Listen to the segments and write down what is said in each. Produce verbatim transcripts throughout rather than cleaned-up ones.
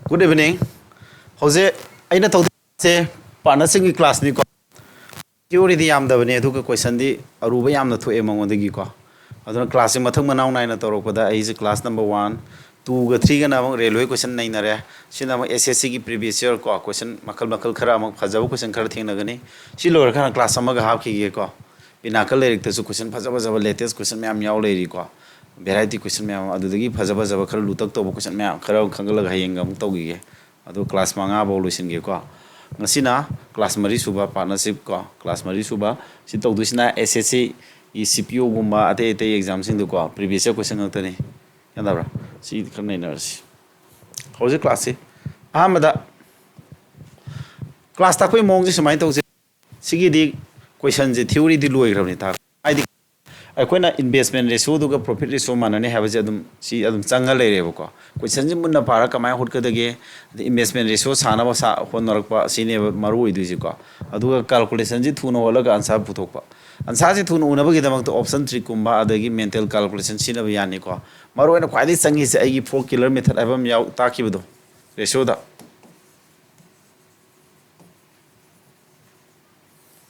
Good evening. ꯍꯧꯖꯤꯛ ꯑꯩꯅ ꯇꯧꯗꯣꯏꯁꯦ ꯄꯥꯔꯠꯅꯔꯁꯤꯞꯀꯤ ꯀ꯭ꯂꯥꯁꯅꯤꯀꯣ꯫ ꯊꯤꯑꯣꯔꯤꯗꯤ ꯌꯥꯝꯗꯕꯅꯦ, ꯑꯗꯨꯒ ꯀꯣꯏꯁꯟꯗꯤ ꯑꯔꯨꯕ ꯌꯥꯝꯅ ꯊꯣꯛꯑꯦ ꯃꯉꯣꯟꯗꯒꯤꯀꯣ꯫ ꯑꯗꯨꯅ ꯀ꯭ꯂꯥꯁꯁꯦ ꯃꯊꯪ ꯃꯅꯥꯎ ꯅꯥꯏꯅ ꯇꯧꯔꯛꯄꯗ ꯑꯩꯁꯦ ꯀ꯭ꯂꯥꯁ ꯅꯝꯕꯔ ꯋꯥꯟ, ꯇꯨꯒ ꯊ꯭ꯔꯤꯒꯅ ꯑꯃꯨꯛ ꯔꯦꯜꯋꯦ ꯀꯣꯏꯁꯟ ꯅꯩꯅꯔꯦ꯫ ꯁꯤꯅ ꯑꯃꯨꯛ ꯑꯦꯁ ꯑꯦꯁ ꯁꯤꯒꯤ ꯄ꯭ꯔꯤꯚꯤꯌꯁ ꯏꯌꯔ ꯀꯣ, ꯀꯣꯏꯁꯟ ꯃꯈꯜ ꯃꯈꯜ ꯈꯔ ꯑꯃꯨꯛ ꯐꯖꯕ ꯀꯣꯏꯁꯟ ꯈꯔ ꯊꯦꯡꯅꯒꯅꯤ꯫ ꯁꯤ ꯂꯣꯏꯔꯀꯥꯟꯗ ꯀ꯭ꯂꯥꯁ ꯑꯃꯒ ꯍꯥꯞꯈꯤꯒꯦꯀꯣ꯫ ꯄꯤꯅꯥꯀꯜ ꯂꯥꯏꯔꯤꯛꯇꯁꯨ ꯀꯣꯏꯁꯟ ꯐꯖ ꯐꯖꯕ ꯂꯦꯇꯦꯁ ꯀꯣꯏꯁꯟ ꯃꯌꯥꯝ ꯌꯥꯎ ꯂꯩꯔꯤꯀꯣ꯫ ꯚꯦꯔꯥꯏꯇꯤ ꯀꯣꯏꯁꯟ ꯃꯌꯥꯝ ꯑꯃ, ꯑꯗꯨꯗꯒꯤ ꯐꯖ ꯐꯖꯕ ꯈꯔ ꯂꯨꯇꯛ ꯇꯧꯕ ꯀꯣꯏꯁꯟ ꯃꯌꯥꯝ ꯈꯔ ꯈꯟꯒꯠꯂꯒ ꯍꯌꯦꯡꯒ ꯑꯃꯨꯛ ꯇꯧꯈꯤꯒꯦ꯫ ꯑꯗꯨ ꯀ꯭ꯂꯥꯁ ꯃꯉꯥ ꯐꯥꯎ ꯂꯣꯏꯁꯤꯟꯒꯦꯀꯣ꯫ ꯉꯁꯤꯅ ꯀ꯭ꯂꯥꯁ ꯃꯔꯤ ꯁꯨꯕ ꯄꯥꯔꯠꯅꯔꯁꯤꯞ ꯀꯣ, ꯀ꯭ꯂꯥꯁ ꯃꯔꯤ ꯁꯨꯕ ꯁꯤ ꯇꯧꯗꯣꯏꯁꯤꯅ ꯑꯦꯁ ꯑꯦꯁ ꯁꯤꯒꯤ ꯁꯤ ꯄꯤ ꯑꯣꯒꯨꯝꯕ ꯑꯇꯩ ꯑꯇꯩ ꯑꯦꯛꯖꯥꯝꯁꯤꯡꯗꯀꯣ, ꯄ꯭ꯔꯤꯚꯤꯌꯁ ꯏꯌꯔ ꯀꯣꯏꯁꯟ ꯉꯥꯛꯇꯅꯤ꯫ ꯒ꯭ꯌꯥꯟ ꯇꯥꯕ꯭ꯔꯥ? ꯁꯤ ꯈꯔ ꯅꯩꯅꯔꯁꯤ꯫ ꯍꯧꯖꯤꯛ ꯀ꯭ꯂꯥꯁꯁꯤ ꯑꯍꯥꯟꯕꯗ ꯀ꯭ꯂꯥꯁ ꯇꯥꯛꯄꯒꯤ ꯃꯑꯣꯡꯁꯦ ꯁꯨꯃꯥꯏꯅ ꯇꯧꯁꯦ꯫ ꯁꯤꯒꯤꯗꯤ ꯀꯣꯏꯁꯟꯁꯦ ꯊꯤꯑꯣꯔꯤꯗꯤ ꯂꯣꯏꯈ꯭ꯔꯕꯅꯤ ꯇꯥꯛꯄ꯫ ꯍꯥꯏꯗꯤ ꯑꯩꯈꯣꯏꯅ ꯏꯟꯚꯦꯁꯃꯦꯟ ꯔꯦꯁꯤꯌꯣꯗꯨꯒ ꯄ꯭ꯔꯣꯐꯤꯠ ꯔꯦꯁꯤꯌꯣ ꯃꯥꯟꯅꯅꯤ ꯍꯥꯏꯕꯁꯦ ꯑꯗꯨꯝ, ꯁꯤ ꯑꯗꯨꯝ ꯆꯪꯉ ꯂꯩꯔꯦꯕꯀꯣ꯫ ꯀꯣꯏꯁꯟꯁꯦ ꯃꯨꯟꯅ ꯄꯥꯔꯒ ꯀꯃꯥꯏꯅ ꯍꯣꯠꯀꯗꯒꯦ, ꯑꯗꯩ ꯏꯟꯚꯦꯁꯃꯦꯟ ꯔꯦꯁꯤꯌꯣ ꯁꯥꯟꯅꯕ ꯁꯥ-, ꯍꯣꯠꯅꯔꯛꯄ, ꯁꯤꯅꯦꯕ ꯃꯔꯨ ꯑꯣꯏꯗꯣꯏꯁꯤꯀꯣ꯫ ꯑꯗꯨꯒ ꯀꯥꯜꯀꯨꯂꯦꯁꯟꯁꯤ ꯊꯨꯅ ꯍꯣꯠꯂꯒ ꯑꯟꯁꯥꯔ ꯄꯨꯊꯣꯛꯄ꯫ ꯑꯟꯁꯥꯔꯁꯤ ꯊꯨꯅ ꯎꯅꯕꯒꯤꯗꯃꯛꯇ ꯑꯣꯞꯁꯟ ꯇ꯭ꯔꯤꯛꯀꯨꯝꯕ ꯑꯗꯒꯤ ꯃꯦꯟꯇꯦꯜ ꯀꯥꯜꯀꯨꯂꯦꯁꯟ ꯁꯤꯖꯤꯟꯅꯕ ꯌꯥꯅꯤꯀꯣ꯫ ꯃꯔꯨꯑꯣꯏꯅ ꯈ꯭ꯋꯥꯏꯗꯒꯤ ꯆꯪꯉꯤꯁꯦ ꯑꯩꯒꯤ ꯐꯣꯔ ꯀꯤꯂꯔ ꯃꯦꯊꯠ ꯍꯥꯏꯕ ꯑꯃ ꯌꯥꯎ, ꯇꯥꯛꯈꯤꯕꯗꯣ, ꯔꯦꯁꯤꯌꯣꯗ꯫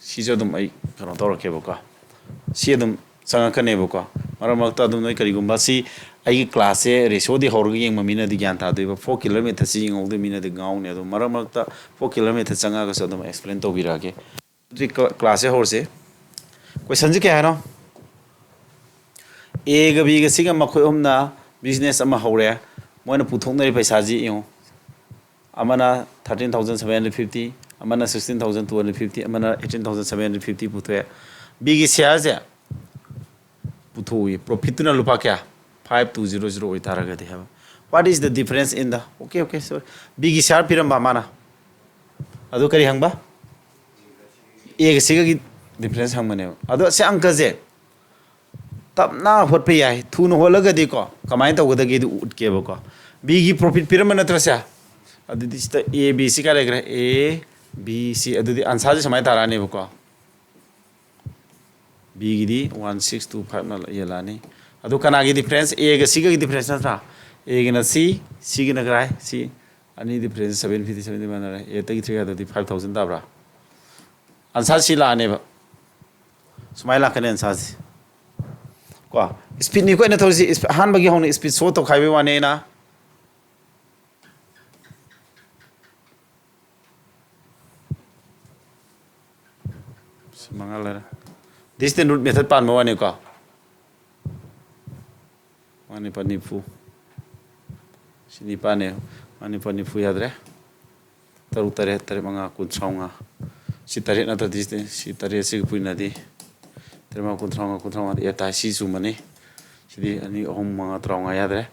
ꯁꯤꯁꯨ ꯑꯗꯨꯝ ꯑꯩ ꯀꯩꯅꯣ ꯇꯧꯔꯛꯀꯦꯕꯀꯣ꯫ ꯁꯤ ꯑꯗꯨꯝ ꯆꯪꯉꯛꯀꯅꯦꯕꯀꯣ꯫ ꯃꯔꯛ ꯃꯔꯛꯇ ꯑꯗꯨꯝ ꯅꯣꯏ ꯀꯔꯤꯒꯨꯝꯕ ꯁꯤ ꯑꯩꯒꯤ ꯀ꯭ꯂꯥꯁꯁꯦ ꯔꯦꯁꯤꯌꯣꯗꯤ ꯍꯧꯔꯒ ꯌꯦꯡꯕ ꯃꯤꯅꯗꯤ ꯒ꯭ꯌꯥꯟ ꯇꯥꯗꯣꯏꯕ꯫ ꯐꯣꯔ ꯀꯤꯂꯔ ꯃꯦꯊꯠꯁꯤ ꯌꯦꯡꯍꯧꯗꯣꯏ ꯃꯤꯅꯗꯤ ꯉꯥꯎꯅꯤ꯫ ꯑꯗꯣ ꯃꯔꯛ ꯃꯔꯛꯇ ꯐꯣꯔ ꯀꯤꯂꯔ ꯃꯦꯊꯠ ꯆꯪꯉꯛꯑꯒꯁꯨ ꯑꯗꯨꯝ ꯑꯦꯛꯁꯄ꯭ꯂꯦꯟ ꯇꯧꯕꯤꯔꯛꯑꯒꯦ꯫ ꯑꯗꯨꯗꯤ ꯀ꯭ꯂꯥ-, ꯀ꯭ꯂꯥꯁꯁꯦ ꯍꯧꯔꯁꯦ꯫ ꯀꯣꯏꯁꯟꯁꯦ ꯀꯩ ꯍꯥꯏꯅꯣ? ꯑꯦꯒ ꯕꯤꯒ ꯁꯤꯒ ꯃꯈꯣꯏ ꯑꯍꯨꯝꯅ ꯕꯤꯖꯤꯅꯦꯁ ꯑꯃ ꯍꯧꯔꯦ꯫ ꯃꯣꯏꯅ ꯄꯨꯊꯣꯛꯅꯔꯤ ꯄꯩꯁꯥꯁꯤ ꯌꯦꯡꯉꯨ꯫ ꯑꯃꯅ thirteen thousand seven hundred fifty, ꯑꯃꯅ sixteen thousand two hundred fifty, ꯑꯃꯅ eighteen thousand seven hundred fifty ꯄꯨꯊꯣꯛꯑꯦ꯫ ꯕꯤꯒꯤ ꯁꯤꯌꯥꯔꯁꯦ ꯄꯨꯊꯣꯛꯏ꯫ ꯄ꯭ꯔꯣꯐꯤꯠꯇꯨꯅ ꯂꯨꯄꯥ ꯀꯌꯥ? Five two zero zero ꯑꯣꯏꯇꯥꯔꯒꯗꯤ ꯍꯥꯏꯕ꯫ What is the difference in the, okay, okay, sorry. ꯕꯤꯒꯤ ꯁꯤꯌꯥꯔ ꯄꯤꯔꯝꯕ ꯃꯥꯅ꯫ ꯑꯗꯨ ꯀꯔꯤ ꯍꯪꯕ? ꯑꯦꯒ ꯁꯤꯒꯒꯤ ꯗꯤꯐ꯭ꯔꯦꯟꯁ ꯍꯪꯕꯅꯦꯕ꯫ ꯑꯗꯣ ꯁꯤ ꯑꯪꯀꯁꯦ ꯇꯞꯅ ꯍꯣꯠꯄ ꯌꯥꯏ꯫ ꯊꯨꯅ ꯍꯣꯠꯂꯒꯗꯤꯀꯣ, ꯀꯃꯥꯏꯅ ꯇꯧꯒꯗꯒꯦꯗꯨ ꯎꯠꯀꯦꯕꯀꯣ꯫ ꯕꯤꯒꯤ ꯄ꯭ꯔꯣꯐꯤꯠ ꯄꯤꯔꯝꯕ ꯅꯠꯇ꯭ꯔꯁꯦ? ꯑꯗꯨꯗꯤ ꯁꯤꯗ ꯑꯦ ꯕꯤ ꯁꯤ ꯀꯥꯏ ꯂꯩꯈ꯭ꯔꯦ? A B C. ꯑꯗꯨꯗꯤ ꯑꯟꯁꯥꯔꯁꯦ ꯁꯨꯃꯥꯏꯅ ꯇꯥꯔꯛꯑꯅꯦꯕꯀꯣ꯫ ꯕꯤꯒꯤꯗꯤ one six two fiveꯅ ꯌꯦꯜꯂꯛꯑꯅꯤ꯫ ꯑꯗꯨ ꯀꯅꯥꯒꯤ ꯗꯤꯐ꯭ꯔꯦꯟꯁ? ꯑꯦꯒ ꯁꯤꯒꯒꯤ ꯗꯤꯐ꯭ꯔꯦꯟꯁ ꯅꯠꯇ꯭ꯔꯥ? ꯑꯦꯒꯤꯅ ꯁꯤ, ꯁꯤꯒꯤꯅ ꯀꯔꯥꯏ? ꯁꯤ꯫ ꯑꯅꯤ difference seven fifty seven ꯗꯤ ꯃꯥꯟꯅꯔꯦ꯫ Eight ꯇꯒꯤ three ꯍꯥꯏꯗꯨꯗꯤ five thousand ꯇꯥꯕ꯭ꯔꯥ? Answer ꯁꯤ ꯂꯥꯛꯑꯅꯦꯕ꯫ ꯁꯨꯃꯥꯏꯅ ꯂꯥꯛꯀꯅꯤ answer ꯁꯤ꯫ ꯀꯣ, speed ꯅꯤꯀꯣ ꯑꯩꯅ ꯇꯧꯔꯤꯁꯤ꯫ Speed, ꯑꯍꯥꯟꯕꯒꯤ ꯍꯧꯅ speed show ꯇꯧꯈꯥꯏꯕꯒꯤ ꯋꯥꯅꯦ ꯑꯩꯅ꯫ ꯁꯤ ꯃꯉꯥ ꯂꯩꯔꯦ꯫ Distance root method ꯄꯥꯟꯕ ꯋꯥꯅꯤꯀꯣ꯫ ꯃꯥꯅꯤ ꯄ ꯅꯤꯐꯨ꯫ ꯁꯤ ꯅꯤꯄꯥꯟꯅꯦ꯫ ꯃꯥꯅꯤ ꯄ ꯅꯤꯐꯨ ꯌꯥꯗ꯭ꯔꯦ꯫ ꯇꯔꯨꯛ, ꯇꯔꯦꯠ, ꯇꯔꯦꯠ, ꯃꯉꯥ, ꯀꯨꯟ, ꯇꯔꯥꯃꯉꯥ꯫ ꯁꯤ ꯇꯔꯦꯠ ꯅꯠꯇ꯭ꯔꯗꯤ ꯁꯤ ꯇꯔꯦꯠꯁꯤꯒ ꯄꯨꯟꯅꯗꯤ ꯇꯔꯦꯠ ꯃꯉꯥ ꯀꯨꯟ, ꯇꯔꯥꯃꯉꯥ, ꯀꯨꯟ, ꯇꯔꯥꯃꯉꯥꯗꯤ eight ꯇꯥꯏ꯫ ꯁꯤ ꯆꯨꯝꯃꯅꯤ꯫ ꯁꯤꯗꯤ ꯑꯅꯤ, ꯑꯍꯨꯝ, ꯃꯉꯥ, ꯇꯔꯥꯃꯉꯥ ꯌꯥꯗ꯭ꯔꯦ꯫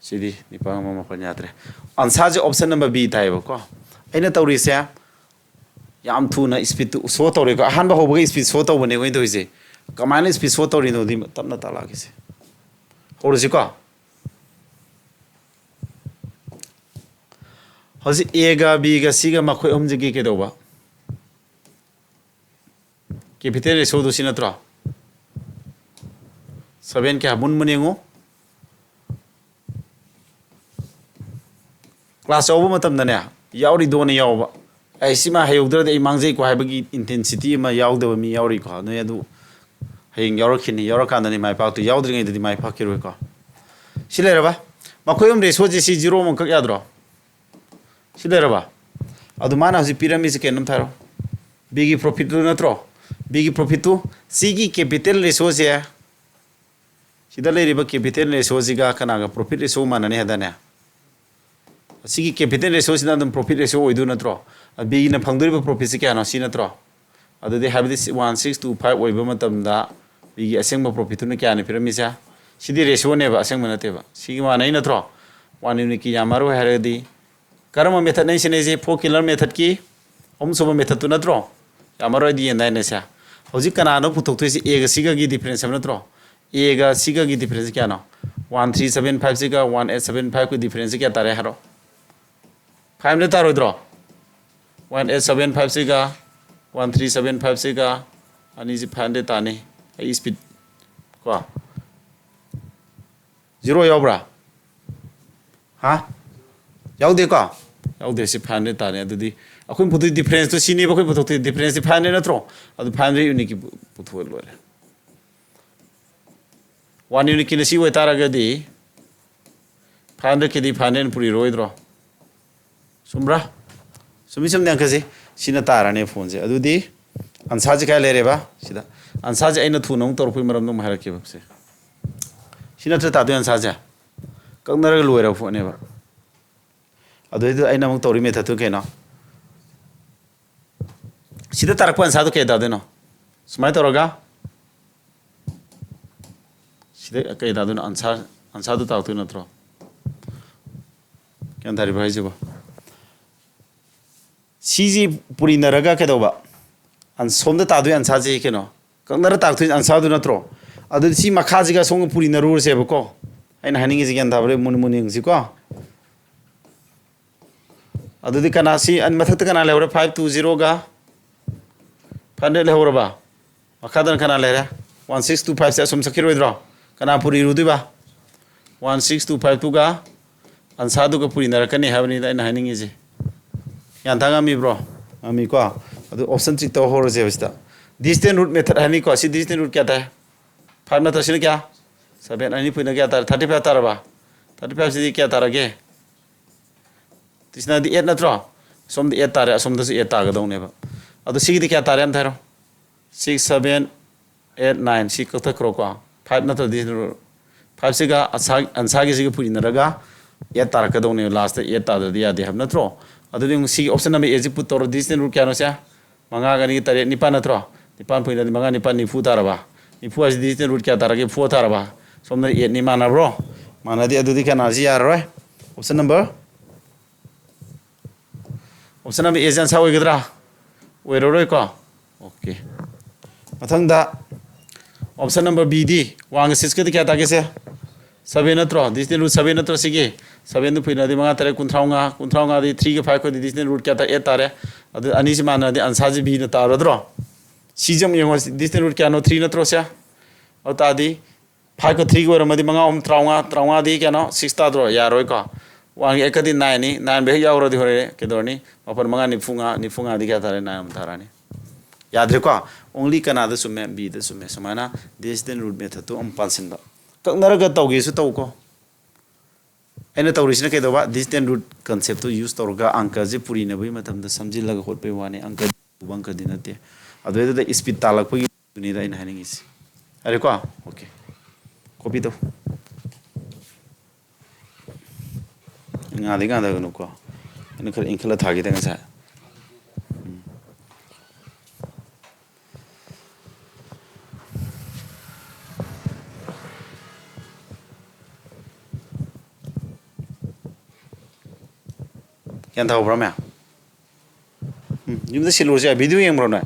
ꯁꯤꯗꯤ ꯅꯤꯄꯥꯟ, ꯑꯃ, ꯃꯥꯄꯟ ꯌꯥꯗ꯭ꯔꯦ꯫ Answer ꯁꯦ option number B ꯇꯥꯏꯌꯦꯕꯀꯣ꯫ ꯑꯩꯅ ꯇꯧꯔꯤꯁꯦ ꯌꯥꯝ ꯊꯨꯅ speed ꯇꯨ show ꯇꯧꯔꯦꯀꯣ꯫ ꯑꯍꯥꯟꯕ ꯍꯧꯕꯒ speed show ꯇꯧꯕꯅꯦ ꯑꯩꯈꯣꯏꯅ ꯇꯧꯔꯤꯁꯦ꯫ ꯀꯃꯥꯏꯅ speed show ꯇꯧꯔꯤꯅꯣꯗꯤ ꯇꯞꯅ ꯇꯥꯛꯂꯛꯑꯒꯦꯁꯦ꯫ ꯍꯧꯔꯁꯤꯀꯣ꯫ ꯍꯧꯖꯤꯛ A ꯒ B ꯒ C ꯒ ꯃꯈꯣꯏ ꯑꯍꯨꯝꯁꯤꯒꯤ ꯀꯩꯗꯧꯕ? Capital ratio ꯗꯨ ꯁꯤ ꯅꯠꯇ꯭ꯔꯣ? Seven ꯀꯌꯥ? ꯃꯨꯟ ꯃꯨꯟ ꯌꯦꯡꯉꯨ꯫ Class ꯌꯥꯎꯕ ꯃꯇꯝꯗꯅꯦ, ꯌꯥꯎꯔꯤꯗꯣꯅ ꯌꯥꯎꯕ꯫ ꯑꯩ ꯁꯤꯃ ꯍꯩꯍꯧꯗ꯭ꯔꯗꯤ ꯑꯩ ꯃꯥꯡꯖꯩꯀꯣ ꯍꯥꯏꯕꯒꯤ intensity ꯑꯃ ꯌꯥꯎꯗꯕ ꯃꯤ ꯌꯥꯎꯔꯤꯀꯣ꯫ ꯅꯣꯏ ꯑꯗꯨ ꯍꯌꯦꯡ ꯌꯥꯎꯔꯛꯈꯤꯅꯤ꯫ ꯌꯥꯎꯔꯀꯥꯟꯗꯅꯤ ꯃꯥꯏ ꯄꯥꯛꯇꯣꯏ꯫ ꯌꯥꯎꯗ꯭ꯔꯤꯉꯩꯗꯗꯤ ꯃꯥꯏ ꯄꯥꯛꯈꯤꯔꯣꯏꯀꯣ꯫ ꯁꯤ ꯂꯩꯔꯕ? ꯃꯈꯣꯏ ꯑꯍꯨꯝ ratio ꯁꯦ ꯁꯤ zero ꯑꯃꯈꯛ ꯌꯥꯗ꯭ꯔꯣ? ꯁꯤ ꯂꯩꯔꯕ? ꯑꯗꯨ ꯃꯥꯅ ꯍꯧꯖꯤꯛ ꯄꯤꯔꯝꯃꯤꯁꯦ ꯀꯩꯅꯣꯝ ꯊꯥꯔꯣ꯫ B ꯒꯤ profit ꯇꯨ ꯅꯠꯇ꯭ꯔꯣ? B ꯒꯤ profit ꯇꯨ, ꯁꯤꯒꯤ capital ratio ꯁꯦ, ꯁꯤꯗ ꯂꯩꯔꯤꯕ capital ratio ꯁꯤꯒ ꯀꯅꯥꯒ profit ratio ꯃꯥꯟꯅꯅꯤ ꯍꯥꯏꯗꯥꯅꯦ? ꯑꯁꯤꯒꯤ capital ratio ꯁꯤꯅ ꯑꯗꯨꯝ profit ratio ꯑꯣꯏꯗꯣꯏ ꯅꯠꯇ꯭ꯔꯣ? B ꯅ ꯐꯪꯗꯣꯔꯤꯕ profit ꯁꯤ ꯀꯌꯥꯅꯣ? ꯁꯤ ꯅꯠꯇ꯭ꯔꯣ? ꯑꯗꯨꯗꯤ ꯍꯥꯏꯕꯗꯤ one six two five ꯑꯣꯏꯕ ꯃꯇꯝꯗ B ꯒꯤ ꯑꯁꯦꯡꯕ profit ꯇꯨꯅ ꯀꯌꯥꯅꯤ ꯄꯤꯔꯝꯃꯤꯁꯦ? ꯁꯤꯗꯤ ratio ꯅꯦꯕ, ꯑꯁꯦꯡꯕ ꯅꯠꯇꯦꯕ꯫ ꯁꯤꯒꯤ ꯃꯥꯟꯅꯩ ꯅꯠꯇ꯭ꯔꯣ? One unit ꯀꯤ ꯌꯥꯝꯃꯔꯣꯏ ꯍꯥꯏꯔꯒꯗꯤ ꯀꯔꯝꯕ method ꯅ ꯁꯤꯖꯤꯟꯅꯩꯁꯦ? Four killer method ꯀꯤ ꯑꯍꯨꯝꯁꯨꯕ method ꯇꯨ ꯅꯠꯇ꯭ꯔꯣ? ꯌꯥꯝꯃꯔꯣꯏꯗꯤ ꯌꯦꯟꯗꯥꯏꯅꯦ ꯁꯦ꯫ ꯍꯧꯖꯤꯛ ꯀꯅꯥꯅꯣ ꯄꯨꯊꯣꯛꯇꯣꯏꯁꯦ? A ꯒ C ꯒꯒꯤ difference ꯍꯥꯏꯕ ꯅꯠꯇ꯭ꯔꯣ? A ꯒ C ꯒꯒꯤ difference ꯀꯌꯥꯅꯣ? One three seven five ꯁꯤꯒ one eight seven five ꯀꯤ difference ꯁꯤ ꯀꯌꯥ ꯇꯥꯔꯦ ꯍꯥꯏꯔꯣ? Five hundred ꯇꯥꯔꯣꯏꯗ꯭ꯔꯣ? One eight seven five ꯁꯤꯒ one three seven five ꯁꯤꯒ ꯑꯅꯤꯁꯤ five hundred ꯇꯥꯅꯤ꯫ ꯑꯩ speed ꯀꯣ꯫ Zero ꯌꯥꯎꯕ꯭ꯔꯥ? ꯍꯥ? ꯌꯥꯎꯗꯦꯀꯣ? ꯌꯥꯎꯗꯦ꯫ ꯁꯤ five hundred ꯇꯥꯔꯦ꯫ ꯑꯗꯨꯗꯤ ꯑꯩꯈꯣꯏꯅ ꯄꯨꯊꯣꯛꯇꯣꯏ difference ꯇꯣ ꯁꯤꯅꯦꯕ꯫ ꯑꯩꯈꯣꯏ ꯄꯨꯊꯣꯛꯇꯣꯏ difference ꯁꯤ five hundred ꯅꯠꯇ꯭ꯔꯣ? ꯑꯗꯨ five hundred unit ꯀꯤ ꯄꯨꯊꯣꯛꯑ ꯂꯣꯏꯔꯦ꯫ One unit ꯀꯤꯅ ꯁꯤ ꯑꯣꯏꯇꯥꯔꯒꯗꯤ five hundred ꯀꯤꯗꯤ five hundred ꯄꯨꯔꯤꯔꯣꯏꯗ꯭ꯔꯣ? ꯆꯨꯝꯕ꯭ꯔꯥ? ꯆꯨꯝꯃꯤ ꯆꯨꯝꯗꯦ ꯑꯪꯀꯁꯤ? ꯁꯤꯅ ꯇꯥꯔꯅꯤ phone ꯁꯦ꯫ ꯑꯗꯨꯗꯤ answer ꯁꯦ ꯀꯥꯏ ꯂꯩꯔꯦꯕ? ꯁꯤꯗ꯫ Answer ꯁꯦ ꯑꯩꯅ ꯊꯨꯅ ꯑꯃꯨꯛ ꯇꯧꯔꯛꯄꯒꯤ ꯃꯔꯝꯗꯣ ꯑꯃꯨꯛ ꯍꯥꯏꯔꯛꯀꯦꯕ ꯁꯦ꯫ ꯁꯤ ꯅꯠꯇ꯭ꯔ ꯇꯥꯗꯣꯏ answer ꯁꯦ? ꯀꯛꯅꯔꯒ ꯂꯣꯏꯔꯕ ꯄꯣꯠꯅꯦꯕ꯫ ꯑꯗꯨꯏꯗꯨ ꯑꯩꯅ ꯑꯃꯨꯛ ꯇꯧꯔꯤ method ꯇꯨ ꯀꯩꯅꯣ? ꯁꯤꯗ ꯇꯥꯔꯛꯄ answer ꯗꯨ ꯀꯩ ꯇꯥꯗꯣꯏꯅꯣ? ꯁꯨꯃꯥꯏꯅ ꯇꯧꯔꯒ ꯁꯤꯗ ꯀꯩ ꯇꯥꯗꯣꯏꯅꯣ? Answer, answer ꯗꯨ ꯇꯥꯔꯛꯇꯣꯏ ꯅꯠꯇ꯭ꯔꯣ? ꯒ꯭ꯌꯥꯟ ꯇꯥꯔꯤꯕ ꯍꯥꯏꯁꯤꯕꯣ? ꯁꯤꯁꯤ ꯄꯨꯔꯤꯅꯔꯒ ꯀꯩꯗꯧꯕ? ꯑꯟ-, ꯁꯣꯝꯗ ꯇꯥꯗꯣꯏ answer ꯁꯤ ꯀꯩꯅꯣ? ꯀꯛꯅꯔ ꯇꯥꯔꯛꯇꯣꯏ answer ꯗꯨ ꯅꯠꯇ꯭ꯔꯣ? ꯑꯗꯨꯗꯤ ꯁꯤ ꯃꯈꯥꯁꯤꯒ ꯁꯣꯝꯒ ꯄꯨꯔꯤꯅꯔꯨꯔꯁꯦꯕꯀꯣ꯫ ꯑꯩꯅ ꯍꯥꯏꯅꯤꯡꯉꯤꯁꯤ ꯒ꯭ꯌꯥꯟ ꯇꯥꯕ꯭ꯔꯥ? ꯃꯨꯟꯅ ꯃꯨꯟꯅ ꯌꯦꯡꯁꯤꯀꯣ꯫ ꯑꯗꯨꯗꯤ ꯀꯅꯥ ꯁꯤ ꯑꯟ-, ꯃꯊꯛꯇ ꯀꯅꯥ ꯂꯩꯍꯧꯔꯦ? Five two zero ꯒ five hundred ꯂꯩꯍꯧꯔꯕ? ꯃꯈꯥꯗꯅ ꯀꯅꯥ ꯂꯩꯔꯦ? One six two five ꯁꯦ ꯑꯁꯨꯝ ꯆꯠꯈꯤꯔꯣꯏꯗ꯭ꯔꯣ? ꯀꯅꯥ ꯄꯨꯔꯤꯔꯨꯗꯣꯏꯕ? One six two five ꯇꯨꯒ answer ꯗꯨꯒ ꯄꯨꯔꯤꯅꯔꯛꯀꯅꯤ ꯍꯥꯏꯕꯅꯤꯗ ꯑꯩꯅ ꯍꯥꯏꯅꯤꯡꯉꯤꯁꯦ꯫ ꯒ꯭ꯌꯥꯟ ꯇꯥ ꯉꯝꯃꯤꯕ꯭ꯔꯣ? ꯉꯝꯃꯤꯀꯣ? ꯑꯗꯨ option check ꯇꯧ ꯍꯧꯔꯁꯦꯕ ꯁꯤꯗ꯫ Distance root method ꯍꯥꯏꯅꯤꯀꯣ꯫ ꯁꯤ distance root ꯀꯌꯥ ꯇꯥꯏ? Five ꯅꯠꯇ꯭ꯔ ꯁꯤꯅ ꯀꯌꯥ? Seven꯫ ꯑꯅꯤ ꯄꯨꯏꯅ ꯀꯌꯥ ꯇꯥꯔꯦ? Thirty five ꯇꯥꯔꯕ? Thirty five ꯁꯤꯗꯤ ꯀꯌꯥ ꯇꯥꯔꯒꯦ? ꯁꯤꯅꯗꯤ eight ꯅꯠꯇ꯭ꯔꯣ? ꯁꯣꯝꯗ eight ꯇꯥꯔꯦ, ꯑꯁꯣꯝꯗꯁꯨ eight ꯇꯥꯒꯗꯧꯅꯦꯕ꯫ ꯑꯗꯣ ꯁꯤꯒꯤꯗꯤ ꯀꯌꯥ ꯇꯥꯔꯦ ꯑꯝꯇ ꯍꯥꯏꯔꯣ꯫ Six, seven, eight, nine ꯁꯤ ꯀꯛꯊꯠꯈ꯭ꯔꯣꯀꯣ꯫ Five ꯅꯠꯇ꯭ꯔꯗꯤ five ꯁꯤꯒ answer, answer ꯒꯤꯁꯤꯒ ꯄꯨꯔꯤꯅꯔꯒ eight ꯇꯥꯔꯛꯀꯗꯧꯅꯦꯕ꯫ Last ꯇ eight ꯇꯥꯗ꯭ꯔꯗꯤ ꯌꯥꯗꯦ ꯍꯥꯏꯕ ꯅꯠꯇ꯭ꯔꯣ? ꯑꯗꯨꯗꯤ ꯑꯃꯨꯛ ꯁꯤꯒꯤ option number eight ꯁꯤ put ꯇꯧꯔꯣ꯫ Distance root ꯀꯌꯥꯅꯣ ꯁꯦ? ꯃꯉꯥꯒ ꯑꯅꯤꯒ ꯇꯔꯦꯠ, ꯅꯤꯄꯥꯟ ꯅꯠꯇ꯭ꯔꯣ? ꯅꯤꯄꯥꯟ ꯄꯨꯏꯅꯗꯤ ꯃꯉꯥ ꯅꯤꯄꯥꯟ ꯅꯤꯐꯨ ꯇꯥꯔꯕ? ꯅꯤꯐꯨ ꯍꯥꯏꯁꯤꯗꯤ distance root ꯀꯌꯥ ꯇꯥꯔꯒꯦ? Four ꯇꯥꯔꯕ? ꯁꯣꯝꯗ eight ꯅꯤ, ꯃꯥꯟꯅꯕ꯭ꯔꯣ? ꯃꯥꯟꯅꯗꯦ꯫ ꯑꯗꯨꯗꯤ ꯀꯅꯥꯁꯤ ꯌꯥꯔꯔꯣꯏ? Option number, option number A ꯁꯤ answer ꯑꯣꯏꯒꯗ꯭ꯔꯥ? ꯑꯣꯏꯔꯔꯣꯏꯀꯣ? Okay꯫ ꯃꯊꯪꯗ option number B ꯗꯤ, one ꯒ six ꯀꯗꯤ ꯀꯌꯥ ꯇꯥꯒꯦꯁꯦ? Seven ꯅꯠꯇ꯭ꯔꯣ? Distance root seven ꯅꯠꯇ꯭ꯔꯣ ꯁꯤꯒꯤ? Seven ꯗꯨ ꯄꯨꯏꯅꯗꯤ ꯃꯉꯥ ꯇꯔꯦꯠ ꯀꯨꯟꯊ꯭ꯔꯥ ꯃꯉꯥ, ꯀꯨꯟꯊ꯭ꯔꯥ ꯃꯉꯥꯗꯤ three ꯒ five ꯀꯗꯤ distance root ꯀꯌꯥ ꯇꯥ? Eight ꯇꯥꯔꯦ꯫ ꯑꯗꯨ ꯑꯅꯤꯁꯤ ꯃꯥꯟꯅꯔꯗꯤ answer ꯁꯤ B ꯅ ꯇꯥꯔꯗ꯭ꯔꯣ? ꯁꯤꯁꯦ ꯑꯃꯨꯛ ꯌꯦꯡꯉꯣ, distance root ꯀꯌꯥꯅꯣ? Three ꯅꯠꯇ꯭ꯔꯣ ꯁꯦ? ꯑꯗꯨ ꯇꯥꯔꯗꯤ five ꯀ three ꯒ ꯑꯣꯏꯔꯝꯃꯗꯤ ꯃꯉꯥ ꯑꯍꯨꯝ ꯇꯔꯥꯃꯉꯥ, ꯇꯔꯥꯃꯉꯥꯗꯤ ꯀꯌꯥꯅꯣ? Six ꯇꯥꯗ꯭ꯔꯣ? ꯌꯥꯔꯣꯏꯀꯣ꯫ ꯋꯥꯟꯒꯤ ꯑꯦꯠꯀꯗꯤ ꯅꯥꯏꯟꯅꯤ, ꯅꯥꯏꯟꯕꯨ ꯍꯦꯛ ꯌꯥꯎꯔꯗꯤ ꯍꯣꯔꯦ ꯀꯩꯗꯧꯔꯅꯤ? ꯃꯥꯄꯟ ꯃꯉꯥ ꯅꯤꯐꯨ ꯃꯉꯥ, ꯅꯤꯐꯨ ꯃꯉꯥꯗꯤ ꯀꯌꯥ ꯇꯥꯔꯦ? ꯅꯥꯏꯟ ꯑꯃ ꯇꯥꯔꯅꯤ꯫ ꯌꯥꯗ꯭ꯔꯦꯀꯣ? Only ꯀꯅꯥꯗ ꯆꯨꯝꯃꯦ? Bꯗ ꯆꯨꯝꯃꯦ꯫ ꯁꯨꯃꯥꯏꯅ distant root methodꯇꯨ ꯑꯃ ꯄꯥꯟꯁꯤꯟꯕ꯫ ꯀꯛꯅꯔꯒ ꯇꯧꯒꯦꯁꯨ ꯇꯧꯀꯣ꯫ ꯑꯩꯅ ꯇꯧꯔꯤꯁꯤꯅ ꯀꯩꯗꯧꯕ? Distant root conceptꯇꯨ use ꯇꯧꯔꯒ ꯑꯪꯀꯁꯦ ꯄꯨꯔꯤꯅꯕꯒꯤ ꯃꯇꯝꯗ ꯁꯝꯖꯤꯜꯂꯒ ꯍꯣꯠꯄꯩ ꯋꯥꯅꯤ꯫ ꯑꯪꯀ ꯂꯨꯕ ꯑꯪꯀꯗꯤ ꯅꯠꯇꯦ꯫ ꯑꯗꯨꯗꯩꯗꯨꯗ speed ꯇꯥꯜꯂꯛꯄꯒꯤꯗꯨꯅꯤꯗ ꯑꯩꯅ ꯍꯥꯏꯅꯤꯡꯉꯤꯁꯤ꯫ ꯌꯥꯔꯦꯀꯣ? Okay꯫ Copy ꯇꯧ꯫ ꯉꯥꯗꯤ ꯉꯥꯗꯒꯅꯨꯀꯣ꯫ ꯑꯩꯅ ꯈꯔ ꯏꯟꯈꯠꯂ ꯊꯥꯒꯦꯗ ꯉꯁꯥꯏ꯫ ꯎꯝ꯫ ꯒ꯭ꯌꯥꯟ ꯇꯥꯍꯧꯕ꯭ꯔꯥ ꯃꯌꯥꯝ? ꯎꯝ, ꯌꯨꯝꯗ ꯁꯤꯜꯂꯨꯔꯁꯦ꯫ Video ꯌꯦꯡꯕ꯭ꯔꯣ ꯅꯣꯏ?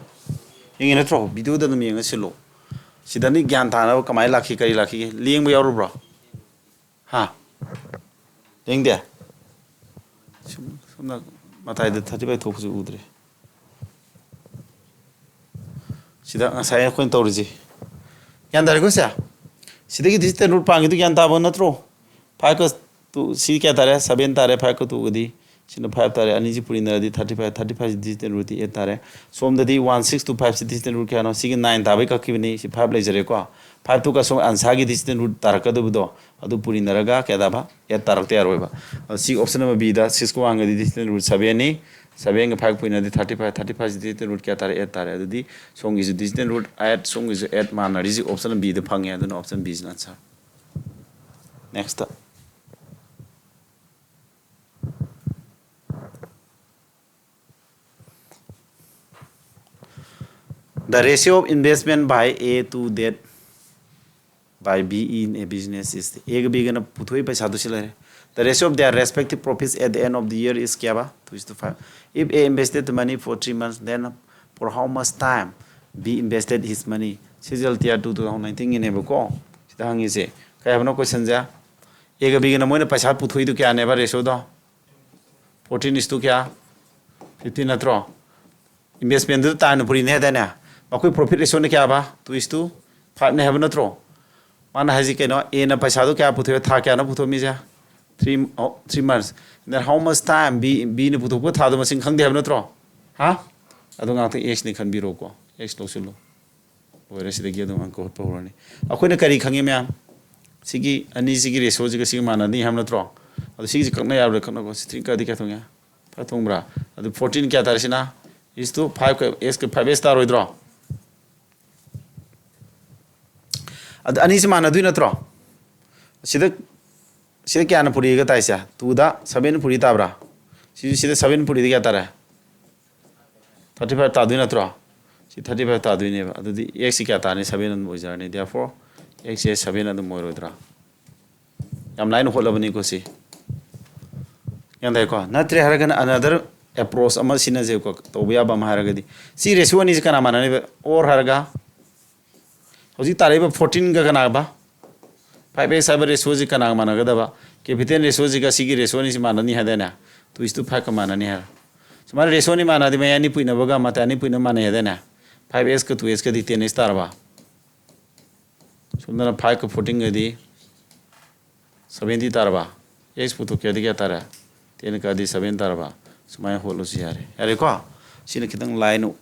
ꯌꯦꯡꯉꯤ ꯅꯠꯇ꯭ꯔꯣ? Videoꯗ ꯑꯗꯨꯝ ꯌꯦꯡꯉ ꯁꯤꯜꯂꯣ꯫ ꯁꯤꯗꯅꯤ ꯒ꯭ꯌꯥꯟ ꯇꯥꯅꯕ ꯀꯃꯥꯏꯅ ꯂꯥꯛꯈꯤ, ꯀꯔꯤ ꯂꯥꯛꯈꯤꯒꯦ? ꯂꯦꯡꯕ ꯌꯥꯎꯔꯨꯕ꯭ꯔꯣ? ꯍꯥ? ꯂꯦꯡꯗꯦ? ꯁꯨꯝ, ꯁꯣꯝꯅ ꯃꯇꯥꯏꯗ thirty five ꯊꯣꯛꯄꯁꯨ ꯎꯗ꯭ꯔꯦ꯫ ꯁꯤꯗ ꯉꯁꯥꯏ ꯑꯩꯈꯣꯏꯅ ꯇꯧꯔꯤꯁꯤ꯫ ꯒ꯭ꯌꯥꯟ ꯇꯥꯔꯦꯀꯣ ꯁꯦ? ꯁꯤꯗꯒꯤ distant root ꯄꯥꯟꯒꯤꯗꯨ ꯒ꯭ꯌꯥꯟ ꯇꯥꯕ ꯅꯠꯇ꯭ꯔꯣ? Fiveꯀ two, ꯁꯤ ꯀꯌꯥ ꯇꯥꯔꯦ? Seven ꯇꯥꯔꯦ꯫ Fiveꯀ twoꯒꯗꯤ ꯁꯤꯅ five ꯇꯥꯔꯦ꯫ ꯑꯅꯤꯁꯤ ꯄꯨꯔꯤꯅꯔꯗꯤ thirty five, thirty five distant rootꯇꯤ eight ꯇꯥꯔꯦ꯫ ꯁꯣꯝꯗꯗꯤ one six to five ꯁꯤ distant root ꯀꯌꯥꯅꯣ? ꯁꯤꯒꯤ nine ꯇꯥꯕꯩ ꯀꯛꯈꯤꯕꯅꯤ꯫ ꯁꯤ five ꯂꯩꯖꯔꯦꯀꯣ꯫ Five ꯇꯨꯒ ꯁꯣꯝ answerꯒꯤ distant root ꯇꯥꯔꯛꯀꯗꯧꯕꯗꯣ ꯑꯗꯨ ꯄꯨꯔꯤꯅꯔꯒ ꯀꯌꯥ ꯇꯥꯕ? Eight ꯇꯥꯔꯛꯇ ꯌꯥꯔꯣꯏꯕ꯫ ꯑꯗꯨ ꯁꯤ option number Bꯗ sixꯀ oneꯒꯗꯤ distant root sevenꯅꯤ꯫ Sevenꯒ five ꯄꯨꯔꯤꯅꯔꯗꯤ thirty five, thirty five ꯁꯤ distant root ꯀꯌꯥ ꯇꯥꯔꯦ? Eight ꯇꯥꯔꯦ꯫ ꯑꯗꯨꯗꯤ ꯁꯣꯝꯒꯤꯁꯨ distant root eight, ꯁꯣꯝꯒꯤꯁꯨ eight ꯃꯥꯟꯅꯔꯤꯁꯤ option Bꯗ ꯐꯪꯉꯦ꯫ ꯑꯗꯨꯅ option Bꯁꯤꯅ answer꯫ Next. The ratio of investment by A to debt by B in a business is, Aꯒ Bꯒꯅ ꯄꯨꯊꯣꯛꯏ ꯄꯩꯁꯥꯗꯨ ꯁꯤ ꯂꯩꯔꯦ꯫ The ratio of their respective profits at the end of the year is ꯀꯌꯥꯕ? Two is to five. If A invested the money for three months, then for how much time B invested his money? ꯁꯤꯁꯦ LTR two two thousand nineteenꯒꯤꯅꯦꯕꯀꯣ꯫ ꯁꯤꯗ ꯍꯪꯉꯤꯁꯦ ꯀꯩ ꯍꯥꯏꯕꯅꯣ questionꯁꯦ? Aꯒ Bꯒꯅ ꯃꯣꯏꯅ ꯄꯩꯁꯥ ꯄꯨꯊꯣꯛꯏꯗꯨ ꯀꯌꯥꯅꯦꯕ ratioꯗꯣ? Fourteen is to ꯀꯌꯥ? Fifteen ꯅꯠꯇ꯭ꯔꯣ? Investmentꯗꯨꯗ ꯇꯥꯏꯅ ꯄꯨꯔꯤꯅꯦ ꯍꯥꯏꯗꯥꯏꯅꯦ? ꯃꯈꯣꯏ profit ratioꯅ ꯀꯌꯥꯕ? Two is to fiveꯅꯦ ꯍꯥꯏꯕ ꯅꯠꯇ꯭ꯔꯣ? ꯃꯥꯅ ꯍꯥꯏꯁꯤ ꯀꯩꯅꯣ? Aꯅ ꯄꯩꯁꯥꯗꯣ ꯀꯌꯥ ꯄꯨꯊꯣꯛꯑꯦ? ꯊꯥ ꯀꯌꯥꯅꯣ ꯄꯨꯊꯣꯛꯑꯝꯃꯤꯁꯦ? Three, oh, three months. Then how much time? B, B ꯅ ꯄꯨꯊꯣꯛꯄ ꯊꯥꯗꯣ ꯃꯁꯤꯡ ꯈꯪꯗꯦ ꯍꯥꯏꯕ ꯅꯠꯇ꯭ꯔꯣ? ꯍꯥ? ꯑꯗꯣ ꯉꯥꯛꯇꯪ X ꯅꯤ ꯈꯟꯕꯤꯔꯣꯀꯣ꯫ X ꯂꯧꯁꯤꯜꯂꯣ꯫ ꯂꯣꯏꯔꯦ, ꯁꯤꯗꯒꯤ ꯑꯗꯨꯝ ꯑꯪꯀ ꯍꯣꯠꯄ ꯍꯧꯔꯅꯤ꯫ ꯑꯩꯈꯣꯏꯅ ꯀꯔꯤ ꯈꯪꯉꯤ ꯃꯌꯥꯝ? ꯁꯤꯒꯤ ꯑꯅꯤꯁꯤꯒꯤ ꯔꯦꯁꯤꯌꯣꯁꯤꯒ ꯁꯤꯒ ꯃꯥꯟꯅꯅꯤ ꯍꯥꯏꯕ ꯅꯠꯇ꯭ꯔꯣ? ꯑꯗꯣ ꯁꯤꯒꯤꯁꯤ ꯀꯛꯅ ꯌꯥꯕ꯭ꯔꯥ? ꯀꯛꯅꯀꯣ꯫ ꯁꯤ ꯊ꯭ꯔꯤ ꯀꯛꯑꯗꯤ ꯀꯌꯥ ꯊꯣꯡꯉꯦ? ꯐꯥꯏꯚ ꯊꯣꯡꯕ꯭ꯔꯥ? ꯑꯗꯨ ꯐꯣꯔꯇꯤꯟ ꯀꯌꯥ ꯇꯥꯔꯦ ꯁꯤꯅ? Is to five, X ꯀ five X ꯇꯥꯔꯣꯏꯗ꯭ꯔꯣ? ꯑꯗ ꯑꯅꯤꯁꯤ ꯃꯥꯟꯅꯗꯣꯏ ꯅꯠꯇ꯭ꯔꯣ? ꯁꯤꯗ, ꯁꯤꯗ ꯀꯌꯥꯅ ꯄꯨꯔꯤꯒ ꯇꯥꯏꯁꯦ? Two ꯗ seven ꯄꯨꯔꯤ ꯇꯥꯕ꯭ꯔꯥ? ꯁꯤꯁꯨ ꯁꯤꯗ seven ꯄꯨꯔꯤꯗꯤ ꯀꯌꯥ ꯇꯥꯔꯦ? Thirty five ꯇꯥꯗꯣꯏ ꯅꯠꯇ꯭ꯔꯣ? ꯁꯤ thirty five ꯇꯥꯗꯣꯏꯅꯦꯕ꯫ ꯑꯗꯨꯗꯤ X ꯁꯤ ꯀꯌꯥ ꯇꯥꯔꯅꯤ? Seven ꯑꯗꯨꯝ ꯑꯣꯏꯖꯔꯅꯤ꯫ Therefore, X ꯁꯦ seven ꯑꯗꯨꯝ ꯑꯣꯏꯔꯣꯏꯗ꯭ꯔꯥ? ꯌꯥꯝ ꯂꯥꯏꯅ ꯍꯣꯠꯂꯕꯅꯤꯀꯣ ꯁꯤ꯫ ꯒ꯭ꯌꯥꯟ ꯇꯥꯏꯀꯣ? ꯅꯠꯇ꯭ꯔꯦ ꯍꯥꯏꯔꯒꯅ another approach ꯑꯃ ꯁꯤꯟꯅꯁꯦꯕꯀꯣ, ꯇꯧꯕ ꯌꯥꯕ ꯑꯃ ꯍꯥꯏꯔꯒꯗꯤ꯫ ꯁꯤ ꯔꯦꯁꯤꯌꯣ ꯑꯅꯤꯁꯤ ꯀꯅꯥ ꯃꯥꯟꯅꯔꯤꯕ? Or ꯍꯥꯏꯔꯒ ꯍꯧꯖꯤꯛ ꯇꯥꯔꯛꯏꯕ ꯐꯣꯔꯇꯤꯟꯒ ꯀꯅꯥꯒ? Five X ꯍꯥꯏꯕ ꯔꯦꯁꯤꯌꯣꯁꯤ ꯀꯅꯥꯒ ꯃꯥꯟꯅꯒꯗꯕ? Capital ꯔꯦꯁꯤꯌꯣꯁꯤꯒ ꯁꯤꯒꯤ ꯔꯦꯁꯤꯌꯣ ꯑꯅꯤꯁꯤ ꯃꯥꯟꯅꯅꯤ ꯍꯥꯏꯗꯥꯏꯅꯦ? Two is to five ꯀ ꯃꯥꯟꯅꯅꯤ ꯍꯥꯏꯔ꯫ ꯁꯨꯃꯥꯏꯅ ꯔꯦꯁꯤꯌꯣ ꯑꯅꯤ ꯃꯥꯟꯅꯗꯤ ꯃꯌꯥꯏ ꯑꯅꯤ ꯄꯨꯏꯅꯕꯒ ꯃꯇꯥꯏ ꯑꯅꯤ ꯄꯨꯏꯅꯕ ꯃꯥꯟꯅꯩ ꯍꯥꯏꯗꯥꯏꯅꯦ? Five X ꯀ two X ꯀꯗꯤ ten X ꯇꯥꯔꯕ? ꯁꯣꯝꯗꯅ five ꯀ fourteen ꯒꯗꯤ seventy ꯇꯥꯔꯕ? X ꯄꯨꯊꯣꯛꯀꯦꯗꯤ ꯀꯌꯥ ꯇꯥꯔꯦ? Ten ꯀꯗꯤ seven ꯇꯥꯔꯕ? ꯁꯨꯃꯥꯏꯅ ꯍꯣꯠꯂꯁꯨ ꯌꯥꯔꯦ꯫ ꯌꯥꯔꯦꯀꯣ? ꯁꯤꯅ ꯈꯤꯇꯪ ꯂꯥꯏꯅ,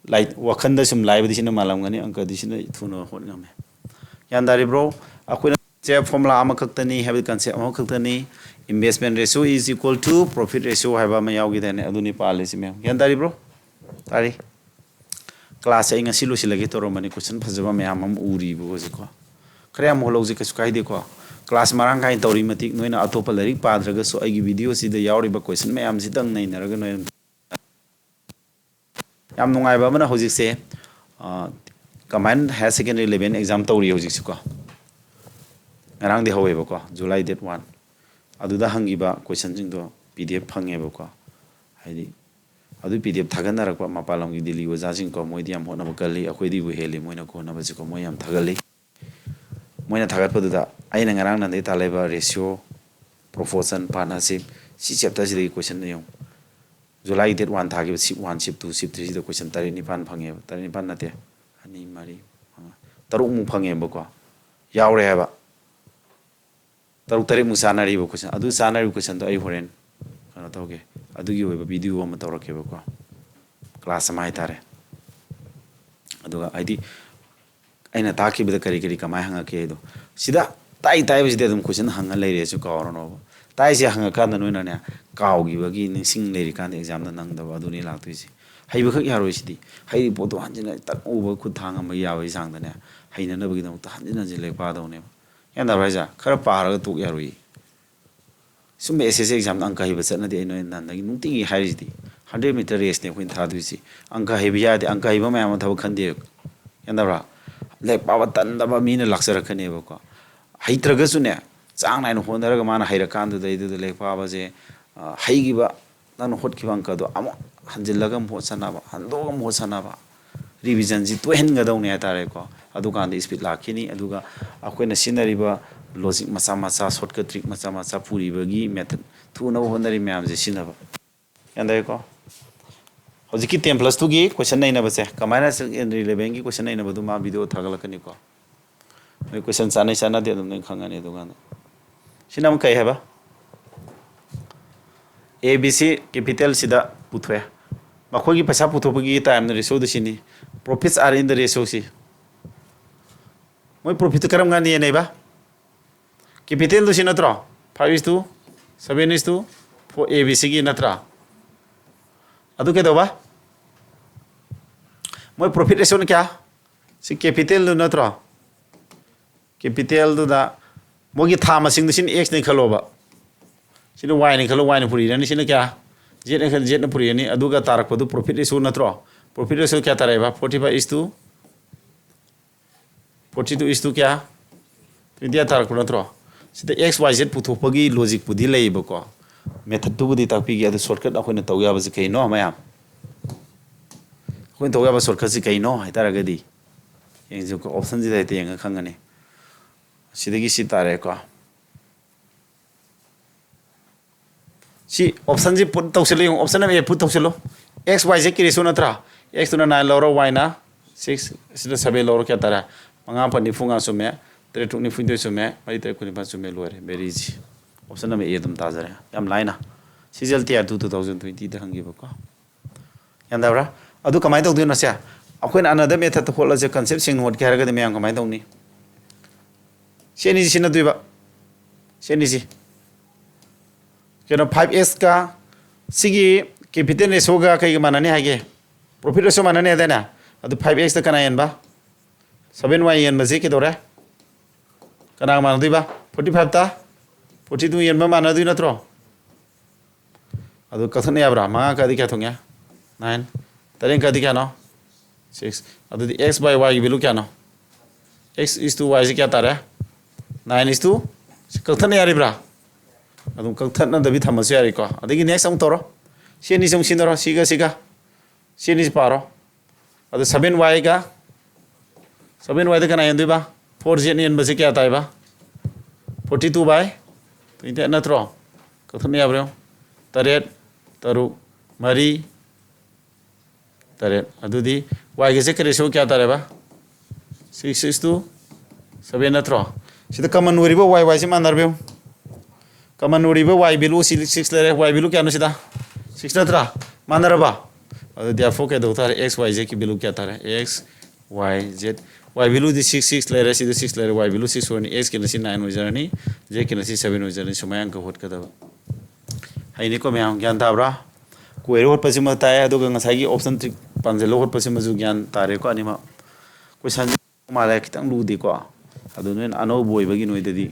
ꯂꯥꯏ-, ꯋꯥꯈꯟꯗ ꯁꯨꯝ ꯂꯥꯏꯕꯗꯤ ꯁꯤꯅ ꯃꯥꯜꯂꯝꯒꯅꯤ, ꯑꯪꯀꯗꯤ ꯁꯤꯅ ꯊꯨꯅ ꯍꯣꯠ ꯉꯝꯃꯦ꯫ ꯒ꯭ꯌꯥꯟ ꯇꯥꯔꯤꯕ꯭ꯔꯣ? ꯑꯩꯈꯣꯏꯅ ꯁꯦ ꯐꯣꯔꯃꯨꯂꯥ ꯑꯃꯈꯛꯇꯅꯤ, ꯍꯥꯏꯕꯗꯤ ꯀꯟꯁꯦꯞ ꯑꯃꯈꯛꯇꯅꯤ꯫ Investment ratio is equal to profit ratio ꯍꯥꯏꯕ ꯑꯃ ꯌꯥꯎꯈꯤꯗꯥꯏꯅꯦ? ꯑꯗꯨꯅꯤ ꯄꯥꯜꯂꯤꯁꯤ ꯃꯌꯥꯝ꯫ ꯒ꯭ꯌꯥꯟ ꯇꯥꯔꯤꯕ꯭ꯔꯣ? ꯇꯥꯔꯤ꯫ ꯀ꯭ꯂꯥꯁꯁꯦ ꯑꯩ ꯉꯁꯤ ꯂꯣꯏꯁꯤꯜꯂꯒꯦ ꯇꯧꯔꯝꯕꯅꯤ, ꯀꯣꯏꯁꯟ ꯐꯖꯕ ꯃꯌꯥꯝ ꯑꯃ ꯎꯔꯤꯕ ꯍꯧꯖꯤꯛꯀꯣ꯫ ꯈꯔ ꯌꯥꯝ ꯍꯣꯠꯍꯧꯁꯤ, ꯀꯩꯁꯨ ꯀꯥꯏꯗꯦꯀꯣ꯫ ꯀ꯭ꯂꯥꯁ ꯃꯔꯥꯡ ꯀꯥꯏꯅ ꯇꯧꯔꯤ ꯃꯇꯤꯛ ꯅꯣꯏꯅ ꯑꯇꯣꯞꯄ ꯂꯥꯏꯔꯤꯛ ꯄꯥꯗ꯭ꯔꯒꯁꯨ ꯑꯩꯒꯤ ꯚꯤꯗꯤꯑꯣꯁꯤꯗ ꯌꯥꯎꯔꯤꯕ ꯀꯣꯏꯁꯟ ꯃꯌꯥꯝꯁꯤꯗꯪ ꯅꯩꯅꯔꯒ ꯅꯣꯏ ꯌꯥꯝ ꯅꯨꯡꯉꯥꯏꯕ ꯑꯃꯅ ꯍꯧꯖꯤꯛꯁꯦ, ꯑ, combined higher secondary level exam ꯇꯧꯔꯤ ꯍꯧꯖꯤꯛꯁꯤꯀꯣ꯫ ꯉꯔꯥꯡꯗꯤ ꯍꯧꯋꯦꯕꯀꯣ, July date one꯫ ꯑꯗꯨꯗ ꯍꯪꯈꯤꯕ ꯀꯣꯏꯁꯟꯁꯤꯡꯗꯣ P D F ꯐꯪꯉꯦꯕꯀꯣ꯫ ꯍꯥꯏꯗꯤ ꯑꯗꯨ P D F ꯊꯥꯒꯠꯅꯔꯛꯄ ꯃꯄꯥꯟ ꯂꯝꯒꯤ ꯗꯤꯜꯂꯤ ꯑꯣꯖꯥꯁꯤꯡꯀꯣ, ꯃꯣꯏꯗꯤ ꯌꯥꯝ ꯍꯣꯠꯅꯕ ꯀꯜꯂꯤ, ꯑꯩꯈꯣꯏꯗꯤꯕꯨ ꯍꯦꯜꯂꯤ ꯃꯣꯏꯅ ꯍꯣꯠꯅꯕꯁꯤꯀꯣ, ꯃꯣꯏ ꯌꯥꯝ ꯊꯥꯒꯠꯂꯤ꯫ ꯃꯣꯏꯅ ꯊꯥꯒꯠꯄꯗꯨꯗ ꯑꯩꯅ ꯉꯔꯥꯡ ꯅꯍꯥꯟꯗꯩ ꯇꯥꯜꯂꯛꯏꯕ ꯔꯦꯁꯤꯌꯣ, ꯄ꯭ꯔꯣꯄꯣꯔꯁꯟ, ꯄꯥꯔꯠꯅꯔꯁꯤꯞ, ꯁꯤ ꯆꯦꯞꯇꯔꯁꯤꯗꯒꯤ ꯀꯣꯏꯁꯟ ꯌꯦꯡꯉꯨ꯫ July date one ꯊꯥꯈꯤꯕ shift one, shift two, shift three ꯁꯤꯗ ꯀꯣꯏꯁꯟ ꯇꯔꯦꯠ ꯅꯤꯄꯥꯟ ꯐꯪꯉꯦꯕ꯫ ꯇꯔꯦꯠ ꯅꯤꯄꯥꯟ ꯅꯠꯇꯦ, ꯑꯅꯤ, ꯃꯔꯤ, ꯃꯉꯥ, ꯇꯔꯨꯛꯃꯨꯛ ꯐꯪꯉꯦꯕꯀꯣ꯫ ꯌꯥꯎꯔꯦ ꯍꯥꯏꯕ꯫ ꯇꯔꯨꯛ ꯇꯔꯦꯠꯃꯨꯛ ꯆꯥꯟꯅꯔꯤꯕ ꯀꯣꯏꯁꯟ, ꯑꯗꯨ ꯆꯥꯟꯅꯔꯤꯕ ꯀꯣꯏꯁꯟꯗꯣ ꯑꯩ ꯍꯣꯔꯦꯟ ꯀꯩꯅꯣ ꯇꯧꯒꯦ, ꯑꯗꯨꯒꯤ ꯑꯣꯏꯕ ꯚꯤꯗꯤꯑꯣ ꯑꯃ ꯇꯧꯔꯛꯀꯦꯕꯀꯣ, ꯀ꯭ꯂꯥꯁ ꯑꯃ ꯍꯥꯏꯇꯥꯔꯦ꯫ ꯑꯗꯨꯒ ꯍꯥꯏꯗꯤ ꯑꯩꯅ ꯇꯥꯛꯈꯤꯕꯗ ꯀꯔꯤ ꯀꯔꯤ ꯀꯃꯥꯏꯅ ꯍꯪꯉꯛꯀꯦ ꯍꯥꯏꯗꯣ, ꯁꯤꯗ ꯇꯥꯏ ꯇꯥꯏꯕꯁꯤꯗꯤ ꯑꯗꯨꯝ ꯀꯣꯏꯁꯟ ꯍꯪꯉ ꯂꯩꯔꯦꯁꯨ ꯀꯥꯎꯔꯅꯣꯕ꯫ ꯇꯥꯏꯁꯦ ꯍꯪꯉꯀꯥꯟꯗ ꯅꯣꯏꯅꯅꯦ, ꯀꯥꯎꯈꯤꯕꯒꯤ ꯅꯤꯡꯁꯤꯡ ꯂꯩꯔꯤꯀꯥꯟꯗ ꯑꯦꯛꯖꯥꯝꯗ ꯅꯪꯗꯕ ꯑꯗꯨꯅꯤ ꯂꯥꯛꯇꯣꯏꯁꯦ꯫ ꯍꯩꯕꯈꯛ ꯌꯥꯔꯣꯏ ꯁꯤꯗꯤ꯫ ꯍꯩꯔꯤꯕ ꯄꯣꯠꯇꯣ ꯍꯟꯖꯤꯟꯅ ꯇꯛ ꯎꯕ ꯈꯨꯠ ꯊꯥꯡ ꯉꯝꯕ ꯌꯥꯕꯒꯤ ꯆꯥꯡꯗꯅꯦ, ꯍꯩꯅꯅꯕꯒꯤꯗꯃꯛꯇ ꯍꯟꯖꯤꯟ ꯍꯟꯖꯤꯟ ꯂꯥꯏꯔꯤꯛ ꯄꯥꯗꯧꯅꯦꯕ꯫ ꯒ꯭ꯌꯥꯟ ꯇꯥꯕ꯭ꯔꯥ ꯍꯥꯏꯁꯦ? ꯈꯔ ꯄꯥꯔꯒ ꯇꯣꯛ ꯌꯥꯔꯣꯏꯌꯦ꯫ ꯁꯨꯝꯕ ꯑꯦꯁ ꯑꯦꯁ ꯁꯤ ꯑꯦꯛꯖꯥꯝꯗ ꯑꯪꯀ ꯍꯩꯕ ꯆꯠꯅꯗꯦ꯫ ꯑꯩ ꯅꯣꯏ ꯅꯍꯥꯟꯗꯒꯤ ꯅꯨꯡꯇꯤꯒꯤ ꯍꯥꯏꯔꯤꯁꯤꯗꯤ, ꯍꯟꯗ꯭ꯔꯦꯠ ꯃꯤꯇꯔ ꯔꯦꯁꯅꯦ ꯑꯩꯈꯣꯏꯅ ꯊꯥꯗꯣꯏꯁꯤ꯫ ꯑꯪꯀ ꯍꯩꯕ ꯌꯥꯗꯦ, ꯑꯪꯀ ꯍꯩꯕ ꯃꯌꯥꯝ ꯑꯃ ꯊꯕꯛ ꯈꯟꯗꯦ꯫ ꯒ꯭ꯌꯥꯟ ꯇꯥꯕ꯭ꯔꯥ? ꯂꯥꯏꯔꯤꯛ ꯄꯥꯕ ꯇꯟꯗꯕ ꯃꯤꯅ ꯂꯥꯛꯆꯔꯛꯀꯅꯦꯕꯀꯣ꯫ ꯍꯩꯇ꯭ꯔꯒꯁꯨꯅꯦ, ꯆꯥꯡ ꯅꯥꯏꯅ ꯍꯣꯠꯅꯔꯒ ꯃꯥꯅ ꯍꯩꯔꯀꯥꯟꯗꯨꯗꯩꯗꯨꯗ ꯂꯥꯏꯔꯤꯛ ꯄꯥꯕꯁꯦ, ꯑ, ꯍꯩꯈꯤꯕ, ꯅꯪꯅ ꯍꯣꯠꯈꯤꯕ ꯑꯪꯀꯗꯣ ꯑꯃꯨꯛ ꯍꯟꯖꯤꯜꯂꯒ ꯑꯃꯨꯛ ꯍꯣꯠꯁꯟꯅꯕ, ꯍꯟꯗꯣꯛꯑꯒ ꯑꯃꯨꯛ ꯍꯣꯠꯁꯟꯅꯕ, ꯔꯤꯚꯤꯖꯟꯁꯤ ꯇꯣꯏꯍꯟꯒꯗꯧꯅꯦ ꯍꯥꯏꯇꯥꯔꯦꯀꯣ꯫ ꯑꯗꯨꯀꯥꯟꯗ ꯏꯁꯄꯤꯠ ꯂꯥꯛꯈꯤꯅꯤ꯫ ꯑꯗꯨꯒ ꯑꯩꯈꯣꯏꯅ ꯁꯤꯖꯤꯟꯅꯔꯤꯕ ꯂꯣꯖꯤꯛ ꯃꯆꯥ ꯃꯆꯥ, ꯁꯣꯔꯠꯀꯠ ꯇ꯭ꯔꯤꯛ ꯃꯆꯥ ꯃꯆꯥ, ꯄꯨꯔꯤꯕꯒꯤ ꯃꯦꯊꯠ ꯊꯨꯅꯕ ꯍꯣꯠꯅꯔꯤ ꯃꯌꯥꯝꯁꯦ ꯁꯤꯖꯤꯟꯅꯕ꯫ ꯒ꯭ꯌꯥꯟ ꯇꯥꯏꯀꯣ? ꯍꯧꯖꯤꯛꯀꯤ ꯇꯦꯟ ꯄ꯭ꯂꯁ ꯇꯨꯒꯤ ꯀꯣꯏꯁꯟ ꯅꯩꯅꯕꯁꯦ, ꯀꯃꯥꯏꯅ ꯁꯤꯛꯁ ꯑꯦꯟ ꯏꯂꯦꯚꯦꯟꯒꯤ ꯀꯣꯏꯁꯟ ꯅꯩꯅꯕꯗꯨ ꯃꯥ ꯚꯤꯗꯤꯑꯣ ꯊꯥꯒꯠꯂꯛꯀꯅꯤꯀꯣ꯫ ꯅꯣꯏ ꯀꯣꯏꯁꯟ ꯆꯥꯅꯩ ꯆꯥꯅꯗꯦ ꯑꯗꯨꯝ ꯅꯣꯏ ꯈꯪꯉꯅꯤ꯫ ꯑꯗꯨꯀꯥꯟꯗ ꯁꯤꯅ ꯑꯃꯨꯛ ꯀꯩ ꯍꯥꯏꯕ? A B C ꯀꯦꯄꯤꯇꯦꯜꯁꯤꯗ ꯄꯨꯊꯣꯛꯑꯦ꯫ ꯃꯈꯣꯏꯒꯤ ꯄꯩꯁꯥ ꯄꯨꯊꯣꯛꯄꯒꯤ ꯇꯥꯏꯝꯅ ꯔꯦꯁꯤꯌꯣꯗꯨ ꯁꯤꯅꯤ꯫ Profits are in the ratio ꯁꯤ꯫ ꯃꯣꯏ ꯄ꯭ꯔꯣꯐꯤꯠꯇꯨ ꯀꯔꯝ ꯀꯥꯟꯗ ꯌꯦꯟꯅꯩꯕ? ꯀꯦꯄꯤꯇꯦꯜꯗꯨ ꯁꯤ ꯅꯠꯇ꯭ꯔꯣ? Five is to seven is to four, A B ꯁꯤꯒꯤ ꯅꯠꯇ꯭ꯔꯥ? ꯑꯗꯨ ꯀꯩꯗꯧꯕ? ꯃꯣꯏ ꯄ꯭ꯔꯣꯐꯤꯠ ꯔꯦꯁꯤꯌꯣꯅ ꯀꯌꯥ? ꯁꯤ ꯀꯦꯄꯤꯇꯦꯜꯗꯨ ꯅꯠꯇ꯭ꯔꯣ? ꯀꯦꯄꯤꯇꯦꯜꯗꯨꯗ ꯃꯣꯏꯒꯤ ꯊꯥ ꯃꯁꯤꯡꯗꯨ ꯁꯤꯅ ꯑꯦꯛꯁꯅꯦ ꯈꯜꯂꯣꯕ, ꯁꯤꯅ ꯋꯥꯏꯅꯦ ꯈꯜꯂꯣ, ꯋꯥꯏꯅ ꯄꯨꯔꯤꯔꯅꯤ, ꯁꯤꯅ ꯀꯌꯥ? ꯖꯦꯠꯅ ꯈꯜ-, ꯖꯦꯠꯅ ꯄꯨꯔꯤꯔꯅꯤ꯫ ꯑꯗꯨꯒ ꯇꯥꯔꯛꯄꯗꯨ ꯄ꯭ꯔꯣꯐꯤꯠ ꯔꯦꯁꯤꯌꯣ ꯅꯠꯇ꯭ꯔꯣ? ꯄ꯭ꯔꯣꯐꯤꯠ ꯔꯦꯁꯤꯌꯣ ꯀꯌꯥ ꯇꯥꯔꯛꯑꯦꯕ? Forty five is to, forty two is to ꯀꯌꯥ? Twenty eight ꯇꯥꯔꯛꯄ ꯅꯠꯇ꯭ꯔꯣ? ꯁꯤꯗ ꯑꯦꯛꯁ ꯋꯥꯏ ꯖꯦꯠ ꯄꯨꯊꯣꯛꯄꯒꯤ ꯂꯣꯖꯤꯛꯄꯨꯗꯤ ꯂꯩꯌꯦꯕꯀꯣ, ꯃꯦꯊꯠꯇꯨꯕꯨꯗꯤ ꯇꯥꯛꯄꯤꯒꯦ꯫ ꯑꯗꯨ ꯁꯣꯔꯠꯀꯠ ꯑꯩꯈꯣꯏꯅ ꯇꯧ ꯌꯥꯕꯁꯤ ꯀꯩꯅꯣ ꯃꯌꯥꯝ? ꯑꯩꯈꯣꯏꯅ ꯇꯧ ꯌꯥꯕ ꯁꯣꯔꯠꯀꯠꯁꯤ ꯀꯩꯅꯣ ꯍꯥꯏꯇꯥꯔꯒꯗꯤ, ꯌꯦꯡꯁꯤꯀꯣ, ꯑꯣꯞꯁꯟꯁꯤꯗ ꯍꯦꯛꯇ ꯌꯦꯡꯉ ꯈꯪꯒꯅꯤ꯫ ꯁꯤꯗꯒꯤ ꯁꯤ ꯇꯥꯔꯦꯀꯣ꯫ ꯁꯤ ꯑꯣꯞꯁꯟꯁꯤ ꯄꯨꯠ ꯇꯧꯁꯤꯜꯂꯨ, ꯌꯦꯡꯉꯨ, ꯑꯣꯞꯁꯟ ꯑꯃ ꯑꯦ ꯄꯨꯠ ꯇꯧꯁꯤꯜꯂꯨ꯫ ꯑꯦꯛꯁ ꯋꯥꯏ ꯖꯦꯠꯀꯤ ꯔꯦꯁꯤꯌꯣ ꯅꯠꯇ꯭ꯔꯥ? ꯑꯦꯛꯁꯇꯨꯅ ꯅꯥꯏꯟ ꯂꯧꯔꯣ, ꯋꯥꯏꯅ ꯁꯤꯛꯁ, ꯁꯤꯗ ꯁꯕꯦꯟ ꯂꯧꯔꯣ, ꯀꯌꯥ ꯇꯥꯔꯦ? ꯃꯉꯥ ꯄꯟ ꯅꯤꯐꯨ ꯃꯉꯥ ꯆꯨꯝꯃꯦ꯫ ꯇꯔꯦꯠ ꯇꯔꯨꯛ ꯅꯤꯐꯨꯅꯤꯊꯣꯏ ꯆꯨꯝꯃꯦ, ꯃꯔꯤ ꯇꯔꯦꯠ ꯀꯨꯟꯅꯤꯄꯥꯟ ꯆꯨꯝꯃꯦ, ꯂꯣꯏꯔꯦ, very easy. Option number A ꯑꯗꯨꯝ ꯇꯥꯖꯔꯦ, ꯌꯥꯝ ꯂꯥꯏꯅ. C G L T R two two thousand twenty ꯗ ꯍꯪꯈꯤꯕꯀꯣ꯫ ꯒ꯭ꯌꯥꯟ ꯇꯥꯕ꯭ꯔꯥ? ꯑꯗꯨ ꯀꯃꯥꯏꯅ ꯇꯧꯗꯣꯏꯅꯣ ꯁꯦ? ꯑꯩꯈꯣꯏꯅ another method ꯇ ꯍꯣꯠꯂꯁꯦ, concept ꯁꯦꯡꯅ ꯍꯣꯠꯀꯦ ꯍꯥꯏꯔꯒꯗꯤ ꯃꯌꯥꯝ ꯀꯃꯥꯏꯅ ꯇꯧꯅꯤ? ꯁꯤ ꯑꯅꯤꯁꯤ ꯁꯤꯟꯅꯗꯣꯏꯕ꯫ ꯁꯤ ꯑꯅꯤꯁꯤ꯫ ꯀꯩꯅꯣ, five X ꯀ ꯁꯤꯒꯤ capital ratio ꯒ ꯀꯩꯒ ꯃꯥꯟꯅꯅꯤ ꯍꯥꯏꯒꯦ? Profit ratio ꯃꯥꯟꯅꯅꯤ ꯍꯥꯏꯗꯥꯏꯅꯦ? ꯑꯗꯨ five X ꯇ ꯀꯅꯥ ꯍꯦꯟꯕ? Seven Y ꯍꯦꯟꯕꯁꯤ ꯀꯩꯗꯧꯔꯦ? ꯀꯅꯥꯒ ꯃꯥꯟꯅꯗꯣꯏꯕ? Forty five ꯇ forty two ꯍꯦꯟꯕ ꯃꯥꯟꯅꯗꯣꯏ ꯅꯠꯇ꯭ꯔꯣ? ꯑꯗꯨ ꯀꯛꯊꯠꯅ ꯌꯥꯕ꯭ꯔꯥ? ꯃꯉꯥ ꯀꯛꯑꯗꯤ ꯀꯌꯥ ꯊꯣꯛꯉꯦ? Nine꯫ ꯇꯔꯦꯠ ꯀꯛꯑꯗꯤ ꯀꯌꯥꯅꯣ? Six꯫ ꯑꯗꯨꯗꯤ X by Y ꯒꯤ value ꯀꯌꯥꯅꯣ? X is to Y ꯁꯤ ꯀꯌꯥ ꯇꯥꯔꯦ? Nine is to, ꯁꯤ ꯀꯛꯊꯠꯅ ꯌꯥꯔꯤꯕ꯭ꯔꯥ? ꯑꯗꯨꯝ ꯀꯛꯊꯠꯅꯗꯕꯤ ꯊꯝꯃꯁꯨ ꯌꯥꯔꯤꯀꯣ꯫ ꯑꯗꯒꯤ next ꯑꯃꯨꯛ ꯇꯧꯔꯣ꯫ ꯁꯤ ꯑꯅꯤꯁꯤ ꯑꯃꯨꯛ ꯁꯤꯟꯅꯔꯣ, ꯁꯤꯒ ꯁꯤꯒ꯫ ꯁꯤ ꯑꯅꯤꯁꯤ ꯄꯥꯔꯣ꯫ ꯑꯗꯨ seven Y ꯒ, seven Y ꯗ ꯀꯅꯥ ꯌꯦꯟꯗꯣꯏꯕ? Four Z ꯌꯦꯟꯕꯁꯤ ꯀꯌꯥ ꯇꯥꯏꯕ? Forty two by twenty eight ꯅꯠꯇ꯭ꯔꯣ? ꯀꯛꯊꯠꯅ ꯌꯥꯕ꯭ꯔꯥ ꯌꯦꯡꯉꯣ꯫ ꯇꯔꯦꯠ, ꯇꯔꯨꯛ, ꯃꯔꯤ, ꯇꯔꯦꯠ꯫ ꯑꯗꯨꯗꯤ Y ꯒ Z ꯀ ratio ꯀꯌꯥ ꯇꯥꯔꯦꯕ? Six is to seven ꯅꯠꯇ꯭ꯔꯣ? ꯁꯤꯗ common ꯑꯣꯏꯔꯤꯕ Y Y ꯁꯤ ꯃꯥꯟꯅꯔꯕ ꯌꯦꯡꯉꯨ꯫ Common ꯑꯣꯏꯔꯤꯕ Y value ꯁꯤ six ꯂꯩꯔꯦ꯫ Y value ꯀꯌꯥꯅꯣ ꯁꯤꯗ? Six ꯅꯠꯇ꯭ꯔꯥ? ꯃꯥꯟꯅꯔꯕ? ꯑꯗꯨ therefore ꯀꯩꯗꯧ ꯇꯥꯔꯦ? X, Y, Z ꯀꯤ value ꯀꯌꯥ ꯇꯥꯔꯦ? X, Y, Z꯫ Y value ꯗꯤ six, six ꯂꯩꯔꯦ, ꯁꯤꯗ six ꯂꯩꯔꯦ꯫ Y value six ꯑꯣꯏꯔꯅꯤ, X ꯀꯤꯅ ꯁꯤ nine ꯑꯣꯏꯖꯔꯅꯤ, Z ꯀꯤꯅ ꯁꯤ seven ꯑꯣꯏꯖꯔꯅꯤ꯫ ꯁꯨꯃꯥꯏꯅ ꯑꯪꯀ ꯍꯣꯠꯀꯗꯕ꯫ ꯍꯩꯅꯤꯀꯣ ꯃꯌꯥꯝ, ꯒ꯭ꯌꯥꯟ ꯇꯥꯕ꯭ꯔꯥ? Query ꯍꯣꯠꯄꯁꯤꯃ ꯇꯥꯏ, ꯑꯗꯨꯒ ꯉꯁꯥꯏꯒꯤ option trick ꯄꯥꯝꯁꯤꯜꯂ ꯍꯣꯠꯄꯁꯤꯃꯁꯨ ꯒ꯭ꯌꯥꯟ ꯇꯥꯔꯦꯀꯣ ꯑꯅꯤꯃꯛ꯫ Question ꯃꯥꯜꯂꯦ, ꯈꯤꯇꯪ ꯂꯨꯗꯦꯀꯣ꯫ ꯑꯗꯨ ꯅꯣꯏꯅ ꯑꯅꯧꯕ ꯑꯣꯏꯕꯒꯤ ꯅꯣꯏꯗꯗꯤ,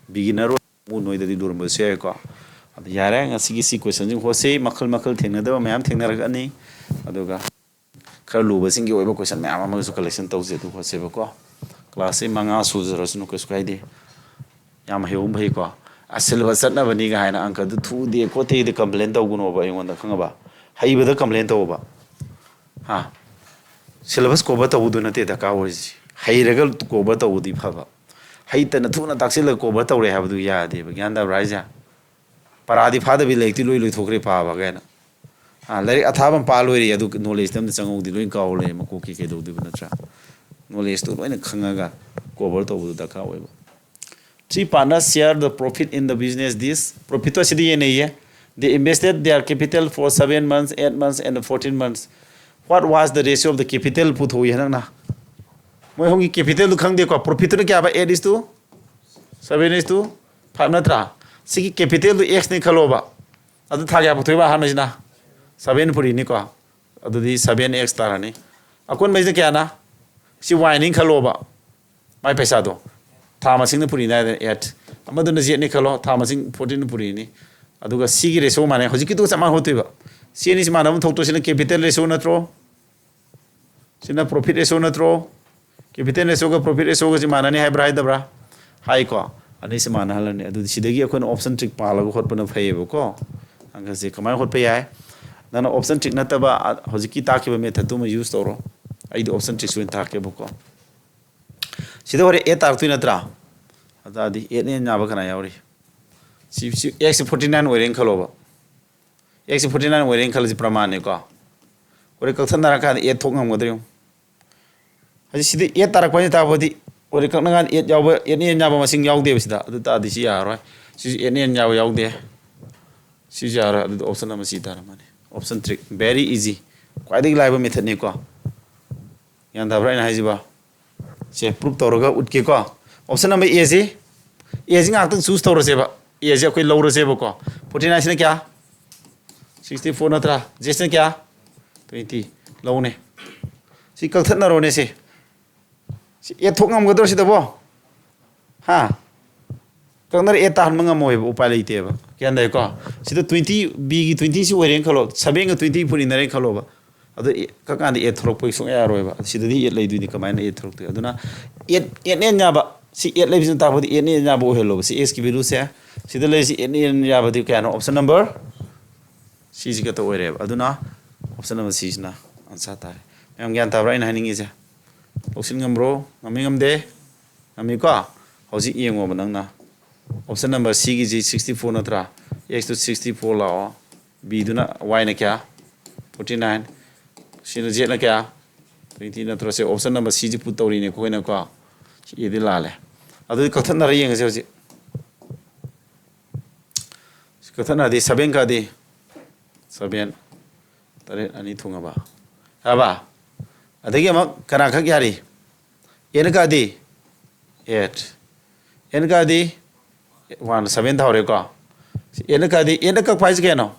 beginner ꯑꯣꯏꯕ ꯅꯣꯏꯗꯗꯤ ꯂꯨꯔꯝꯕꯁꯨ ꯌꯥꯏꯀꯣ꯫ ꯑꯗꯨ ꯌꯥꯔꯦ, ꯉꯁꯤꯒꯤ ꯁꯤ question ꯁꯤꯡ ꯍꯣꯠꯁꯤ, ꯃꯈꯜ ꯃꯈꯜ ꯊꯦꯡꯅꯗꯕ ꯃꯌꯥꯝ ꯊꯦꯡꯅꯔꯛꯑꯅꯤ꯫ ꯑꯗꯨꯒ ꯈꯔ ꯂꯨꯕꯁꯤꯡꯒꯤ ꯑꯣꯏꯕ question ꯃꯌꯥꯝ ꯑꯃꯒꯁꯨ collection ꯇꯧꯁꯦ, ꯑꯗꯨ ꯍꯣꯠꯁꯦꯕꯀꯣ꯫ Class ꯁꯤ ꯃꯉꯥ ꯁꯨꯖꯔꯁꯅꯨ, ꯀꯩꯁꯨ ꯀꯥꯏꯗꯦ꯫ ꯌꯥꯝ ꯍꯩꯍꯧꯕ ꯐꯩꯀꯣ꯫ ꯑꯁ, syllabus ꯆꯠꯅꯕꯅꯤꯒ ꯍꯥꯏꯅ ꯑꯪꯀꯗꯨ ꯊꯨꯗꯦ ꯈꯣꯠꯇꯦꯗꯤ complain ꯇꯧꯒꯅꯣꯕ ꯑꯩꯉꯣꯟꯗ, ꯈꯪꯉꯕ? ꯍꯩꯕꯗ complain ꯇꯧꯑꯣꯕ꯫ ꯍꯥ? Syllabus cover ꯇꯧꯕꯗꯨ ꯅꯠꯇꯦ ꯗꯔꯀꯥꯔ ꯑꯣꯏꯔꯤꯁꯤ, ꯍꯩꯔꯒ cover ꯇꯧꯕꯗꯤ ꯐꯕ꯫ ꯍꯩꯇꯅ ꯊꯨꯅ ꯇꯥꯛꯁꯤꯜꯂꯒ cover ꯇꯧꯔꯦ ꯍꯥꯏꯕꯗꯨ ꯌꯥꯗꯦꯕ, ꯒ꯭ꯌꯥꯟ ꯇꯥꯕ꯭ꯔꯥ ꯍꯥꯏꯁꯦ? ꯄꯔꯥꯗꯤ ꯐꯥꯗꯕꯤ ꯂꯥꯏꯔꯤꯛꯇꯤ ꯂꯣꯏ ꯂꯣꯏꯊꯣꯛꯈ꯭ꯔꯦ ꯄꯥꯕ ꯀꯥꯏꯅ꯫ ꯑꯥ, ꯂꯥꯏꯔꯤꯛ ꯑꯊꯥꯕ ꯑꯃ ꯄꯥ ꯂꯣꯏꯔꯦ, ꯑꯗꯨ knowledge ꯇ ꯑꯝꯇ ꯆꯪꯍꯧꯗꯦ, ꯂꯣꯏ ꯀꯥꯎ ꯂꯩꯔꯦ ꯃꯀꯣꯛꯀꯤ, ꯀꯩꯗꯧꯗꯣꯏꯕ ꯅꯠꯇ꯭ꯔꯥ? knowledgeꯇꯨ ꯂꯣꯏꯅ ꯈꯪꯉꯒ cover ꯇꯧꯕꯗꯨ ꯗꯔꯀꯥꯔ ꯑꯣꯏꯕ꯫ Three partners share the profit in the business. This profitꯇꯣ ꯑꯁꯤꯗ ꯌꯦꯟꯅꯩꯌꯦ. They invested their capital for seven months, eight months and fourteen months. What was the ratio of the capital? ꯄꯨꯊꯣꯛꯏ ꯍꯟꯗꯛꯅ꯫ ꯃꯣꯏ ꯑꯍꯨꯝꯒꯤ capitalꯗꯨ ꯈꯪꯗꯦꯀꯣ꯫ Profitꯇꯨꯅ ꯀꯌꯥꯕ? Eight is to seven is to five ꯅꯠꯇ꯭ꯔꯥ? ꯁꯤꯒꯤ capitalꯗꯨ Xꯅꯤ ꯈꯜꯂꯣꯕ꯫ ꯑꯗꯨ ꯊꯥ ꯀꯌꯥ ꯄꯨꯊꯣꯛꯏꯕ? ꯑꯍꯥꯟꯕꯁꯤꯅ seven ꯄꯨꯔꯤꯅꯤꯀꯣ꯫ ꯑꯗꯨꯗꯤ seven X ꯇꯥꯔꯅꯤ꯫ ꯑꯀꯣꯟꯕꯩꯁꯤꯅ ꯀꯌꯥꯅ? ꯁꯤ Yꯅꯤ ꯈꯜꯂꯣꯕ꯫ ꯃꯥꯏ ꯄꯩꯁꯥꯗꯣ ꯊꯥ ꯃꯁꯤꯡꯅ ꯄꯨꯔꯤꯅꯤ ꯍꯥꯏꯗꯅ eight꯫ ꯑꯃꯗꯨꯅ Zꯅꯤ ꯈꯜꯂꯣ, ꯊꯥ ꯃꯁꯤꯡ fourteen ꯄꯨꯔꯤꯅꯤ꯫ ꯑꯗꯨꯒ ꯁꯤꯒꯤ ratio ꯃꯥꯟꯅꯩ꯫ ꯍꯧꯖꯤꯛꯀꯤꯗꯨꯒ ꯆꯞ ꯃꯥꯟꯅ ꯍꯣꯠꯇꯣꯏꯕ꯫ ꯁꯤ ꯑꯅꯤꯁꯤ ꯃꯥꯟꯅꯕ ꯊꯣꯛꯇ꯭ꯔꯣ? ꯁꯤꯅ capital ratio ꯅꯠꯇ꯭ꯔꯣ? ꯁꯤꯅ profit ratio ꯅꯠꯇ꯭ꯔꯣ? Capital ratioꯒ profit ratioꯒꯁꯤ ꯃꯥꯟꯅꯅꯤ ꯍꯥꯏꯕ꯭ꯔꯥ ꯍꯥꯏꯗꯕ꯭ꯔꯥ? ꯍꯥꯏꯀꯣ꯫ ꯑꯅꯤꯁꯤ ꯃꯥꯟꯅꯍꯜꯂꯅꯤ꯫ ꯑꯗꯨꯗꯤ ꯁꯤꯗꯒꯤ ꯑꯩꯈꯣꯏꯅ option trick ꯄꯥꯜꯂꯒ ꯍꯣꯠꯄꯅ ꯐꯩꯌꯦꯕꯀꯣ꯫ ꯑꯪꯀꯁꯦ ꯀꯃꯥꯏꯅ ꯍꯣꯠꯄ ꯌꯥꯏ? ꯅꯪꯅ option trick ꯅꯠꯇꯕ, ꯑ, ꯍꯧꯖꯤꯛꯀꯤ ꯇꯥꯛꯈꯤꯕ methodꯇꯨ ꯑꯃ use ꯇꯧꯔꯣ꯫ ꯑꯩꯗꯤ option trickꯁꯨ ꯑꯣꯏꯅ ꯇꯥꯛꯀꯦꯕꯀꯣ꯫ ꯁꯤꯗ ꯍꯣꯔꯦꯟ eight ꯇꯥꯔꯛꯇꯣꯏ ꯅꯠꯇ꯭ꯔꯥ? ꯑꯗꯨ ꯇꯥꯔꯗꯤ eightꯅ ꯍꯦꯟꯅ ꯌꯥꯕ ꯀꯅꯥ ꯌꯥꯎꯔꯤ? ꯁꯤ, ꯁꯤ Xꯁꯤ forty nine ꯑꯣꯏꯔꯦꯅ ꯈꯜꯂꯣꯕ꯫ Xꯁꯤ forty nine ꯑꯣꯏꯔꯦꯅ ꯈꯜꯂꯁꯤ ꯄ꯭ꯔꯃꯥꯟꯅꯤꯀꯣ꯫ ꯍꯣꯔꯦꯟ ꯀꯛꯊꯠꯅꯔꯀꯥꯟꯗ eight ꯊꯣꯛ ꯉꯝꯒꯗ꯭ꯔꯥ ꯌꯦꯡꯉꯨ꯫ ꯍꯧꯖꯤꯛ ꯁꯤꯗ eight ꯇꯥꯔꯛꯄ ꯍꯥꯏꯁꯦ ꯇꯥꯛꯄꯗꯤ ꯍꯣꯔꯦꯟ ꯀꯛꯅꯉꯥꯏꯗ eight ꯌꯥꯎꯕ, eightꯅ ꯍꯦꯟꯅ ꯌꯥꯕ ꯃꯁꯤꯡ ꯌꯥꯎꯗꯦꯕ ꯁꯤꯗ꯫ ꯑꯗꯨ ꯇꯥꯔꯗꯤ ꯁꯤ ꯌꯥꯔꯔꯣꯏ꯫ ꯁꯤꯁꯨ eightꯅ ꯍꯦꯟꯅ ꯌꯥꯕ ꯌꯥꯎꯗꯦ꯫ ꯁꯤꯁꯨ ꯌꯥꯔꯔꯣꯏ꯫ ꯑꯗꯨꯗꯤ option ꯑꯃ ꯁꯤ ꯇꯥꯔꯝꯃꯅꯤ꯫ Option trick, very easy꯫ ꯈ꯭ꯋꯥꯏꯗꯒꯤ ꯂꯥꯏꯕ methodꯅꯤꯀꯣ꯫ ꯒ꯭ꯌꯥꯟ ꯇꯥꯕ꯭ꯔꯥ ꯑꯩꯅ ꯍꯥꯏꯁꯤꯕꯣ? ꯁꯦ, proof ꯇꯧꯔꯒ ꯎꯠꯀꯦꯀꯣ꯫ Option number Aꯁꯤ, Aꯁꯤ ꯉꯥꯛꯇꯪ choose ꯇꯧꯔꯁꯦꯕ꯫ Aꯁꯤ ꯑꯩꯈꯣꯏ ꯂꯧꯔꯁꯦꯕꯀꯣ꯫ Forty nineꯁꯤꯅ ꯀꯌꯥ? Sixty four ꯅꯠꯇ꯭ꯔꯥ? Zꯁꯤꯅ ꯀꯌꯥ? Twenty꯫ ꯂꯧꯅꯦ꯫ ꯁꯤ ꯀꯛꯊꯠꯅꯔꯣꯅꯦ ꯁꯤ꯫ ꯁꯤ eight ꯊꯣꯛ ꯉꯝꯒꯗ꯭ꯔꯣ ꯁꯤꯗꯕꯣ? ꯍꯥ? ꯀꯛꯅꯔ eight ꯇꯥꯍꯟꯕ ꯉꯝꯃꯣꯏꯕ, ꯎꯄꯥꯏ ꯂꯩꯇꯦꯕ꯫ ꯒ꯭ꯌꯥꯟ ꯇꯥꯏꯀꯣ? ꯁꯤꯗ twenty, Bꯒꯤ twentyꯁꯤ ꯑꯣꯏꯔꯦꯅ ꯈꯜꯂꯣ, sevenꯒ twenty ꯄꯨꯔꯤꯅꯔꯦꯅ ꯈꯜꯂꯣꯕ꯫ ꯑꯗꯣ ꯀꯛꯀꯥꯟꯗ eight ꯊꯣꯛꯂꯛꯄꯒꯤ ꯁꯨꯡꯌꯥ ꯌꯥꯔꯣꯏꯕ꯫ ꯁꯤꯗꯗꯤ eight ꯂꯩꯗꯣꯏꯅꯤ, ꯀꯃꯥꯏꯅ eight ꯊꯣꯛꯂꯛꯇꯣꯏ? ꯑꯗꯨꯅ eight, eightꯅ ꯍꯦꯟꯅ ꯌꯥꯕ, ꯁꯤ eight ꯂꯩꯕꯁꯤꯅ ꯇꯥꯛꯄꯗꯤ eightꯅ ꯍꯦꯟꯅ ꯌꯥꯕ ꯑꯣꯏꯍꯜꯂꯣꯕ꯫ ꯁꯤ Xꯀꯤ valueꯁꯦ ꯁꯤꯗ ꯂꯩꯔꯤꯁꯤ eightꯅ ꯍꯦꯟꯅ ꯌꯥꯕꯗꯤ ꯀꯌꯥꯅꯣ? Option number Cꯁꯤꯒ ꯑꯣꯏꯔꯦꯕ꯫ ꯑꯗꯨꯅ option number Cꯁꯤꯅ answer ꯇꯥꯔꯦ꯫ ꯃꯌꯥꯝ ꯒ꯭ꯌꯥꯟ ꯇꯥꯕ꯭ꯔꯥ ꯑꯩꯅ ꯍꯥꯏꯅꯤꯡꯉꯤꯁꯦ? ꯂꯧꯁꯤꯟ ꯉꯝꯕ꯭ꯔꯣ? ꯉꯝꯃꯤ ꯉꯝꯗꯦ? ꯉꯝꯃꯤꯀꯣ? ꯍꯧꯖꯤꯛ ꯌꯦꯡꯉꯣꯕ ꯅꯪꯅ꯫ Option number Cꯒꯤꯁꯤ sixty four ꯅꯠꯇ꯭ꯔꯥ? Xꯇꯨ sixty four ꯂꯥꯛꯑꯣ꯫ Bꯗꯨꯅ, Yꯅ ꯀꯌꯥ? Forty nine꯫ ꯁꯤꯅ Zꯅ ꯀꯌꯥ? ꯇ꯭ꯋꯦꯟꯇꯤ ꯅꯠꯇ꯭ꯔꯣ? ꯁꯦ, option number C ꯁꯤ put ꯇꯧꯔꯤꯅꯦ ꯑꯩꯈꯣꯏꯅꯀꯣ꯫ ꯁꯤ A ꯗꯤ ꯂꯥꯜꯂꯦ꯫ ꯑꯗꯨꯗꯤ ꯀꯛꯊꯠꯅꯔ ꯌꯦꯡꯉꯁꯦ ꯍꯧꯖꯤꯛ꯫ ꯁꯤ ꯀꯛꯊꯠꯅꯔꯗꯤ seven ꯀꯛꯑꯗꯤ seven, ꯇꯔꯦꯠ ꯑꯅꯤ ꯊꯨꯡꯉꯕ꯫ ꯌꯥꯔꯕ? ꯑꯗꯒꯤ ꯑꯃꯨꯛ ꯀꯅꯥ ꯈꯛ ꯌꯥꯔꯤ? N ꯀꯛꯑꯗꯤ eight꯫ N ꯀꯛꯑꯗꯤ one, seven ꯇꯥꯍꯧꯔꯦꯀꯣ꯫ ꯁꯤ N ꯀꯛꯑꯗꯤ, N ꯀꯛꯄ ꯍꯥꯏꯁꯦ ꯀꯩꯅꯣ?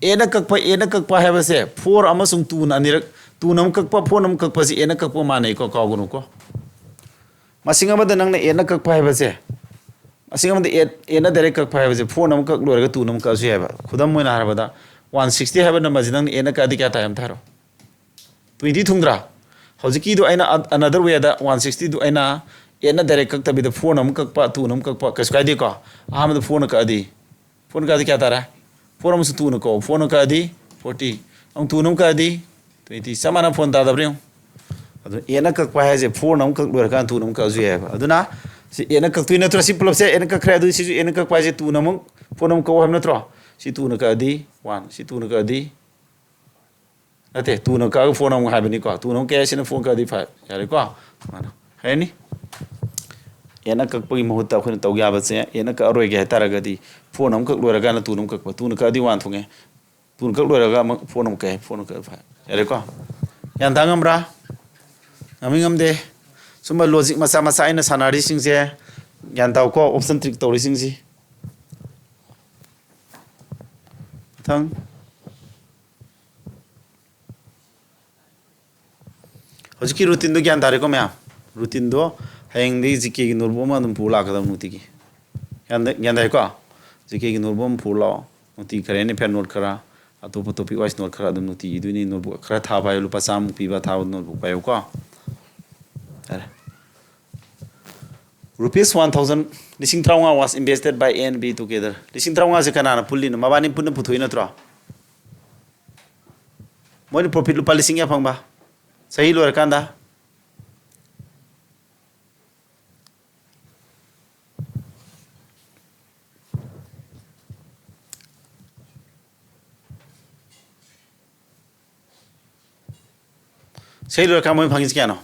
N ꯀꯛꯄ, N ꯀꯛꯄ ꯍꯥꯏꯕꯁꯦ four ꯑꯃꯁꯨꯡ two ꯅ ꯑꯅꯤꯔꯛ, two ꯅ ꯑꯃꯨꯛ ꯀꯛꯄ, four ꯅ ꯑꯃꯨꯛ ꯀꯛꯄꯁꯤ N ꯀꯛꯄ ꯃꯥꯟꯅꯩꯀꯣ, ꯀꯥꯎꯒꯅꯨꯀꯣ꯫ ꯃꯁꯤꯡ ꯑꯃꯗ ꯅꯪꯅ N ꯀꯛꯄ ꯍꯥꯏꯕꯁꯦ, ꯃꯁꯤꯡ ꯑꯃꯗ N, N ꯗꯥꯏꯔꯦꯛ ꯀꯛꯄ ꯍꯥꯏꯕꯁꯦ four ꯅ ꯑꯃꯨꯛ ꯀꯛ ꯂꯣꯏꯔꯒ two ꯅ ꯑꯃꯨꯛ ꯀꯛꯑꯁꯨ ꯌꯥꯏꯕ꯫ ꯈꯨꯗꯝ ꯑꯣꯏꯅ ꯍꯥꯏꯔꯕꯗ, one sixty ꯍꯥꯏꯕ number ꯁꯤ ꯅꯪꯅ N ꯀꯛꯑꯗꯤ ꯀꯌꯥ ꯇꯥꯏ ꯑꯝꯇ ꯍꯥꯏꯔꯣ? Twenty ꯊꯨꯡꯗ꯭ꯔꯥ? ꯍꯧꯖꯤꯛꯀꯤꯗꯨ ꯑꯩꯅ an-, another way the one sixty ꯗꯨ ꯑꯩꯅ N ꯗꯥꯏꯔꯦꯛ ꯀꯛꯇꯕꯤꯗ four ꯅ ꯑꯃꯨꯛ ꯀꯛꯄ, two ꯅ ꯑꯃꯨꯛ ꯀꯛꯄ, ꯀꯩꯁꯨ ꯀꯥꯏꯗꯦꯀꯣ꯫ ꯑꯍꯥꯟꯕꯗ four ꯅ ꯀꯛꯑꯗꯤ, four ꯅ ꯀꯛꯑꯗꯤ ꯀꯌꯥ ꯇꯥꯔꯦ? Four ꯑꯃꯁꯨꯡ two ꯅ ꯀꯛꯑꯣ꯫ Four ꯅ ꯀꯛꯑꯗꯤ forty, ꯑꯃꯨꯛ two ꯅ ꯑꯃꯨꯛ ꯀꯛꯑꯗꯤ twenty꯫ ꯆꯞ ꯃꯥꯟꯅ ꯐꯣꯟ ꯇꯥꯗꯕ꯭ꯔꯥ ꯌꯦꯡꯉꯨ꯫ ꯑꯗꯨ N ꯀꯛꯄ ꯍꯥꯏꯁꯦ four ꯅ ꯑꯃꯨꯛ ꯀꯛ ꯂꯣꯏꯔꯀꯥꯟꯗ two ꯅ ꯑꯃꯨꯛ ꯀꯛꯑꯁꯨ ꯌꯥꯏꯑꯕ꯫ ꯑꯗꯨꯅ ꯁꯤ N ꯀꯛꯇꯣꯏ ꯅꯠꯇ꯭ꯔꯣ? ꯁꯤ ꯄꯨꯂꯞꯁꯦ N ꯀꯛꯈ꯭ꯔꯦ꯫ ꯑꯗꯨ ꯁꯤꯁꯨ N ꯀꯛꯄ ꯍꯥꯏꯁꯦ two ꯅ ꯑꯃꯨꯛ, four ꯅ ꯑꯃꯨꯛ ꯀꯛꯑꯣ ꯍꯥꯏꯕ ꯅꯠꯇ꯭ꯔꯣ? ꯁꯤ two ꯅ ꯀꯛꯑꯗꯤ one, ꯁꯤ two ꯅ ꯀꯛꯑꯗꯤ, ꯅꯠꯇꯦ, two ꯅ ꯀꯛꯑꯒ four ꯅ ꯑꯃꯨꯛ ꯍꯥꯏꯕꯅꯤꯀꯣ꯫ Two ꯅ ꯑꯃꯨꯛ ꯀꯛꯑꯦ, ꯁꯤꯅ four ꯀꯛꯑꯗꯤ five꯫ ꯌꯥꯔꯦꯀꯣ? ꯁꯨꯃꯥꯏꯅ ꯍꯥꯏꯔꯅꯤ꯫ N ꯀꯛꯄꯒꯤ ꯃꯍꯨꯠꯇ ꯑꯩꯈꯣꯏꯅ ꯇꯧ ꯌꯥꯕꯁꯦ, N ꯀꯛꯑꯔꯣꯏꯒꯦ ꯍꯥꯏꯇꯥꯔꯒꯗꯤ four ꯅ ꯑꯃꯨꯛ ꯀꯛ ꯂꯣꯏꯔꯀꯥꯟꯗ two ꯅ ꯑꯃꯨꯛ ꯀꯛꯄ꯫ Two ꯅ ꯀꯛꯑꯗꯤ one ꯊꯨꯡꯉꯦ꯫ Two ꯅ ꯀꯛ ꯂꯣꯏꯔꯒ ꯑꯃꯨꯛ four ꯅ ꯑꯃꯨꯛ ꯀꯛꯑꯦ, four ꯅ ꯀꯛꯑꯦ, five꯫ ꯌꯥꯔꯦꯀꯣ? ꯒ꯭ꯌꯥꯟ ꯇꯥ ꯉꯝꯕ꯭ꯔꯥ? ꯉꯝꯃꯤ ꯉꯝꯗꯦ? ꯁꯨꯝꯕ logic ꯃꯆꯥ ꯃꯆꯥ ꯑꯩꯅ ꯁꯥꯟꯅꯔꯤꯁꯤꯡꯁꯦ ꯒ꯭ꯌꯥꯟ ꯇꯥꯎꯀꯣ, option trick ꯇꯧꯔꯤꯁꯤꯡꯁꯤ꯫ ꯃꯊꯪ꯫ ꯍꯧꯖꯤꯛꯀꯤ routine ꯗꯣ ꯒ꯭ꯌꯥꯟ ꯇꯥꯔꯦꯀꯣ ꯃꯌꯥꯝ? Routine ꯗꯣ ꯍꯌꯦꯡꯗꯤ GK ꯒꯤ notebook ꯑꯃ ꯑꯗꯨꯝ ꯄꯨꯔ ꯂꯥꯛꯀꯗꯕ ꯅꯨꯡꯇꯤꯒꯤ꯫ ꯒ꯭ꯌꯥꯟ ꯇꯥ-, ꯒ꯭ꯌꯥꯟ ꯇꯥꯏꯀꯣ? GK ꯒꯤ notebook ꯑꯃ ꯄꯨꯔ ꯂꯥꯛꯑꯣ꯫ ꯅꯨꯡꯇꯤ current affair note ꯈꯔ, ꯑꯇꯣꯞꯄ topic wise note ꯈꯔ ꯑꯗꯨꯝ ꯅꯨꯡꯇꯤ ꯏꯗꯣꯏꯅꯤ꯫ Notebook ꯈꯔ ꯊꯥꯕ ꯍꯥꯏꯌꯨ, ꯂꯨꯄꯥ ꯆꯥꯝꯃꯨꯛ ꯄꯤꯕ ꯑꯊꯥꯕ notebook ꯄꯥꯏꯌꯨꯀꯣ꯫ ꯌꯥꯔꯦ꯫ Rupees one thousand, ꯂꯤꯁꯤꯡ ꯇꯔꯥꯃꯉꯥ was invested by A and B together. ꯂꯤꯁꯤꯡ ꯇꯔꯥꯃꯉꯥꯁꯦ ꯀꯅꯥꯅ ꯄꯨꯜꯂꯤꯅꯣ? ꯃꯕꯥꯅꯤ ꯄꯨꯟꯅ ꯄꯨꯊꯣꯛꯏ ꯅꯠꯇ꯭ꯔꯣ? ꯃꯣꯏꯅ profit ꯂꯨꯄꯥ ꯂꯤꯁꯤꯡ ꯀꯌꯥ ꯐꯪꯕ? ꯆꯍꯤ ꯂꯣꯏꯔꯀꯥꯟꯗ? ꯁꯤ ꯂꯣꯏꯔꯀꯥꯟ ꯃꯣꯏ ꯐꯪꯉꯤꯁꯤ ꯀꯌꯥꯅꯣ?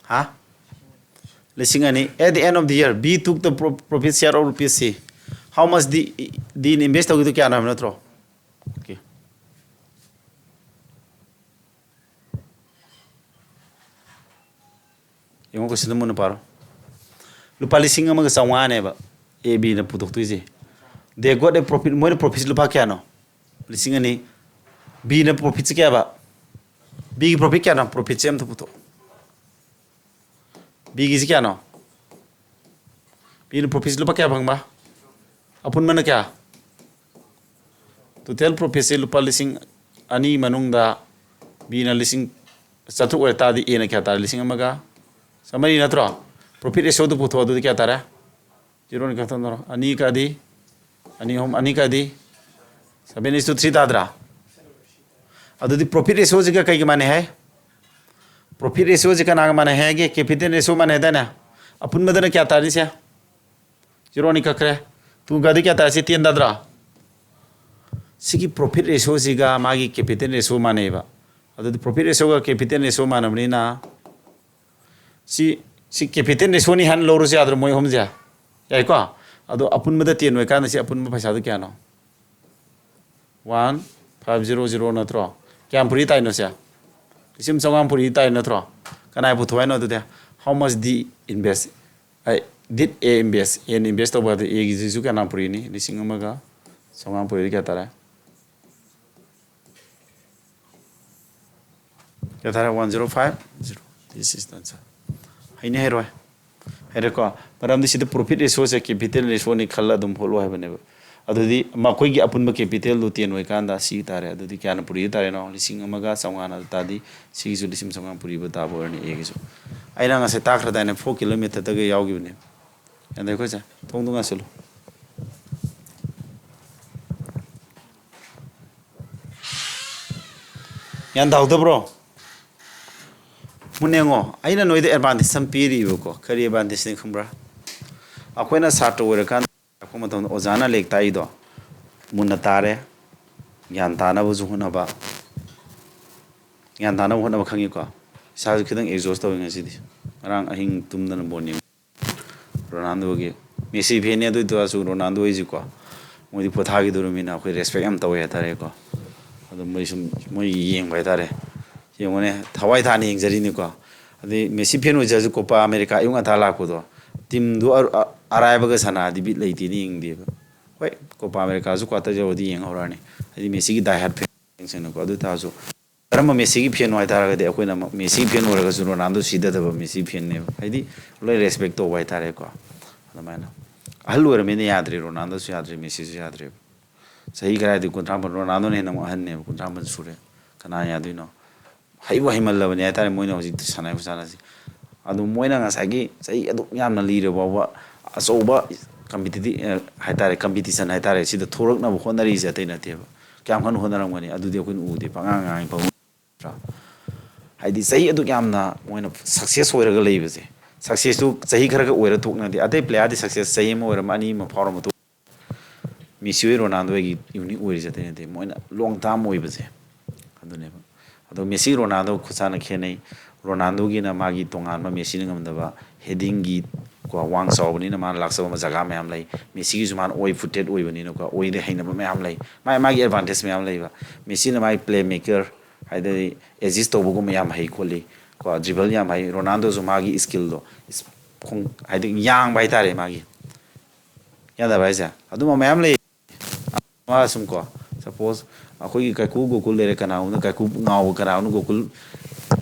ꯍꯥ? ꯂꯤꯁꯤꯡ ꯑꯅꯤ. At the end of the year, B took the pro- profit share of rupees C. How much did, did invest ꯇꯧꯈꯤꯗꯣ ꯀꯌꯥꯅꯣ ꯍꯥꯏꯕ ꯅꯠꯇ꯭ꯔꯣ? Okay. ꯌꯦꯡꯉꯣ, question ꯗꯣ ꯃꯨꯟꯅ ꯄꯥꯔꯣ. ꯂꯨꯄꯥ ꯂꯤꯁꯤꯡ ꯑꯃꯒ ꯆꯥꯝꯃꯉꯥꯅꯦꯕ A B ꯅ ꯄꯨꯊꯣꯛꯇꯣꯏꯁꯦ. They got a profit. ꯃꯣꯏꯅ profit ꯁꯤ ꯂꯨꯄꯥ ꯀꯌꯥꯅꯣ? ꯂꯤꯁꯤꯡ ꯑꯅꯤ. B ꯅ profit ꯁꯤ ꯀꯌꯥꯕ? B ꯒꯤ profit ꯀꯌꯥꯅꯣ? Profit ꯁꯦ ꯑꯝꯇ ꯄꯨꯊꯣꯛꯑꯣ. B ꯒꯤꯁꯤ ꯀꯌꯥꯅꯣ? B ꯅ profit ꯁꯤ ꯂꯨꯄꯥ ꯀꯌꯥ ꯐꯪꯕ? ꯑꯄꯨꯟꯕꯅ ꯀꯌꯥ? Total profit ꯁꯤ ꯂꯨꯄꯥ ꯂꯤꯁꯤꯡ ꯑꯅꯤ ꯃꯅꯨꯡꯗ B ꯅ ꯂꯤꯁꯤꯡ ꯆꯥꯇ꯭ꯔꯨꯛ ꯑꯣꯏꯔ ꯇꯥꯔꯗꯤ A ꯅ ꯀꯌꯥ ꯇꯥꯔꯦ? ꯂꯤꯁꯤꯡ ꯑꯃꯒ ꯆꯥꯃꯔꯤ ꯅꯠꯇ꯭ꯔꯣ? Profit ratio ꯗꯨ ꯄꯨꯊꯣꯛꯑꯣ, ꯑꯗꯨꯗꯤ ꯀꯌꯥ ꯇꯥꯔꯦ? Zero ꯅꯤ ꯀꯛꯊꯠꯅꯔꯣ. ꯑꯅꯤ ꯀꯛꯑꯗꯤ, ꯑꯅꯤ ꯑꯍꯨꯝ, ꯑꯅꯤ ꯀꯛꯑꯗꯤ seven is to three ꯇꯥꯗ꯭ꯔꯥ? ꯑꯗꯨꯗꯤ profit ratio ꯁꯤꯒ ꯀꯩꯒ ꯃꯥꯟꯅꯩ ꯍꯥꯏ? Profit ratio ꯁꯤ ꯀꯅꯥꯒ ꯃꯥꯟꯅꯩ ꯍꯥꯏꯒꯦ? Capital ratio ꯃꯥꯟꯅꯩ ꯍꯥꯏꯗꯥꯏꯅꯦ? ꯑꯄꯨꯟꯕꯗꯅ ꯀꯌꯥ ꯇꯥꯔꯤ ꯁꯦ? Zero ꯅꯤ ꯀꯛꯈ꯭ꯔꯦ. Two ꯀꯛꯑꯗꯤ ꯀꯌꯥ ꯇꯥꯔꯦ? ꯁꯤ ten ꯇꯥꯗ꯭ꯔꯥ? ꯁꯤꯒꯤ profit ratio ꯁꯤꯒ ꯃꯥꯒꯤ capital ratio ꯃꯥꯟꯅꯩꯕ. ꯑꯗꯨꯗꯤ profit ratio ꯒ capital ratio ꯃꯥꯟꯅꯕꯅꯤꯅ ꯁꯤ, ꯁꯤ capital ratio ꯅꯤ ꯍꯥꯏꯅ ꯂꯧꯔꯁꯨ ꯌꯥꯗ꯭ꯔꯣ, ꯃꯣꯏ ꯑꯍꯨꯝꯁꯦ? ꯌꯥꯏꯀꯣ? ꯑꯗꯣ ꯑꯄꯨꯟꯕꯗ ten ꯑꯣꯏꯀꯥꯟꯗ ꯁꯤ ꯑꯄꯨꯟꯕ ꯄꯩꯁꯥꯗꯣ ꯀꯌꯥꯅꯣ? One five zero zero ꯅꯠꯇ꯭ꯔꯣ? ꯀꯌꯥꯝ ꯄꯨꯔꯤ ꯇꯥꯏꯅꯣ ꯁꯦ? ꯂꯤꯁꯤꯡ ꯆꯥꯝꯃꯉꯥ ꯄꯨꯔꯤ ꯇꯥꯏ ꯅꯠꯇ꯭ꯔꯣ? ꯀꯅꯥꯏ ꯄꯨꯊꯣꯛ ꯍꯥꯏꯅꯣ ꯑꯗꯨꯗꯤ? How much did invest? ꯑꯩ, did A invest? A ꯅ invest ꯇꯧꯕ ꯑꯗꯨ A ꯒꯤꯁꯤꯁꯨ ꯀꯅꯥ ꯄꯨꯔꯤꯅꯤ? ꯂꯤꯁꯤꯡ ꯑꯃꯒ ꯆꯥꯝꯃꯉꯥ ꯄꯨꯔꯤꯗꯤ ꯀꯌꯥ ꯇꯥꯔꯦ? ꯀꯌꯥ ꯇꯥꯔꯦ? One zero five zero. This is the answer. ꯍꯩꯅꯤ ꯍꯩꯔꯣꯏ? ꯍꯩꯔꯦꯀꯣ? ꯃꯔꯝꯗꯤ ꯁꯤꯗ profit ratio ꯁꯦ capital ratio ꯅꯤ ꯈꯜꯂ ꯑꯗꯨꯝ ꯍꯣꯠꯂꯣ ꯍꯥꯏꯕꯅꯦꯕ. ꯑꯗꯨꯗꯤ ꯃꯈꯣꯏꯒꯤ ꯑꯄꯨꯟꯕ capital ꯗꯨ ten ꯑꯣꯏꯀꯥꯟꯗ ꯁꯤ ꯇꯥꯔꯦ. ꯑꯗꯨꯗꯤ ꯀꯌꯥꯅ ꯄꯨꯔꯤ ꯇꯥꯔꯦꯅꯣ? ꯂꯤꯁꯤꯡ ꯑꯃꯒ ꯆꯥꯝꯃꯉꯥꯅ ꯑꯗꯨ ꯇꯥꯔꯗꯤ ꯁꯤꯒꯤꯁꯨ ꯂꯤꯁꯤꯡ ꯆꯥꯝꯃꯉꯥ ꯄꯨꯔꯤꯕ ꯇꯥꯕ ꯑꯣꯏꯔꯅꯤ A ꯒꯤꯁꯨ. ꯑꯩꯅ ꯉꯁꯥꯏ ꯇꯥꯛꯈ꯭ꯔꯗꯥꯏꯅꯦ, four kilometer ꯗꯒ ꯌꯥꯎꯈꯤꯕꯅꯦ. ꯑꯗ ꯑꯩꯈꯣꯏꯁꯦ ꯊꯣꯡꯗꯣ ꯉꯥꯁꯤꯜꯂꯨ. ꯒ꯭ꯌꯥꯟ ꯇꯥꯍꯧꯗꯕ꯭ꯔꯣ? ꯃꯨꯟꯅ ꯌꯦꯡꯉꯣ, ꯑꯩꯅ ꯅꯣꯏꯗ advantage ꯑꯃ ꯄꯤꯔꯤꯕꯀꯣ꯫ ꯀꯔꯤ advantage ꯅꯤ ꯈꯪꯕ꯭ꯔꯥ? ꯑꯩꯈꯣꯏꯅ ꯁꯥꯇ꯭ꯔ ꯑꯣꯏꯔꯀꯥꯟꯗ ꯂꯥꯛꯄ ꯃꯇꯝꯗ ꯑꯣꯖꯥꯅ ꯂꯥꯏꯔꯤꯛ ꯇꯥꯛꯏꯗꯣ ꯃꯨꯟꯅ ꯇꯥꯔꯦ, ꯒ꯭ꯌꯥꯟ ꯇꯥꯅꯕꯁꯨ ꯍꯣꯠꯅꯕ, ꯒ꯭ꯌꯥꯟ ꯇꯥꯅꯕ ꯍꯣꯠꯅꯕ ꯈꯪꯉꯤꯀꯣ꯫ ꯏꯁꯥꯁꯨ ꯈꯤꯇꯪ exhaust ꯇꯧꯋꯤ ꯉꯁꯤꯗꯤ꯫ ꯉꯔꯥꯡ ꯑꯍꯤꯡ ꯇꯨꯝꯗꯅ ꯕꯣꯜ ꯌꯦꯡꯉꯤ꯫ ꯔꯣꯅꯥꯜꯗꯣꯒꯤ꯫ ꯃꯦꯁꯤ fan ꯅꯦ, ꯑꯗꯨ ꯑꯣꯏꯇꯥꯔꯁꯨ ꯔꯣꯅꯥꯜꯗꯣ ꯍꯣꯏꯁꯤꯀꯣ, ꯃꯣꯏꯗꯤ ꯄꯣꯊꯥꯈꯤꯗꯧꯔꯕꯅꯤꯅ ꯑꯩꯈꯣꯏ respect ꯌꯥꯝ ꯇꯧꯋꯦ ꯍꯥꯏꯇꯥꯔꯦꯀꯣ꯫ ꯑꯗꯣ ꯃꯣꯏ ꯁꯨꯝ ꯃꯣꯏ ꯌꯦꯡꯕ ꯍꯥꯏꯇꯥꯔꯦ꯫ ꯌꯦꯡꯉꯨꯅꯦ, ꯊꯋꯥꯏ ꯊꯥꯅ ꯌꯦꯡꯖꯔꯤꯅꯤꯀꯣ꯫ ꯑꯗꯩ ꯃꯦꯁꯤ fan ꯑꯣꯏꯖꯔꯁꯨ ꯀꯣꯄꯥ ꯑꯃꯦꯔꯤꯀꯥ ꯑꯌꯨꯛ ꯉꯟꯇꯥ ꯂꯥꯛꯄꯗꯣ, team ꯗꯨ ꯑꯔ-, ꯑ-, ꯑꯔꯥꯏꯕꯒ ꯁꯥꯟꯅꯔꯗꯤ ꯕꯤꯠ ꯂꯩꯇꯦꯅ ꯌꯦꯡꯗꯦꯕ꯫ ꯍꯣꯏ, ꯀꯣꯄꯥ ꯑꯃꯦꯔꯤꯀꯥꯁꯨ quarter ꯌꯧꯔꯗꯤ ꯌꯦꯡꯍꯧꯔꯅꯤ꯫ ꯑꯩꯗꯤ ꯃꯦꯁꯤꯒꯤ die hard fan ꯁꯤꯡꯅꯀꯣ꯫ ꯑꯗꯨ ꯑꯣꯏꯇꯥꯔꯁꯨ ꯀꯔꯝꯕ ꯃꯦꯁꯤꯒꯤ fan ꯅꯣ ꯍꯥꯏꯇꯥꯔꯒꯗꯤ, ꯑꯩꯈꯣꯏꯅ ꯑꯃꯨꯛ ꯃꯦꯁꯤ fan ꯑꯣꯏꯔꯒꯁꯨ ꯔꯣꯅꯥꯜꯗꯣ ꯁꯤꯊꯗꯕ ꯃꯦꯁꯤ fan ꯅꯦꯕ꯫ ꯍꯥꯏꯗꯤ ꯂꯣꯏ respect ꯇꯧꯕ ꯍꯥꯏꯇꯥꯔꯦꯀꯣ꯫ ꯑꯗꯨꯃꯥꯏꯅ ꯑꯍꯜ ꯑꯣꯏꯔꯃꯤꯅ ꯌꯥꯗ꯭ꯔꯦ, ꯔꯣꯅꯥꯜꯗꯣꯁꯨ ꯌꯥꯗ꯭ꯔꯦ, ꯃꯦꯁꯤꯁꯨ ꯌꯥꯗ꯭ꯔꯦꯕ꯫ ꯆꯍꯤ ꯀꯗꯥꯏꯗꯒꯤ ꯀꯨꯟꯊ꯭ꯔꯥ ꯃꯥꯄꯟ, ꯔꯣꯅꯥꯜꯗꯣꯅ ꯍꯦꯟꯅ ꯑꯃꯨꯛ ꯑꯍꯟꯅꯦꯕ, ꯀꯨꯟꯊ꯭ꯔꯥ ꯃꯥꯄꯟ ꯁꯨꯔꯦ꯫ ꯀꯅꯥ ꯌꯥꯗꯣꯏꯅꯣ? ꯍꯩꯕꯨ ꯍꯩꯃꯜꯂꯕꯅꯦ ꯍꯥꯏꯇꯥꯔꯦ ꯃꯣꯏꯅ ꯍꯧꯖꯤꯛ ꯁꯥꯟꯅꯔꯤꯕ ꯈꯨꯁꯥꯟꯅꯁꯦ꯫ ꯑꯗꯨ ꯃꯣꯏꯅ ꯉꯁꯥꯏꯒꯤ ꯆꯍꯤ ꯑꯗꯨꯛ ꯌꯥꯝꯅ ꯂꯤꯔ ꯐꯥꯎꯕ ꯑꯆꯧꯕ competitive, ꯑ, ꯍꯥꯏꯇꯥꯔꯦ, competition ꯍꯥꯏꯇꯥꯔꯦ, ꯁꯤꯗ ꯊꯣꯛꯂꯛꯅꯕ ꯍꯣꯠꯅꯔꯤꯁꯦ ꯑꯇꯩ ꯅꯠꯇꯦꯕ꯫ ꯀꯌꯥꯝ ꯀꯟꯅ ꯍꯣꯠꯅꯔꯝꯒꯅꯤ? ꯑꯗꯨꯗꯤ ꯑꯩꯈꯣꯏꯅ ꯎꯗꯦ, ꯄꯉꯥꯡ ꯉꯥꯡꯉꯤ ꯐꯥꯎ ꯅꯠꯇ꯭ꯔꯥ? ꯍꯥꯏꯗꯤ ꯆꯍꯤ ꯑꯗꯨꯛ ꯌꯥꯝꯅ ꯃꯣꯏꯅ success ꯑꯣꯏꯔꯒ ꯂꯩꯕꯁꯦ, success ꯇꯨ ꯆꯍꯤ ꯈꯔꯒ ꯑꯣꯏꯔ ꯊꯣꯛꯅꯗꯦ꯫ ꯑꯇꯩ player ꯗꯤ success ꯆꯍꯤ ꯑꯃ ꯑꯣꯏꯔꯝ, ꯑꯅꯤ ꯑꯃ ꯐꯥꯎꯔ ꯃꯇꯨꯡ, ꯃꯦꯁꯤ ꯍꯣꯏ ꯔꯣꯅꯥꯜꯗꯣ ꯍꯣꯏꯒꯤ unique ꯑꯣꯏꯔꯤꯁꯦ ꯑꯇꯩ ꯅꯠꯇꯦ, ꯃꯣꯏꯅ long term ꯑꯣꯏꯕꯁꯦ ꯑꯗꯨꯅꯦꯕ꯫ ꯑꯗꯣ ꯃꯦꯁꯤ ꯔꯣꯅꯥꯜꯗꯣ ꯈꯨꯠꯁꯥꯟꯅ ꯈꯦꯠꯅꯩ꯫ ꯔꯣꯅꯥꯜꯗꯣꯒꯤꯅ ꯃꯥꯒꯤ ꯇꯣꯉꯥꯟꯕ ꯃꯦꯁꯤꯅ ꯉꯝꯗꯕ heading ꯒꯤ ꯀꯣ, ꯋꯥꯡ ꯆꯥꯎꯕꯅꯤꯅ ꯃꯥꯅ ꯂꯥꯛꯆꯕ ꯖꯒꯥ ꯃꯌꯥꯝ ꯂꯩ꯫ ꯃꯦꯁꯤꯒꯤꯁꯨ ꯃꯥꯅ oil footed ꯑꯣꯏꯕꯅꯤꯅꯀꯣ, oil ꯗ ꯍꯩꯅꯕ ꯃꯌꯥꯝ ꯂꯩ꯫ ꯃꯥꯏ ꯃꯥꯒꯤ advantage ꯃꯌꯥꯝ ꯂꯩꯕ꯫ ꯃꯦꯁꯤꯅ ꯃꯥꯒꯤ playmaker, ꯍꯥꯏꯗꯤ assist ꯇꯧꯕꯒꯨꯝꯕ ꯌꯥꯝ ꯍꯩ ꯈꯣꯠꯂꯤ ꯀꯣ, dribble ꯌꯥꯝ ꯍꯩ꯫ ꯔꯣꯅꯥꯜꯗꯣꯁꯨ ꯃꯥꯒꯤ skill ꯗꯣ, ꯏꯁ-, ꯈꯣꯡ-, ꯍꯥꯏꯗꯤ ꯌꯥꯡꯕ ꯍꯥꯏꯇꯥꯔꯦ ꯃꯥꯒꯤ꯫ ꯌꯥꯗꯕ ꯍꯥꯏꯁꯦ? ꯑꯗꯨꯝꯕ ꯃꯌꯥꯝ ꯂꯩ꯫ ꯃꯥ ꯁꯨꯝ ꯀꯣ, suppose ꯑꯩꯈꯣꯏꯒꯤ ꯀꯥꯏꯀꯨ ꯒꯣꯀꯨꯜ ꯂꯩꯔꯦ, ꯀꯅꯥꯒꯨꯝꯕꯅ ꯀꯥꯏꯀꯨ ꯉꯥꯎꯕ, ꯀꯅꯥꯒꯨꯝꯕꯅ ꯒꯣꯀꯨꯜ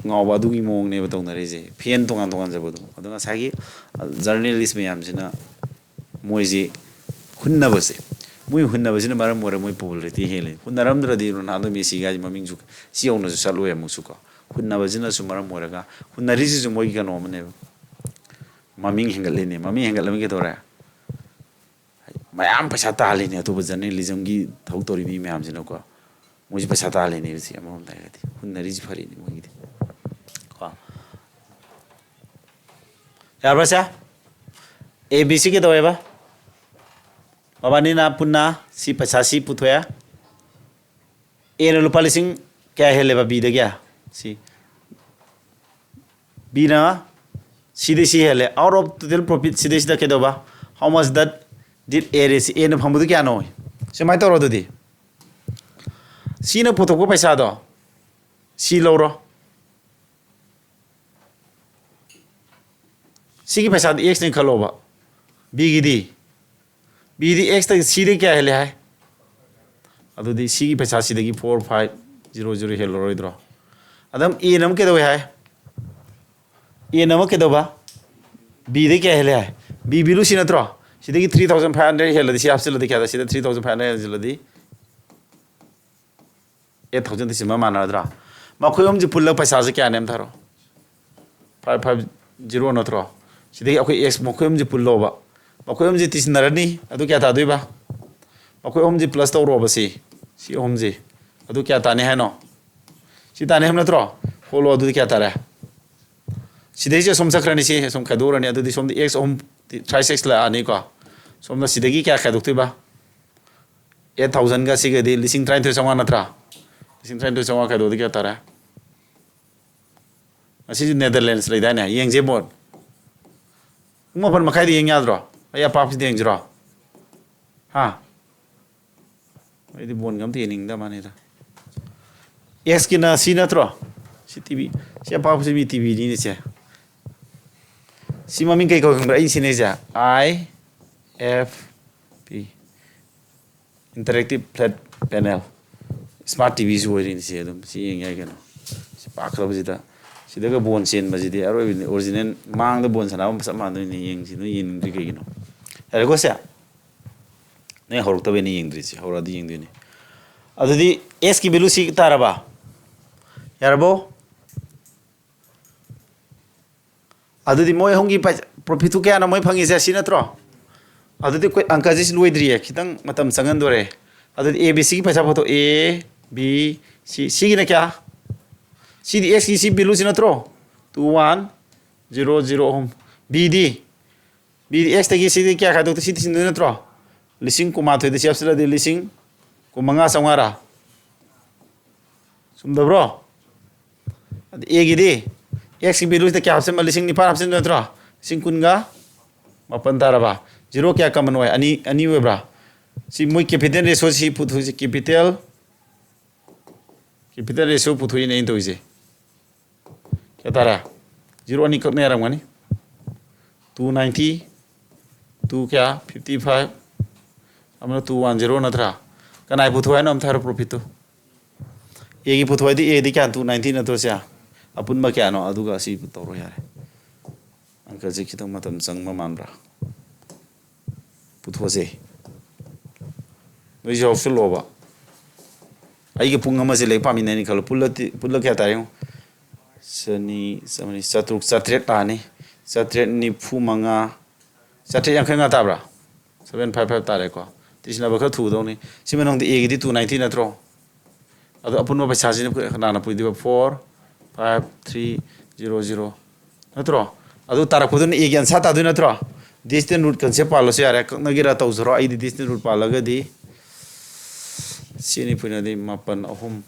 ꯉꯥꯎꯕ, ꯑꯗꯨꯒꯤ ꯃꯑꯣꯡꯅꯦꯕ ꯇꯧꯅꯔꯤꯁꯦ꯫ Fan ꯇꯣꯉꯥꯟ ꯇꯣꯉꯥꯟꯖꯕꯗꯣ꯫ ꯑꯗꯣ ꯉꯁꯥꯏꯒꯤ, ꯑ, journalist ꯃꯌꯥꯝꯁꯤꯅ ꯃꯣꯏꯁꯤ ꯍꯨꯟꯅꯕꯁꯦ, ꯃꯣꯏ ꯍꯨꯟꯅꯕꯁꯤꯅ ꯃꯔꯝ ꯑꯣꯏꯔꯒ ꯃꯣꯏ popularity ꯍꯦꯜꯂꯤ꯫ ꯍꯨꯟꯅꯔꯝꯗ꯭ꯔꯗꯤ ꯔꯣꯅꯥꯜꯗꯣ ꯃꯦꯁꯤꯒꯥꯏꯁꯦ ꯃꯃꯤꯡꯁꯨ ꯁꯤ ꯌꯧꯅꯁꯨ ꯆꯠꯂꯣꯏ ꯑꯃꯨꯛꯁꯨ ꯀꯣ꯫ ꯍꯨꯟꯅꯕꯁꯤꯅꯁꯨ ꯃꯔꯝ ꯑꯣꯏꯔꯒ, ꯍꯨꯟꯅꯔꯤꯁꯤꯁꯨ ꯃꯣꯏꯒꯤ ꯀꯩꯅꯣ ꯑꯃꯅꯦꯕ꯫ ꯃꯃꯤꯡ ꯍꯦꯟꯒꯠꯂꯤꯅꯦ꯫ ꯃꯃꯤꯡ ꯍꯦꯟꯒꯠꯂꯃꯤ ꯀꯩꯗꯧꯔꯦ? ꯃꯌꯥꯝ ꯄꯩꯁꯥ ꯇꯥꯜꯂꯤꯅꯦ ꯑꯇꯣꯞꯄ journalism ꯒꯤ ꯊꯕꯛ ꯇꯧꯔꯤ ꯃꯤ ꯃꯌꯥꯝꯁꯤꯅꯀꯣ꯫ ꯃꯣꯏꯁꯨ ꯄꯩꯁꯥ ꯇꯥꯜꯂꯤꯅꯦꯕ ꯁꯤ ꯑꯃꯔꯣꯝꯗ ꯍꯥꯏꯔꯒꯗꯤ꯫ ꯍꯨꯟꯅꯔꯤꯁꯤ ꯐꯔꯤꯅꯤ ꯃꯣꯏꯒꯤꯗꯤ꯫ ꯀꯣ꯫ ꯌꯥꯔꯕ꯭ꯔꯥ ꯁꯦ? A B C ꯀꯩꯗꯧꯋꯦꯕ? ꯃꯕꯥꯅꯤꯅ ꯄꯨꯟꯅ ꯁꯤ ꯄꯩꯁꯥ ꯁꯤ ꯄꯨꯊꯣꯛꯑꯦ꯫ A ꯅ ꯂꯨꯄꯥ ꯂꯤꯁꯤꯡ ꯀꯌꯥ ꯍꯦꯜꯂꯦꯕ B ꯗꯒꯤ? ꯁꯤ ꯕꯤꯅ ꯁꯤꯗꯩ ꯁꯤ ꯍꯦꯜꯂꯦ꯫ Out of total profit ꯁꯤꯗꯩꯁꯤꯗ ꯀꯩꯗꯧꯕ? How much that did A reach? ꯑꯦꯅ ꯐꯪꯕꯗꯨ ꯀꯌꯥꯅꯣ? ꯁꯨꯃꯥꯏꯅ ꯇꯧꯔꯣ ꯑꯗꯨꯗꯤ꯫ ꯁꯤꯅ ꯄꯨꯊꯣꯛꯄ ꯄꯩꯁꯥꯗꯣ ꯁꯤ ꯂꯧꯔꯣ꯫ ꯁꯤꯒꯤ ꯄꯩꯁꯥꯗꯤ ꯑꯦꯛꯁꯅꯦ ꯈꯜꯂꯣꯕ꯫ ꯕꯤꯒꯤꯗꯤ ꯕꯤꯗꯤ ꯑꯦꯛꯁꯇꯒꯤ ꯁꯤꯗꯒꯤ ꯀꯌꯥ ꯍꯦꯜꯂꯦ ꯍꯥꯏ? ꯑꯗꯨꯗꯤ ꯁꯤꯒꯤ ꯄꯩꯁꯥꯁꯤꯗꯒꯤ ꯐꯣꯔ ꯐꯥꯏꯚ ꯖꯤꯔꯣ ꯖꯤꯔꯣ ꯍꯦꯜꯂꯔꯣꯏꯗ꯭ꯔꯣ? ꯑꯗꯨꯝ ꯑꯦꯅ ꯑꯃꯨꯛ ꯀꯩꯗꯧꯋꯦ ꯍꯥꯏ? ꯑꯦꯅ ꯑꯃꯨꯛ ꯀꯩꯗꯧꯕ? ꯕꯤꯗꯒꯤ ꯀꯌꯥ ꯍꯦꯜꯂꯦ ꯍꯥꯏ? ꯕꯤ ꯚꯦꯂꯨ ꯁꯤ ꯅꯠꯇ꯭ꯔꯣ? ꯁꯤꯗꯒꯤ ꯊ꯭ꯔꯤ ꯊꯥꯎꯖꯟ ꯐꯥꯏꯚ ꯍꯟꯗ꯭ꯔꯦꯗ ꯍꯦꯜꯂꯗꯤ ꯁꯤ ꯍꯥꯞꯆꯤꯜꯂꯗꯤ ꯀꯌꯥꯗ? ꯁꯤꯗ ꯊ꯭ꯔꯤ ꯊꯥꯎꯖꯟ ꯐꯥꯏꯚ ꯍꯟꯗ꯭ꯔꯦꯗ ꯍꯦꯜꯂꯗꯤ ꯑꯦꯠ ꯊꯥꯎꯖꯟꯗꯤ ꯁꯤꯟꯕ ꯃꯥꯟꯅꯔꯗ꯭ꯔꯥ? ꯃꯈꯣꯏ ꯑꯍꯨꯝꯁꯤ ꯄꯨꯜꯂꯒ ꯄꯩꯁꯥꯁꯦ ꯀꯌꯥꯅꯦ ꯑꯃ ꯊꯥꯔꯣ꯫ ꯐꯥꯏꯚ ꯐꯥꯏꯚ ꯖꯤꯔꯣ ꯅꯠꯇ꯭ꯔꯣ? ꯁꯤꯗꯒꯤ ꯑꯩꯈꯣꯏ ꯑꯦꯛꯁ ꯃꯈꯣꯏ ꯑꯍꯨꯝꯁꯤ ꯄꯨꯜꯂꯣꯕ꯫ ꯃꯈꯣꯏ ꯑꯍꯨꯝꯁꯤ ꯇꯤꯁꯤꯟꯅꯔꯅꯤ꯫ ꯑꯗꯨ ꯀꯌꯥ ꯇꯥꯗꯣꯏꯕ? ꯃꯈꯣꯏ ꯑꯍꯨꯝꯁꯤ ꯄ꯭ꯂꯁ ꯇꯧꯔꯣꯕ ꯁꯤ꯫ ꯁꯤ ꯑꯍꯨꯝꯁꯤ꯫ ꯑꯗꯨ ꯀꯌꯥ ꯇꯥꯅꯤ ꯍꯥꯏꯅꯣ? ꯁꯤ ꯇꯥꯅꯤ ꯍꯥꯏꯕ ꯅꯠꯇ꯭ꯔꯣ? ꯍꯣꯜꯂꯣ꯫ ꯑꯗꯨꯗꯤ ꯀꯌꯥ ꯇꯥꯔꯦ? ꯁꯤꯗꯩꯁꯤ ꯑꯁꯣꯝ ꯆꯠꯈ꯭ꯔꯅꯤ꯫ ꯁꯤ ꯑꯁꯣꯝ ꯈꯥꯏꯗꯣꯛꯎꯔꯅꯤ꯫ ꯑꯗꯨꯗꯤ ꯁꯣꯝꯗ ꯑꯦꯛꯁ ꯑꯍꯨꯝ, ꯊ꯭ꯔꯥꯏꯁ ꯑꯦꯛꯁ ꯂꯥꯛꯑꯅꯤꯀꯣ꯫ ꯁꯣꯝꯗ ꯁꯤꯗꯒꯤ ꯀꯌꯥ ꯈꯥꯏꯗꯣꯛꯇꯣꯏꯕ? ꯑꯦꯠ ꯊꯥꯎꯖꯟꯒ ꯁꯤꯒꯗꯤ ꯂꯤꯁꯤꯡ ꯇꯔꯥꯅꯤꯊꯣꯏ ꯆꯥꯝꯃꯉꯥ ꯅꯠꯇ꯭ꯔꯥ? ꯂꯤꯁꯤꯡ ꯇꯔꯥꯅꯤꯊꯣꯏ ꯆꯥꯝꯃꯉꯥ ꯈꯥꯏꯗꯣꯛꯑꯗꯤ ꯀꯌꯥ ꯇꯥꯔꯦ? ꯉꯁꯤꯁꯨ ꯅꯦꯗꯔꯂꯦꯟꯁ ꯂꯩꯗꯥꯏꯅꯦ? ꯌꯦꯡꯁꯦ ꯕꯣꯜ꯫ ꯄꯨꯡ ꯃꯥꯄꯟ ꯃꯈꯥꯏꯗ ꯌꯦꯡ ꯌꯥꯗ꯭ꯔꯣ? ꯑꯩ ꯑꯄꯥꯛꯄꯁꯤꯗ ꯌꯦꯡꯁꯤꯔꯣ? ꯍꯥ? ꯑꯩꯗꯤ ꯕꯣꯜꯒ ꯑꯝꯇ ꯌꯦꯡꯅꯤꯡꯗꯕ ꯃꯥꯅꯤꯗ꯫ ꯑꯦꯛꯁꯀꯤꯅ ꯁꯤ ꯅꯠꯇ꯭ꯔꯣ? C T V. ꯁꯤ ꯑꯄꯥꯛꯄꯁꯤ ꯃꯤ ꯇꯤ ꯚꯤꯅꯤꯅꯦ ꯁꯦ꯫ ꯁꯤ ꯃꯃꯤꯡ ꯀꯩ ꯀꯧꯏ ꯈꯪꯕ꯭ꯔꯥ? ꯑꯩꯅ ꯁꯤꯟꯅꯩꯁꯦ I F P. Interactive flat panel, smart T Vꯁꯨ ꯑꯣꯏꯔꯤꯅꯤ꯫ ꯁꯤ ꯑꯗꯨꯝ ꯁꯤ ꯌꯦꯡ ꯌꯥꯏ ꯀꯩꯅꯣ꯫ ꯁꯤ ꯄꯥꯛꯈ꯭ꯔꯕꯁꯤꯗ꯫ ꯁꯤꯗꯒ ꯕꯣꯟ ꯆꯦꯟꯕꯁꯤꯗꯤ ꯑꯔꯣꯏꯕꯤꯅꯤ꯫ ꯑꯣꯔꯤꯖꯤꯅꯦꯜ ꯃꯥꯡꯗ ꯕꯣꯟ ꯁꯥꯟꯅꯕ ꯆꯞ ꯃꯥꯟꯅꯗꯣꯏꯅꯤ꯫ ꯌꯦꯡꯁꯤ꯫ ꯅꯣꯏ ꯌꯦꯡꯅꯤꯡꯗ꯭ꯔꯤ ꯀꯩꯒꯤꯅꯣ? ꯌꯥꯔꯦꯀꯣ ꯁꯦ? ꯅꯣꯏ ꯍꯧꯔꯛꯇꯕꯩꯅꯤ ꯌꯦꯡꯗ꯭ꯔꯤꯁꯦ꯫ ꯍꯧꯔꯛꯑꯗꯤ ꯌꯦꯡꯗꯣꯏꯅꯤ꯫ ꯑꯗꯨꯗꯤ ꯑꯦꯁꯀꯤ ꯚꯦꯂꯨ ꯁꯤ ꯇꯥꯔꯕ? ꯌꯥꯔꯕꯣ? ꯑꯗꯨꯗꯤ ꯃꯣꯏ ꯑꯍꯨꯝꯒꯤ ꯄꯩ-, ꯄ꯭ꯔꯣꯐꯤꯠꯇꯨ ꯀꯌꯥꯅꯣ ꯃꯣꯏ ꯐꯪꯉꯤꯁꯦ? ꯁꯤ ꯅꯠꯇ꯭ꯔꯣ? ꯑꯗꯨꯗꯤ ꯑꯩꯈꯣꯏ ꯑꯪꯀꯁꯤ ꯂꯣꯏꯗ꯭ꯔꯤꯌꯦ, ꯈꯤꯇꯪ ꯃꯇꯝ ꯆꯪꯍꯟꯗꯣꯔꯦ꯫ ꯑꯗꯨꯗꯤ ꯑꯦ ꯕꯤ ꯁꯤꯒꯤ ꯄꯩꯁꯥ ꯄꯨꯊꯣꯛ꯫ A B C. ꯁꯤꯒꯤꯅ ꯀꯌꯥ? ꯁꯤꯗꯤ ꯑꯦꯛꯁꯀꯤ ꯁꯤ ꯚꯦꯂꯨꯁꯤ ꯅꯠꯇ꯭ꯔꯣ? ꯇꯨ ꯋꯥꯟ ꯖꯤꯔꯣ ꯖꯤꯔꯣ ꯑꯍꯨꯝ꯫ ꯕꯤꯗꯤ? ꯕꯤꯗꯤ ꯑꯦꯛꯁꯇꯒꯤ ꯁꯤꯗꯤ ꯀꯌꯥ ꯈꯥꯏꯗꯣꯛꯇꯣꯏ? ꯁꯤꯗꯤ ꯁꯤꯟꯗꯣꯏ ꯅꯠꯇ꯭ꯔꯣ? ꯂꯤꯁꯤꯡ ꯀꯨꯟꯃꯥꯊꯣꯏꯗ ꯁꯤ ꯍꯥꯞꯆꯤꯜꯂꯗꯤ ꯂꯤꯁꯤꯡ ꯀꯨꯟꯃꯉꯥ ꯆꯥꯝꯃꯉꯥꯔꯥ? ꯆꯨꯝꯗꯕ꯭ꯔꯣ? ꯑꯗ ꯑꯦꯒꯤꯗꯤ ꯑꯦꯛꯁꯀꯤ ꯚꯦꯂꯨꯁꯤꯗ ꯀꯌꯥ ꯍꯥꯞꯆꯤꯟꯕ? ꯂꯤꯁꯤꯡ ꯅꯤꯄꯥꯟ ꯍꯥꯞꯆꯤꯟꯕ ꯅꯠꯇ꯭ꯔꯣ? ꯂꯤꯁꯤꯡ ꯀꯨꯟꯒ ꯃꯥꯄꯟ ꯇꯥꯔꯕ? ꯖꯤꯔꯣ ꯀꯌꯥ ꯀꯃꯟ ꯑꯣꯏ? ꯑꯅꯤ, ꯑꯅꯤ ꯑꯣꯏꯕ꯭ꯔꯥ? ꯁꯤ ꯃꯣꯏ ꯀꯦꯄꯤꯇꯦꯜ ꯔꯦꯁꯤꯌꯣ ꯁꯤ ꯄꯨꯊꯣꯛꯏꯁꯦ, ꯀꯦꯄꯤꯇꯦꯜ ꯀꯦꯄꯤꯇꯦꯜ ꯔꯦꯁꯤꯌꯣ ꯄꯨꯊꯣꯛꯏꯅꯦ ꯑꯩꯅ ꯇꯧꯔꯤꯁꯦ꯫ ꯀꯌꯥ ꯇꯥꯔꯦ? ꯖꯤꯔꯣ ꯑꯅꯤ ꯈꯛꯅ ꯌꯥꯔꯝꯒꯅꯤ꯫ ꯇꯨ ꯅꯥꯏꯟꯇꯤ, ꯇꯨ ꯀꯌꯥ? ꯐꯤꯐꯇꯤ ꯐꯥꯏꯚ, ꯑꯃꯅ ꯇꯨ ꯋꯥꯟ ꯖꯤꯔꯣ ꯅꯠꯇ꯭ꯔꯥ? ꯀꯅꯥꯏ ꯄꯨꯊꯣꯛ ꯍꯥꯏꯅꯣ ꯑꯝꯇ ꯍꯥꯏꯔꯣ ꯄ꯭ꯔꯣꯐꯤꯠꯇꯨ? ꯑꯦꯒꯤ ꯄꯨꯊꯣꯛꯑꯗꯤ ꯑꯦꯗꯤ ꯀꯌꯥ? ꯇꯨ ꯅꯥꯏꯟꯇꯤ ꯅꯠꯇ꯭ꯔꯣ ꯁꯦ? ꯑꯄꯨꯟꯕ ꯀꯌꯥꯅꯣ? ꯑꯗꯨꯒ ꯑꯁꯤ ꯇꯧꯔꯣ ꯌꯥꯔꯦ꯫ ꯑꯪꯀꯁꯦ ꯈꯤꯇꯪ ꯃꯇꯝ ꯆꯪꯕ ꯃꯥꯟꯕ꯭ꯔꯥ? ꯄꯨꯊꯣꯛꯑꯁꯦ꯫ ꯅꯣꯏꯁꯨ ꯌꯥꯎꯁꯜꯂꯣꯕ꯫ ꯑꯩꯒ ꯄꯨꯡ ꯑꯃꯁꯦ ꯂꯥꯏꯔꯤꯛ ꯄꯥꯃꯤꯟꯅꯅꯤ ꯈꯜꯂꯣ꯫ ꯄꯨꯜꯂ ꯇꯤ-, ꯄꯨꯜꯂ ꯀꯌꯥ ꯇꯥꯔꯦ ꯌꯦꯡꯉꯣ꯫ ꯆꯅꯤ, ꯆꯃꯔꯤ, ꯆꯥꯇ꯭ꯔꯨꯛ, ꯆꯥꯇ꯭ꯔꯦꯠ ꯇꯥꯅꯤ꯫ ꯆꯥꯇ꯭ꯔꯦꯠ ꯅꯤꯐꯨ ꯃꯉꯥ꯫ ꯆꯥꯇ꯭ꯔꯦꯠ ꯌꯥꯡꯈꯩ ꯃꯉꯥ ꯇꯥꯕ꯭ꯔꯥ? ꯁꯚꯦꯟ ꯐꯥꯏꯚ ꯐꯥꯏꯚ ꯇꯥꯔꯦꯀꯣ꯫ ꯇꯤꯁꯤꯟꯅꯕ ꯈꯔ ꯊꯨꯒꯗꯧꯅꯤ꯫ ꯁꯤ ꯃꯅꯨꯡꯗ ꯑꯦꯒꯤꯗꯤ ꯇꯨ ꯅꯥꯏꯟꯇꯤ ꯅꯠꯇ꯭ꯔꯣ? ꯑꯗꯣ ꯑꯄꯨꯟꯕ ꯄꯩꯁꯥꯁꯤꯅ ꯀꯅꯥꯅ ꯄꯨꯏꯗꯣꯏꯕ? Four five three zero zero ꯅꯠꯇ꯭ꯔꯣ? ꯑꯗꯨ ꯇꯥꯔꯛꯄꯗꯨꯅ ꯑꯦꯒꯤ ꯑꯟꯁꯥ ꯇꯥꯗꯣꯏ ꯅꯠꯇ꯭ꯔꯣ? ꯗꯤꯁꯇꯦꯟ ꯔꯨꯠ ꯀꯟꯁꯦꯞ ꯄꯥꯜꯂꯁꯨ ꯌꯥꯔꯦ꯫ ꯀꯛꯅꯒꯦꯔꯥ ꯇꯧꯖꯔꯣ꯫ ꯑꯩꯗꯤ ꯗꯤꯁꯇꯦꯟ ꯔꯨꯠ ꯄꯥꯜꯂꯒꯗꯤ ꯁꯤ ꯑꯅꯤ ꯄꯨꯟꯅꯗꯤ ꯃꯥꯄꯟ, ꯑꯍꯨꯝ,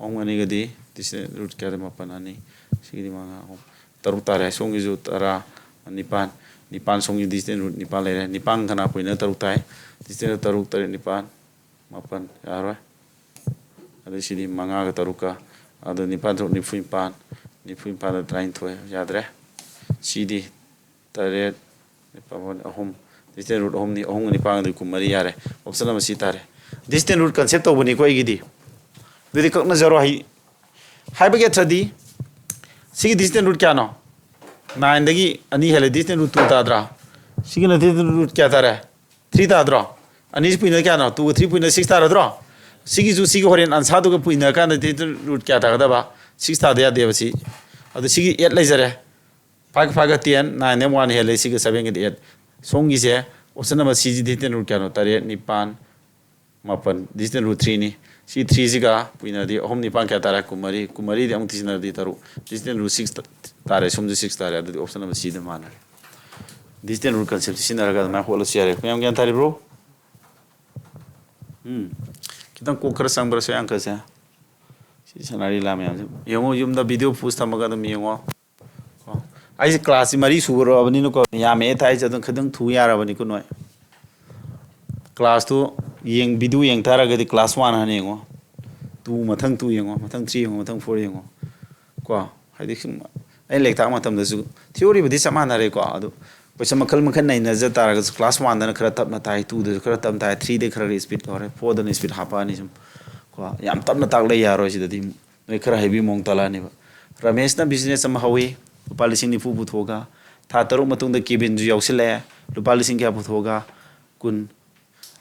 ꯑꯍꯨꯝ ꯑꯅꯤꯒꯗꯤ ꯗꯤꯁꯇꯦꯟ ꯔꯨꯠ ꯀꯌꯥꯗ? ꯃꯥꯄꯟ, ꯑꯅꯤ, ꯁꯤꯒꯤꯗꯤ ꯃꯉꯥ, ꯑꯍꯨꯝ, ꯇꯔꯨꯛ ꯇꯥꯔꯦ꯫ ꯁꯣꯝꯒꯤꯁꯨ ꯇꯔꯥ, ꯅꯤꯄꯥꯟ, ꯅꯤꯄꯥꯟ ꯁꯣꯝꯒꯤ ꯗꯤꯁꯇꯦꯟ ꯔꯨꯠ ꯅꯤꯄꯥꯟ ꯂꯩꯔꯦ꯫ ꯅꯤꯄꯥꯟ ꯀꯅꯥ ꯄꯨꯏꯅ? ꯇꯔꯨꯛ ꯇꯥꯏ꯫ ꯗꯤꯁꯇꯦꯟ ꯔꯨꯠ ꯇꯔꯨꯛ, ꯇꯔꯦꯠ, ꯅꯤꯄꯥꯟ, ꯃꯥꯄꯟ ꯌꯥꯔꯣꯏ꯫ ꯑꯗꯩ ꯁꯤꯗꯤ ꯃꯉꯥꯒ ꯇꯔꯨꯛꯀ, ꯑꯗꯨ ꯅꯤꯄꯥꯟ ꯇꯔꯨꯛ ꯅꯤꯐꯨ ꯅꯤꯄꯥꯟ, ꯅꯤꯐꯨ ꯅꯤꯄꯥꯟꯗ ꯇꯔꯥꯅꯤꯊꯣꯏ ꯌꯥꯗ꯭ꯔꯦ꯫ ꯁꯤꯗꯤ ꯇꯔꯦꯠ, ꯅꯤꯄꯥꯟ, ꯑꯍꯨꯝ, ꯗꯤꯁꯇꯦꯟ ꯔꯨꯠ ꯑꯍꯨꯝꯅꯤ, ꯑꯍꯨꯝꯒ ꯅꯤꯄꯥꯟꯒꯗꯤ ꯀꯨꯟꯃꯔꯤ ꯌꯥꯔꯦ꯫ ꯑꯣꯞꯁꯟ ꯑꯃ ꯁꯤ ꯇꯥꯔꯦ꯫ ꯗꯤꯁꯇꯦꯟ ꯔꯨꯠ ꯀꯟꯁꯦꯞ ꯇꯧꯕꯅꯤꯀꯣ ꯑꯩꯒꯤꯗꯤ꯫ ꯑꯗꯨꯗꯤ ꯀꯛꯅꯖꯔꯣ꯫ ꯍꯩ-, ꯍꯥꯏꯕꯒꯤ ꯑꯊ꯭ꯔꯗꯤ ꯁꯤꯒꯤ ꯗꯤꯁꯇꯦꯟ ꯔꯨꯠ ꯀꯌꯥꯅꯣ? ꯅꯥꯏꯟꯗꯒꯤ ꯑꯅꯤ ꯍꯦꯜꯂꯦ, ꯗꯤꯁꯇꯦꯟ ꯔꯨꯠ ꯇꯨ ꯇꯥꯗ꯭ꯔꯥ? ꯁꯤꯒꯤꯅ ꯗꯤꯁꯇꯦꯟ ꯔꯨꯠ ꯀꯌꯥ ꯇꯥꯔꯦ? ꯊ꯭ꯔꯤ ꯇꯥꯗ꯭ꯔꯣ? ꯑꯅꯤꯁꯤ ꯄꯨꯏꯅ ꯀꯌꯥꯅꯣ? ꯇꯨꯒ ꯊ꯭ꯔꯤ ꯄꯨꯏꯅ ꯁꯤꯛꯁ ꯇꯥꯔꯗ꯭ꯔꯣ? ꯁꯤꯒꯤꯁꯨ ꯁꯤꯒꯤ ꯍꯣꯔꯦꯟ ꯑꯟꯁꯥꯗꯨꯒ ꯄꯨꯏꯅ ꯀꯥꯟꯗꯗꯤ ꯔꯨꯠ ꯀꯌꯥ ꯇꯥꯒꯗꯕ? ꯁꯤꯛꯁ ꯇꯥꯗ ꯌꯥꯗꯦꯕ ꯁꯤ꯫ ꯑꯗꯨ ꯁꯤꯒꯤ ꯑꯦꯠ ꯂꯩꯖꯔꯦ꯫ ꯐꯥꯏꯚ ꯐꯥꯏꯚꯀ ꯇꯦꯟ, ꯅꯥꯏꯟꯗ ꯋꯥꯟ ꯍꯦꯜꯂꯦ, ꯁꯤꯒ ꯁꯚꯦꯟꯒꯗꯤ ꯑꯦꯠ꯫ ꯁꯣꯝꯒꯤꯁꯦ ꯑꯣꯞꯁꯟ ꯅꯝꯕꯔ ꯁꯤꯁꯤꯗꯤ ꯗꯤꯁꯇꯦꯟ ꯔꯨꯠ ꯀꯌꯥꯅꯣ? ꯇꯔꯦꯠ, ꯅꯤꯄꯥꯟ, ꯃꯥꯄꯟ꯫ ꯗꯤꯁꯇꯦꯟ ꯔꯨꯠ ꯊ꯭ꯔꯤꯅꯤ꯫ ꯁꯤ ꯊ꯭ꯔꯤꯁꯤꯒ ꯄꯨꯏꯅꯗꯤ ꯑꯍꯨꯝ ꯅꯤꯄꯥꯟ ꯀꯌꯥ ꯇꯥꯔꯦ? ꯀꯨꯟꯃꯔꯤ꯫ ꯀꯨꯟꯃꯔꯤꯗꯤ ꯑꯃꯨꯛ ꯊꯤꯖꯤꯟꯅꯔꯗꯤ ꯇꯔꯨꯛ꯫ ꯗꯤꯁꯇꯦꯟ ꯔꯨꯠ ꯁꯤꯛꯁ ꯇꯥꯔꯦ꯫ ꯑꯗꯨꯗꯤ ꯑꯣꯞꯁꯟ ꯅꯝꯕꯔ ꯁꯤꯗ ꯃꯥꯟꯅꯔꯦ꯫ ꯗꯤꯁꯇꯦꯟ ꯔꯨꯠ ꯀꯟꯁꯦꯞꯁꯦ ꯁꯤꯖꯤꯟꯅꯔꯒ ꯑꯗꯨꯃꯥꯏꯅ ꯍꯣꯠꯂꯁꯨ ꯌꯥꯔꯦ꯫ ꯃꯌꯥꯝ ꯒ꯭ꯌꯥꯟ ꯇꯥꯔꯤꯕ꯭ꯔꯣ? ꯎꯝ꯫ ꯈꯤꯇꯪ ꯀꯣꯛ ꯈꯔ ꯆꯪꯕ꯭ꯔꯥ ꯁꯤ ꯑꯪꯀꯁꯦ? ꯁꯤ ꯁꯅꯥꯔꯤ ꯂꯥ ꯃꯌꯥꯝꯁꯦ ꯌꯦꯡꯉꯣ, ꯌꯨꯝꯗ video post ꯊꯝꯃꯒ ꯑꯗꯨꯝ ꯌꯦꯡꯉꯣ꯫ ꯀꯣ, ꯑꯩꯁꯦ class ꯁꯤ ꯃꯔꯤ ꯁꯨꯈ꯭ꯔꯕꯅꯤꯅꯀꯣ, ꯌꯥꯝꯃꯦ ꯊꯥꯏꯁꯦ ꯑꯗꯨꯝ ꯈꯤꯇꯪ ꯊꯨ ꯌꯥꯔꯕꯅꯤꯀꯣ ꯅꯣꯏ꯫ Class ꯇꯨ ꯌꯦꯡ video ꯌꯦꯡ ꯇꯥꯔꯒꯗꯤ class one ꯍꯥꯟꯅ ꯌꯦꯡꯉꯣ, two ꯃꯊꯪ two ꯌꯦꯡꯉꯣ, ꯃꯊꯪ three ꯌꯦꯡꯉꯣ, ꯃꯊꯪ four ꯌꯦꯡꯉꯣ꯫ ꯀꯣ, ꯍꯥꯏꯗꯤ ꯁꯨꯝ ꯑꯩꯅ ꯂꯥꯏꯔꯤꯛ ꯇꯥꯛꯄ ꯃꯇꯝꯗꯁꯨ theory ꯕꯨꯗꯤ ꯆꯞ ꯃꯥꯟꯅꯔꯦꯀꯣ, ꯑꯗꯨ question ꯃꯈꯜ ꯃꯈꯜ ꯅꯩꯅꯖ ꯇꯥꯔꯒꯁꯨ class one ꯗꯅ ꯈꯔ ꯇꯞꯅ ꯇꯥꯏ, two ꯗꯁꯨ ꯈꯔ ꯇꯞꯅ ꯇꯥꯏ, three ꯗꯩ ꯈꯔ speed ꯂꯧꯔꯦ, four ꯗꯅ speed ꯍꯥꯞꯄꯛꯑꯅꯤ ꯁꯨꯝ꯫ ꯀꯣ, ꯌꯥꯝ ꯇꯞꯅ ꯇꯥꯛꯂꯩ ꯌꯥꯔꯣꯏ ꯁꯤꯗꯗꯤ꯫ ꯅꯣꯏ ꯈꯔ ꯍꯩꯕꯤ ꯃꯑꯣꯡ ꯇꯥꯂꯛꯑꯅꯦꯕ꯫ ꯔꯃꯦꯁꯅ business ꯑꯃ ꯍꯧꯋꯤ, ꯂꯨꯄꯥ ꯂꯤꯁꯤꯡ ꯅꯤꯐꯨ ꯄꯨꯊꯣꯛꯑꯒ, ꯊꯥ ꯇꯔꯨꯛ ꯃꯇꯨꯡꯗ cabin ꯁꯨ ꯌꯥꯎꯁꯤꯜꯂꯛꯑꯦ, ꯂꯨꯄꯥ ꯂꯤꯁꯤꯡ ꯀꯌꯥ ꯄꯨꯊꯣꯛꯑꯒ? ꯀꯨꯟ꯫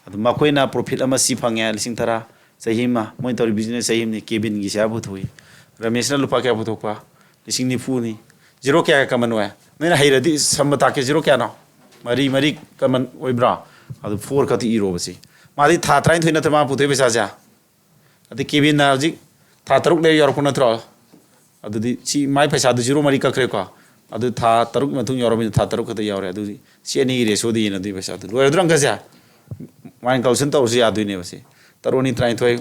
ꯑꯗꯨ ꯃꯈꯣꯏꯅ profit ꯑꯃ ꯁꯤ ꯐꯪꯉꯦ, ꯂꯤꯁꯤꯡ ꯇꯔꯥ, ꯆꯍꯤ ꯑꯃ, ꯃꯣꯏꯅ ꯇꯧꯔꯤ business ꯆꯍꯤ ꯑꯃꯅꯤ, cabin ꯒꯤ ꯁꯤꯌꯥ ꯄꯨꯊꯣꯛꯏ꯫ ꯔꯃꯦꯁꯅ ꯂꯨꯄꯥ ꯀꯌꯥ ꯄꯨꯊꯣꯛꯄ? ꯂꯤꯁꯤꯡ ꯅꯤꯐꯨꯅꯤ꯫ Zero ꯀꯌꯥ ꯀꯃꯟ ꯑꯣꯏ? ꯅꯣꯏꯅ ꯍꯩꯔꯗꯤ ꯁꯝꯕ ꯇꯥꯛꯀꯦ, zero ꯀꯌꯥꯅꯣ? ꯃꯔꯤ, ꯃꯔꯤ ꯀꯃꯟ ꯑꯣꯏꯕ꯭ꯔꯣ? ꯑꯗꯨ four ꯈꯛꯇ ꯏꯔꯣꯕ ꯁꯤ꯫ ꯃꯥꯗꯤ ꯊꯥ ꯇꯔꯥꯅꯤꯊꯣꯏ ꯅꯠꯇ꯭ꯔ ꯃꯥ ꯄꯨꯊꯣꯛꯏ ꯄꯩꯁꯥꯁꯦ? ꯑꯗꯩ cabin ꯅ ꯍꯧꯖꯤꯛ ꯊꯥ ꯇꯔꯨꯛ ꯂꯩꯔ ꯌꯥꯎꯔꯛꯄ ꯅꯠꯇ꯭ꯔꯣ? ꯑꯗꯨꯗꯤ ꯁꯤ ꯃꯥꯏ ꯄꯩꯁꯥꯗꯨ zero ꯃꯔꯤ ꯀꯛꯈ꯭ꯔꯦꯀꯣ꯫ ꯑꯗꯨ ꯊꯥ ꯇꯔꯨꯛ ꯃꯇꯨꯡ ꯌꯥꯎꯔꯕꯅꯤꯅ ꯊꯥ ꯇꯔꯨꯛ ꯈꯛꯇ ꯌꯥꯎꯔꯦ꯫ ꯑꯗꯨꯗꯤ ꯁꯤ ꯑꯅꯤꯒꯤ ratio ꯗ ꯌꯦꯡꯅꯗꯣꯏ ꯄꯩꯁꯥꯗꯨ ꯂꯣꯏꯔꯗ꯭ꯔꯣ ꯑꯪꯀꯁꯦ? Mind calculation ꯇꯧꯔꯁꯨ ꯌꯥꯗꯣꯏꯅꯦꯕ ꯁꯤ꯫ ꯇꯔꯨꯛ ꯑꯅꯤ ꯇꯔꯥꯅꯤꯊꯣꯏ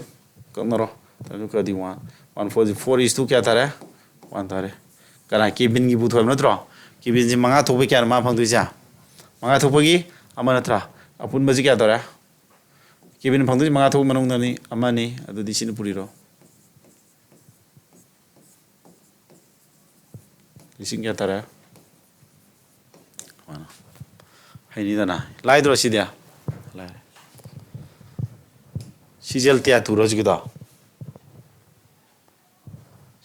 ꯀꯛꯅꯔꯣ꯫ ꯑꯗꯨ ꯀꯗꯤ one, one four, four is to ꯀꯌꯥ ꯇꯥꯔꯦ? One ꯇꯥꯔꯦ꯫ ꯀꯅꯥ cabin ꯒꯤ ꯄꯨꯊꯣꯛꯑꯦꯕ ꯅꯠꯇ꯭ꯔꯣ? Cabin ꯁꯤ ꯃꯉꯥ ꯊꯣꯛꯄꯩ ꯀꯌꯥꯅꯣ ꯃꯥ ꯐꯪꯗꯣꯏꯁꯦ? ꯃꯉꯥ ꯊꯣꯛꯄꯒꯤ ꯑꯃ ꯅꯠꯇ꯭ꯔꯥ? ꯑꯄꯨꯟꯕꯁꯤ ꯀꯌꯥ ꯇꯧꯔꯦ? Cabin ꯐꯪꯗꯣꯏꯁꯤ ꯃꯉꯥ ꯊꯣꯛꯄ ꯃꯅꯨꯡꯗꯅꯤ ꯑꯃꯅꯤ꯫ ꯑꯗꯨꯗꯤ ꯁꯤꯅ ꯄꯨꯔꯤꯔꯣ? ꯂꯤꯁꯤꯡ ꯀꯌꯥ ꯇꯥꯔꯦ? ꯍꯩꯅꯤꯗꯅ꯫ ꯂꯥꯏꯗ꯭ꯔꯣ ꯁꯤꯗꯤ? ꯂꯥꯏꯔꯦ꯫ ꯁꯤ ꯖꯦꯜ ꯀꯌꯥ ꯇꯨꯔꯣ ꯍꯧꯖꯤꯛꯀꯤꯗꯣ?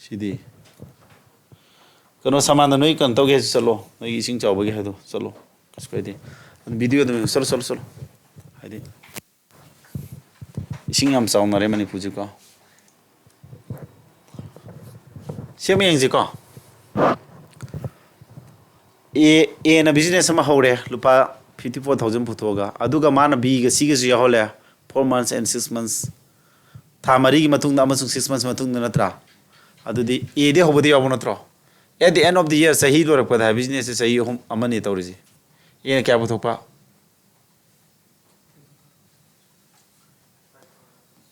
ꯁꯤꯗꯤ꯫ ꯀꯩꯅꯣ, ꯁꯃꯥꯟꯗ ꯅꯣꯏ ꯀꯩꯅꯣ ꯇꯧꯒꯦ ꯍꯥꯏꯁꯨ ꯆꯠꯂꯣ꯫ ꯅꯣꯏꯒꯤ ꯏꯁꯤꯡ ꯆꯥꯎꯕꯒꯤ ꯍꯥꯏꯗꯣ ꯆꯠꯂꯣ꯫ ꯀꯩꯁꯨ ꯀꯥꯏꯗꯦ꯫ ꯑꯗꯨꯝ video ꯑꯗꯨꯝ ꯆꯠꯂꯣ, ꯆꯠꯂꯣ, ꯆꯠꯂꯣ꯫ ꯍꯥꯏꯗꯤ ꯏꯁꯤꯡ ꯌꯥꯝ ꯆꯥꯎꯅꯔꯦ ꯃꯅꯤꯄꯨꯔꯁꯦꯀꯣ꯫ ꯁꯤ ꯑꯃ ꯌꯦꯡꯁꯤꯀꯣ꯫ A, A ꯅ business ꯑꯃ ꯍꯧꯔꯦ, ꯂꯨꯄꯥ fifty four thousand ꯄꯨꯊꯣꯛꯑꯒ, ꯑꯗꯨꯒ ꯃꯥꯅ B ꯒ C ꯒꯁꯨ ꯌꯥꯎꯍꯜꯂꯦ, four months and six months, ꯊꯥ ꯃꯔꯤꯒꯤ ꯃꯇꯨꯡꯗ ꯑꯃꯁꯨꯡ six months ꯃꯇꯨꯡꯗ ꯅꯠꯇ꯭ꯔꯥ? ꯑꯗꯨꯗꯤ A ꯗꯤ ꯍꯧꯕꯗ ꯌꯥꯎꯕ ꯅꯠꯇ꯭ꯔꯣ? At the end of the year, ꯆꯍꯤ ꯂꯣꯏꯔꯛꯄꯗ business ꯁꯦ ꯆꯍꯤ ꯑꯍꯨꯝ ꯑꯃꯅꯤ ꯇꯧꯔꯤꯁꯦ꯫ A ꯅ ꯀꯌꯥ ꯄꯨꯊꯣꯛꯄ?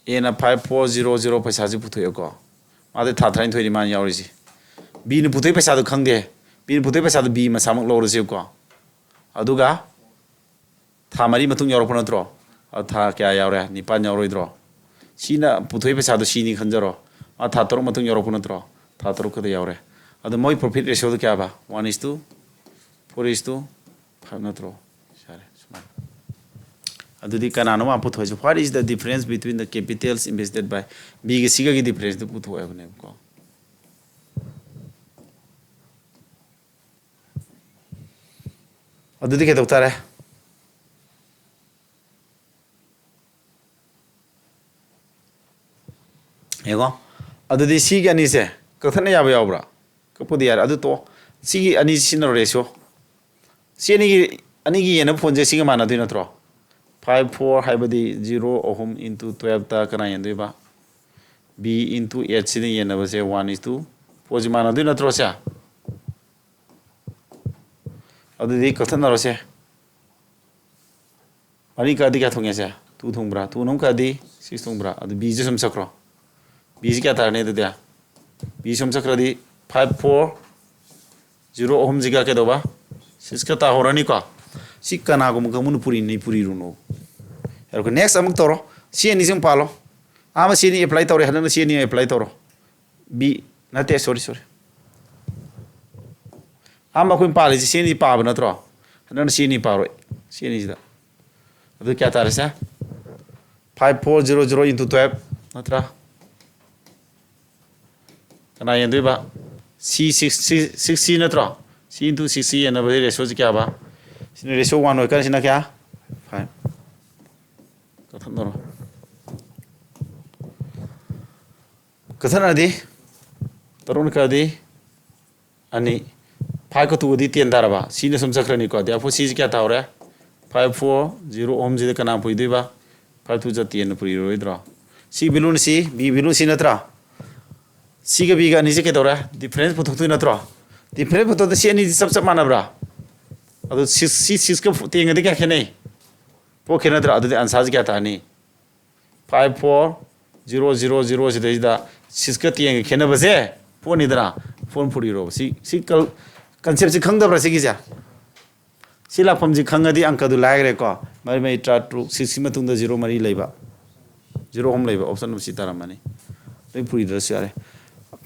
A ꯅ five four zero zero ꯄꯩꯁꯥꯁꯤ ꯄꯨꯊꯣꯛꯑꯦꯀꯣ꯫ ꯃꯥꯗꯤ ꯊꯥ ꯇꯔꯥꯅꯤꯊꯣꯏꯅꯤ ꯃꯥꯅ ꯌꯥꯎꯔꯤꯁꯦ꯫ ꯕꯤꯅ ꯄꯨꯊꯣꯛꯏ ꯄꯩꯁꯥꯗꯣ ꯈꯪꯗꯦ꯫ ꯕꯤꯅ ꯄꯨꯊꯣꯛꯏ ꯄꯩꯁꯥꯗꯣ ꯕꯤ ꯃꯁꯥꯃꯛ ꯂꯧꯔꯁꯦꯕꯀꯣ꯫ ꯑꯗꯨꯒ ꯊꯥ ꯃꯔꯤ ꯃꯇꯨꯡ ꯌꯥꯎꯔꯛꯄ ꯅꯠꯇ꯭ꯔꯣ? ꯑꯗꯨ ꯊꯥ ꯀꯌꯥ ꯌꯥꯎꯔꯦ? ꯅꯤꯄꯥꯟ ꯌꯥꯎꯔꯣꯏꯗ꯭ꯔꯣ? ꯁꯤꯅ ꯄꯨꯊꯣꯛꯏ ꯄꯩꯁꯥꯗꯣ ꯁꯤꯅꯤ ꯈꯟꯖꯔꯣ꯫ ꯃꯥ ꯊꯥ ꯇꯔꯨꯛ ꯃꯇꯨꯡ ꯌꯥꯎꯔꯛꯄ ꯅꯠꯇ꯭ꯔꯣ? ꯊꯥ ꯇꯔꯨꯛ ꯈꯛꯇ ꯌꯥꯎꯔꯦ꯫ ꯑꯗꯣ ꯃꯣꯏ profit ratioꯗꯣ ꯀꯌꯥꯕ? One is to four is to five ꯅꯠꯇ꯭ꯔꯣ? ꯌꯥꯔꯦ, ꯁꯨꯃꯥꯏꯅ꯫ ꯑꯗꯨꯗꯤ ꯀꯅꯥꯅꯣ ꯃꯥ ꯄꯨꯊꯣꯛꯏꯁꯦ? What is the difference between the capitals invested by? ꯕꯤꯒ ꯁꯤꯒꯒꯤ differenceꯗꯨ ꯄꯨꯊꯣꯛꯑꯦ ꯍꯥꯏꯕꯅꯦꯕꯀꯣ꯫ ꯑꯗꯨꯗꯤ ꯀꯩꯗꯧ ꯇꯥꯔꯦ? ꯌꯦꯡꯉꯣ, ꯑꯗꯨꯗꯤ ꯁꯤꯒꯤ ꯑꯅꯤꯁꯦ ꯀꯛꯊꯠꯅ ꯌꯥꯕ ꯌꯥꯎꯕ꯭ꯔꯥ? ꯀꯛꯄꯗꯤ ꯌꯥꯔꯦ꯫ ꯑꯗꯨ ꯇꯣꯛꯑꯣ꯫ ꯁꯤꯒꯤ ꯑꯅꯤ ꯁꯤꯖꯤꯟꯅꯔꯣ, ratio꯫ ꯁꯤ ꯑꯅꯤꯒꯤ, ꯑꯅꯤꯒꯤ ꯌꯦꯟꯅꯕ ꯐꯣꯟꯁꯦ ꯁꯤꯒ ꯃꯥꯟꯅꯗꯣꯏ ꯅꯠꯇ꯭ꯔꯣ? Five four ꯍꯥꯏꯕꯗꯤ zero ꯑꯍꯨꯝ into twelveꯇ ꯀꯅꯥ ꯌꯦꯟꯗꯣꯏꯕ? B into eight ꯁꯤꯅ ꯌꯦꯟꯅꯕꯁꯦ one is to four ꯁꯤ ꯃꯥꯟꯅꯗꯣꯏ ꯅꯠꯇ꯭ꯔꯣ ꯁꯦ? ꯑꯗꯨꯗꯤ ꯀꯛꯊꯠꯅꯔꯣꯁꯦ꯫ ꯃꯔꯤ ꯀꯛꯑꯗꯤ ꯀꯌꯥ ꯊꯨꯡꯉꯦ ꯁꯦ? Two ꯊꯨꯡꯕ꯭ꯔꯥ? Twoꯅ ꯑꯃꯨꯛ ꯀꯛꯑꯗꯤ six ꯊꯨꯡꯕ꯭ꯔꯥ? ꯑꯗꯨ Bꯁꯦ ꯁꯨꯝ ꯆꯠꯈ꯭ꯔꯣ꯫ Bꯁꯤ ꯀꯌꯥ ꯇꯥꯔꯅꯤ ꯑꯗꯨꯗꯤ? B ꯁꯨꯝ ꯆꯠꯈ꯭ꯔꯗꯤ five four zero ꯑꯍꯨꯝꯁꯤꯒ ꯀꯩꯗꯧꯕ? Sixꯀ ꯇꯥꯍꯧꯔꯅꯤꯀꯣ꯫ ꯁꯤ ꯀꯅꯥꯒꯨꯝꯕ ꯀꯥꯡꯕꯨꯅ ꯄꯨꯔꯤꯅꯤ, ꯄꯨꯔꯤꯔꯨꯅꯣ꯫ ꯑꯗꯨꯒ next ꯑꯃꯨꯛ ꯇꯧꯔꯣ꯫ ꯁꯤ ꯑꯅꯤꯁꯤ ꯑꯃꯨꯛ ꯄꯥꯜꯂꯣ꯫ ꯑꯍꯥꯟꯕ ꯁꯤ ꯑꯅꯤ apply ꯇꯧꯔꯦ, ꯍꯟꯗꯛꯅ ꯁꯤ ꯑꯅꯤ apply ꯇꯧꯔꯣ꯫ B ꯅꯠꯇꯦ, sorry, sorry꯫ ꯑꯍꯥꯟꯕ ꯑꯩꯈꯣꯏꯅ ꯄꯥꯜꯂꯤꯁꯤ ꯁꯤ ꯑꯅꯤ ꯄꯥꯕ ꯅꯠꯇ꯭ꯔꯣ? ꯍꯟꯗꯛꯅ ꯁꯤ ꯑꯅꯤ ꯄꯥꯔꯣꯏ, ꯁꯤ ꯑꯅꯤꯁꯤꯗ꯫ ꯑꯗꯨ ꯀꯌꯥ ꯇꯥꯔꯦ ꯁꯦ? Five four zero zero into twelve ꯅꯠꯇ꯭ꯔꯥ? ꯀꯅꯥ ꯌꯦꯟꯗꯣꯏꯕ? C six, C, six C ꯅꯠꯇ꯭ꯔꯣ? C into six C ꯌꯦꯟꯅꯕꯗꯤ ratioꯁꯤ ꯀꯌꯥꯕ? ꯁꯤꯅ ratio one ꯑꯣꯏꯀꯥꯟ ꯁꯤꯅ ꯀꯌꯥ? Five꯫ ꯀꯛꯊꯠꯅꯔꯣ꯫ ꯀꯛꯊꯠꯅꯔꯗꯤ ꯇꯔꯨꯛꯅ ꯀꯛꯑꯗꯤ ꯑꯅꯤ, fiveꯀ twoꯒꯗꯤ ten ꯇꯥꯔꯕ? Cꯅ ꯁꯨꯝ ꯆꯠꯈ꯭ꯔꯅꯤꯀꯣ꯫ Therefore Cꯁꯤ ꯀꯌꯥ ꯇꯥꯍꯧꯔꯦ? Five four zero ꯑꯍꯨꯝꯁꯤꯗ ꯀꯅꯥ ꯄꯨꯏꯗꯣꯏꯕ? Five two ꯖ tenꯅ ꯄꯨꯔꯤꯔꯣꯏꯗ꯭ꯔꯣ? C valueꯅ C, B valueꯅ C ꯅꯠꯇ꯭ꯔꯥ? Cꯒ Bꯒ ꯑꯅꯤꯁꯦ ꯀꯩꯗꯧꯔꯦ? Difference ꯄꯨꯊꯣꯛꯇꯣꯏ ꯅꯠꯇ꯭ꯔꯣ? Difference ꯄꯨꯊꯣꯛꯇ ꯁꯤ ꯑꯅꯤꯁꯤ ꯆꯞ ꯆꯞ ꯃꯥꯟꯅꯕ꯭ꯔꯥ? ꯑꯗꯨ six, C sixꯀ tenꯒꯗꯤ ꯀꯌꯥ ꯈꯦꯠꯅꯩ? Four ꯈꯦꯠꯅꯗ꯭ꯔꯥ? ꯑꯗꯨꯗꯤ answerꯁꯤ ꯀꯌꯥ ꯇꯥꯔꯅꯤ? Five four zero zero zero ꯁꯤꯗꯩꯁꯤꯗ ꯁꯤꯛꯁꯀ ꯇꯦꯟꯒ ꯈꯦꯠꯅꯕꯁꯦ ꯐꯣꯔꯅꯤꯗꯅ, ꯐꯣꯔ ꯐꯨꯔꯤꯔꯣꯕ꯫ ꯁꯤ ꯁꯤ ꯀꯟꯁꯦꯞꯁꯤ ꯈꯪꯗꯕ꯭ꯔꯥ ꯁꯤꯒꯤꯁꯦ? ꯁꯤ ꯂꯥꯛꯐꯝꯁꯤ ꯈꯪꯉꯗꯤ ꯑꯪꯀꯗꯨ ꯂꯥꯏꯈ꯭ꯔꯦꯀꯣ꯫ ꯃꯔꯤ ꯃꯔꯤ ꯇꯔꯥ ꯇꯔꯨꯛ, ꯁꯤꯛꯁꯀꯤ ꯃꯇꯨꯡꯗ ꯖꯤꯔꯣ ꯃꯔꯤ ꯂꯩꯕ, ꯖꯤꯔꯣ ꯑꯍꯨꯝ ꯂꯩꯕ ꯑꯣꯞꯁꯟ ꯑꯃ ꯁꯤ ꯇꯥꯔꯝꯃꯅꯤ꯫ ꯂꯣꯏ ꯄꯨꯔꯤꯗ꯭ꯔꯁꯨ ꯌꯥꯔꯦ꯫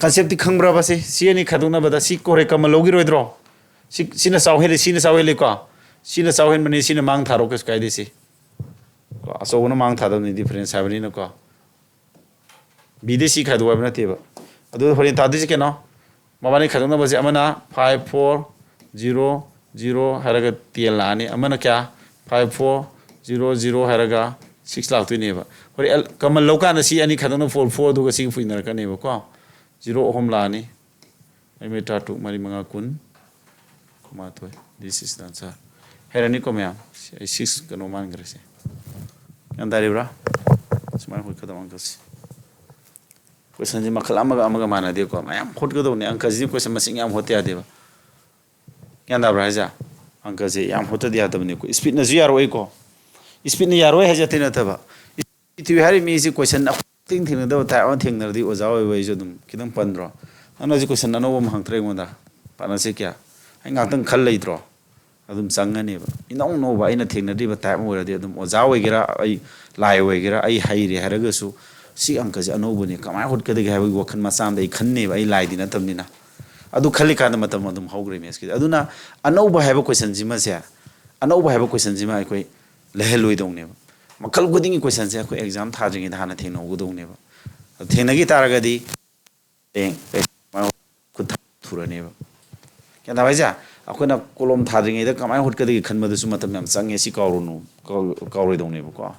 ꯀꯟꯁꯦꯞꯇꯤ ꯈꯪꯕ꯭ꯔꯕ? ꯁꯤ ꯁꯤ ꯑꯅꯤ ꯈꯥꯏꯗꯣꯛꯅꯕꯗ ꯁꯤ ꯀꯣꯔꯦ ꯀꯃꯟ ꯂꯧꯈꯤꯔꯣꯏꯗ꯭ꯔꯣ? ꯁꯤ ꯁꯤꯅ ꯆꯥꯎ ꯍꯦꯜꯂꯤ, ꯁꯤꯅ ꯆꯥꯎ ꯍꯦꯜꯂꯤꯀꯣ꯫ ꯁꯤꯅ ꯆꯥꯎ ꯍꯦꯟꯕꯅꯤ, ꯁꯤꯅ ꯃꯥꯡ ꯊꯥꯔꯣ, ꯀꯩꯁꯨ ꯀꯥꯏꯗꯦ꯫ ꯁꯤ ꯀꯣ, ꯑꯆꯧꯕꯅ ꯃꯥꯡ ꯊꯥꯗꯕꯅꯤ, ꯗꯤꯐꯔꯦꯟꯁ ꯍꯥꯏꯕꯅꯤꯅꯀꯣ꯫ ꯕꯤꯗ ꯁꯤ ꯈꯥꯏꯗꯣꯛ ꯍꯥꯏꯕ ꯅꯠꯇꯦꯕ꯫ ꯑꯗꯨ ꯍꯣꯔꯦꯟ ꯇꯥꯗꯣꯏꯁꯤ ꯀꯩꯅꯣ? ꯃꯕꯥꯅꯤ ꯈꯥꯏꯗꯣꯛꯅꯕꯁꯦ ꯑꯃꯅ ꯐꯥꯏꯚ ꯐꯣꯔ ꯖꯤꯔꯣ ꯖꯤꯔꯣ ꯍꯥꯏꯔꯒ ꯇꯦꯟ ꯂꯥꯛꯑꯅꯤ, ꯑꯃꯅ ꯀꯌꯥ? ꯐꯥꯏꯚ ꯐꯣꯔ ꯖꯤꯔꯣ ꯖꯤꯔꯣ ꯍꯥꯏꯔꯒ ꯁꯤꯛꯁ ꯂꯥꯛꯇꯣꯏꯅꯦꯕ꯫ ꯍꯣꯔꯦꯟ ꯀꯃꯟ ꯂꯧꯀꯥꯟꯗ ꯁꯤ ꯑꯅꯤ ꯈꯥꯏꯗꯣꯛꯅ ꯐꯣꯔ, ꯐꯣꯔ ꯑꯗꯨꯒ ꯁꯤꯒ ꯐꯨꯏꯅꯔꯛꯀꯅꯦꯕꯀꯣ꯫ ꯖꯤꯔꯣ ꯑꯍꯨꯝ ꯂꯥꯛꯑꯅꯤ꯫ ꯑꯩ ꯃꯤꯅꯤꯠ ꯇꯔꯥ ꯇꯔꯨꯛ, ꯃꯔꯤ ꯃꯉꯥ ꯀꯨꯟ꯫ ꯀꯨꯟꯃꯥꯊꯣꯏ꯫ This is the answer꯫ ꯍꯩꯔꯅꯤꯀꯣ ꯃꯌꯥꯝ? ꯁꯤ ꯑꯩ ꯁꯤꯛꯁ ꯀꯩꯅꯣ ꯃꯥꯟꯈ꯭ꯔꯦ ꯁꯦ꯫ ꯒ꯭ꯌꯥꯟ ꯇꯥꯔꯤꯕ꯭ꯔꯥ? ꯁꯨꯃꯥꯏꯅ ꯍꯣꯠꯀꯗꯕ ꯑꯪꯀꯜꯁꯦ꯫ ꯀꯣꯏꯁꯟꯁꯦ ꯃꯈꯜ ꯑꯃꯒ ꯑꯃꯒ ꯃꯥꯟꯅꯗꯦꯀꯣ꯫ ꯃꯌꯥꯝ ꯍꯣꯠꯀꯗꯧꯕꯅꯦ꯫ ꯑꯪꯀꯁꯤꯗꯤ ꯀꯣꯏꯁꯟ ꯃꯁꯤꯡ ꯌꯥꯝ ꯍꯣꯠꯇ ꯌꯥꯗꯦꯕ꯫ ꯒ꯭ꯌꯥꯟ ꯇꯥꯕ꯭ꯔꯥ ꯍꯥꯏꯁꯦ? ꯑꯪꯀꯁꯦ ꯌꯥꯝ ꯍꯣꯠꯇꯗꯤ ꯌꯥꯗꯕꯅꯤꯀꯣ꯫ ꯏꯁꯄꯤꯠꯅꯁꯨ ꯌꯥꯔꯛꯑꯣꯏꯀꯣ꯫ ꯏꯁꯄꯤꯠꯅ ꯌꯥꯔꯣꯏ ꯍꯥꯏꯁꯦ ꯑꯇꯩ ꯅꯠꯇꯕ꯫ ꯏꯁꯄꯤꯠ ꯊꯤꯌꯨ ꯍꯥꯏꯔꯤ ꯃꯤꯁꯤ ꯀꯣꯏꯁꯟ ꯑꯩꯈꯣꯏ ꯊꯦꯡ ꯊꯦꯡꯅꯗꯕ ꯇꯥꯏꯞ ꯑꯃ ꯊꯦꯡꯅꯔꯗꯤ ꯑꯣꯖꯥ ꯑꯣꯏꯕ ꯑꯩꯁꯨ ꯑꯗꯨꯝ ꯈꯤꯇꯪ ꯄꯟꯗ꯭ꯔꯣ? ꯅꯪꯅ ꯍꯧꯖꯤꯛ ꯀꯣꯏꯁꯟ ꯑꯅꯧꯕ ꯑꯃ ꯍꯪꯉꯛꯇ꯭ꯔꯦ ꯑꯩꯉꯣꯟꯗ꯫ ꯄꯥꯠꯅꯁꯦ ꯀꯌꯥ? ꯑꯩ ꯉꯥꯛꯇꯪ ꯈꯜ ꯂꯩꯇ꯭ꯔꯣ? ꯑꯗꯨꯝ ꯆꯪꯉꯅꯦꯕ꯫ ꯏꯅꯧ ꯅꯧꯕ ꯑꯩꯅ ꯊꯦꯡꯅꯗ꯭ꯔꯤꯕ ꯇꯥꯏꯞ ꯑꯃ ꯑꯣꯏꯔꯗꯤ ꯑꯗꯨꯝ ꯑꯣꯖꯥ ꯑꯣꯏꯒꯦꯔꯥ, ꯑꯩ ꯂꯥꯏ ꯑꯣꯏꯒꯦꯔꯥ, ꯑꯩ ꯍꯩꯔꯦ ꯍꯥꯏꯔꯒꯁꯨ ꯁꯤ ꯑꯪꯀꯁꯦ ꯑꯅꯧꯕꯅꯤ, ꯀꯃꯥꯏꯅ ꯍꯣꯠꯀꯗꯒꯦ ꯍꯥꯏꯕꯒꯤ ꯋꯥꯈꯜ ꯃꯆꯥ ꯑꯃꯗ ꯑꯩ ꯈꯟꯅꯦꯕ, ꯑꯩ ꯂꯥꯏꯗꯤ ꯅꯠꯇꯕꯅꯤꯅ꯫ ꯑꯗꯨ ꯈꯜꯂꯤꯀꯥꯟꯗ ꯃꯇꯝ ꯑꯗꯨꯝ ꯍꯧꯈ꯭ꯔꯦ ꯃꯦꯠꯁꯀꯤꯗꯤ꯫ ꯑꯗꯨꯅ ꯑꯅꯧꯕ ꯍꯥꯏꯕ ꯀꯣꯏꯁꯟꯁꯤꯃꯁꯦ, ꯑꯅꯧꯕ ꯍꯥꯏꯕ ꯀꯣꯏꯁꯟꯁꯤꯃ ꯑꯩꯈꯣꯏ ꯂꯩꯍꯜꯂꯣꯏꯗꯧꯅꯦꯕ꯫ ꯃꯈꯜ ꯈꯨꯗꯤꯡꯒꯤ ꯀꯣꯏꯁꯟꯁꯦ ꯑꯩꯈꯣꯏ ꯑꯦꯛꯖꯥꯝ ꯊꯥꯗ꯭ꯔꯤꯉꯩꯗ ꯍꯥꯟꯅ ꯊꯦꯡꯅꯍꯧꯒꯗꯧꯅꯦꯕ꯫ ꯑꯗꯨ ꯊꯦꯡꯅꯈꯤ ꯇꯥꯔꯒꯗꯤ ꯍꯌꯦꯡ ꯈꯨꯠ ꯊꯨꯔꯅꯦꯕ꯫ ꯒ꯭ꯌꯥꯟ ꯇꯥꯕ ꯍꯥꯏꯁꯦ? ꯑꯩꯈꯣꯏꯅ ꯀꯣꯂꯣꯝ ꯊꯥꯗ꯭ꯔꯤꯉꯩꯗ ꯀꯃꯥꯏꯅ ꯍꯣꯠꯀꯗꯒꯦ ꯈꯟꯕꯗꯁꯨ ꯃꯇꯝ ꯌꯥꯝ ꯆꯪꯉꯦ꯫ ꯁꯤ ꯀꯥꯎꯔꯨꯅꯨ, ꯀꯥꯎ-, ꯀꯥꯎꯔꯣꯏꯗꯧꯅꯦꯕꯀꯣ꯫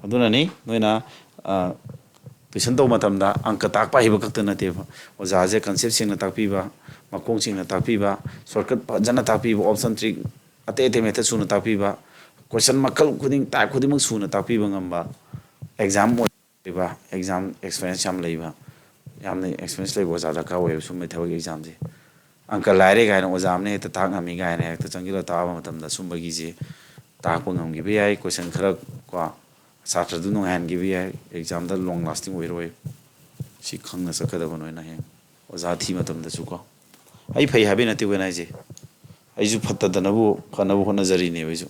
ꯑꯗꯨꯅꯅꯤ ꯅꯣꯏꯅ, ꯑ, ꯇꯨꯏꯁꯟ ꯇꯧꯕ ꯃꯇꯝꯗ ꯑꯪꯀ ꯇꯥꯛꯄ ꯍꯩꯕ ꯈꯛꯇ ꯅꯠꯇꯦꯕ꯫ ꯑꯣꯖꯥꯁꯦ ꯀꯟꯁꯦꯞ ꯁꯦꯡꯅ ꯇꯥꯛꯄꯤꯕ, ꯃꯈꯣꯡ ꯁꯦꯡꯅ ꯇꯥꯛꯄꯤꯕ, ꯁꯣꯔꯠꯀꯠ ꯐꯖꯅ ꯇꯥꯛꯄꯤꯕ, ꯑꯣꯞꯁꯟ ꯇ꯭ꯔꯤꯛ ꯑꯇꯩ ꯑꯇꯩ ꯃꯦꯊꯠ ꯁꯨꯅ ꯇꯥꯛꯄꯤꯕ, ꯀꯣꯏꯁꯟ ꯃꯈꯜ ꯈꯨꯗꯤꯡ, ꯇꯥꯏꯞ ꯈꯨꯗꯤꯡꯃꯛ ꯁꯨꯅ ꯇꯥꯛꯄꯤꯕ ꯉꯝꯕ, ꯑꯦꯛꯖꯥꯝ ꯑꯣꯏꯕ, ꯑꯦꯛꯖꯥꯝ ꯑꯦꯛꯁꯄꯤꯔꯤꯌꯦꯟꯁ ꯌꯥꯝ ꯂꯩꯕ, ꯌꯥꯝꯅ ꯑꯦꯛꯁꯄꯤꯔꯤꯌꯦꯟꯁ ꯂꯩꯕ ꯑꯣꯖꯥ ꯗꯔꯀꯥꯔ ꯑꯣꯏꯌꯦꯕ ꯁꯨꯝꯕꯒꯤ ꯊꯕꯛꯀꯤ ꯑꯦꯛꯖꯥꯝꯁꯦ꯫ ꯑꯪꯀ ꯂꯥꯏꯔꯦ ꯀꯥꯏꯅ ꯑꯣꯖꯥ ꯑꯃꯅ ꯍꯦꯛꯇ ꯇꯥꯛ ꯉꯝꯃꯤ ꯀꯥꯏꯅ ꯍꯦꯛꯇ ꯆꯪꯁꯤꯜꯂ ꯇꯥꯛꯑꯕ ꯃꯇꯝꯗ ꯁꯨꯝꯕꯒꯤꯁꯦ ꯇꯥꯛꯄ ꯉꯝꯈꯤꯕ ꯌꯥꯏ꯫ ꯀꯣꯏꯁꯟ ꯈꯔ ꯀꯣ ꯁꯥꯇ꯭ꯔꯗꯨ ꯅꯨꯡꯉꯥꯏꯍꯟꯈꯤꯕ ꯌꯥꯏ, ꯑꯦꯛꯖꯥꯝꯗ ꯂꯣꯡ ꯂꯥꯁꯇꯤꯡ ꯑꯣꯏꯔꯣꯏ꯫ ꯁꯤ ꯈꯪꯅ ꯆꯠꯀꯗꯕ ꯅꯣꯏꯅ ꯍꯌꯦꯡ ꯑꯣꯖꯥ ꯊꯤ ꯃꯇꯝꯗꯁꯨꯀꯣ꯫ ꯑꯩ ꯐꯩ ꯍꯥꯏꯕꯩ ꯅꯠꯇꯦ ꯀꯩꯅꯣ ꯍꯥꯏꯁꯦ, ꯑꯩꯁꯨ ꯐꯠꯇꯗꯅꯕ ꯐꯅꯕ ꯍꯣꯠꯅꯖꯔꯤꯅꯦꯕ, ꯑꯩꯁꯨ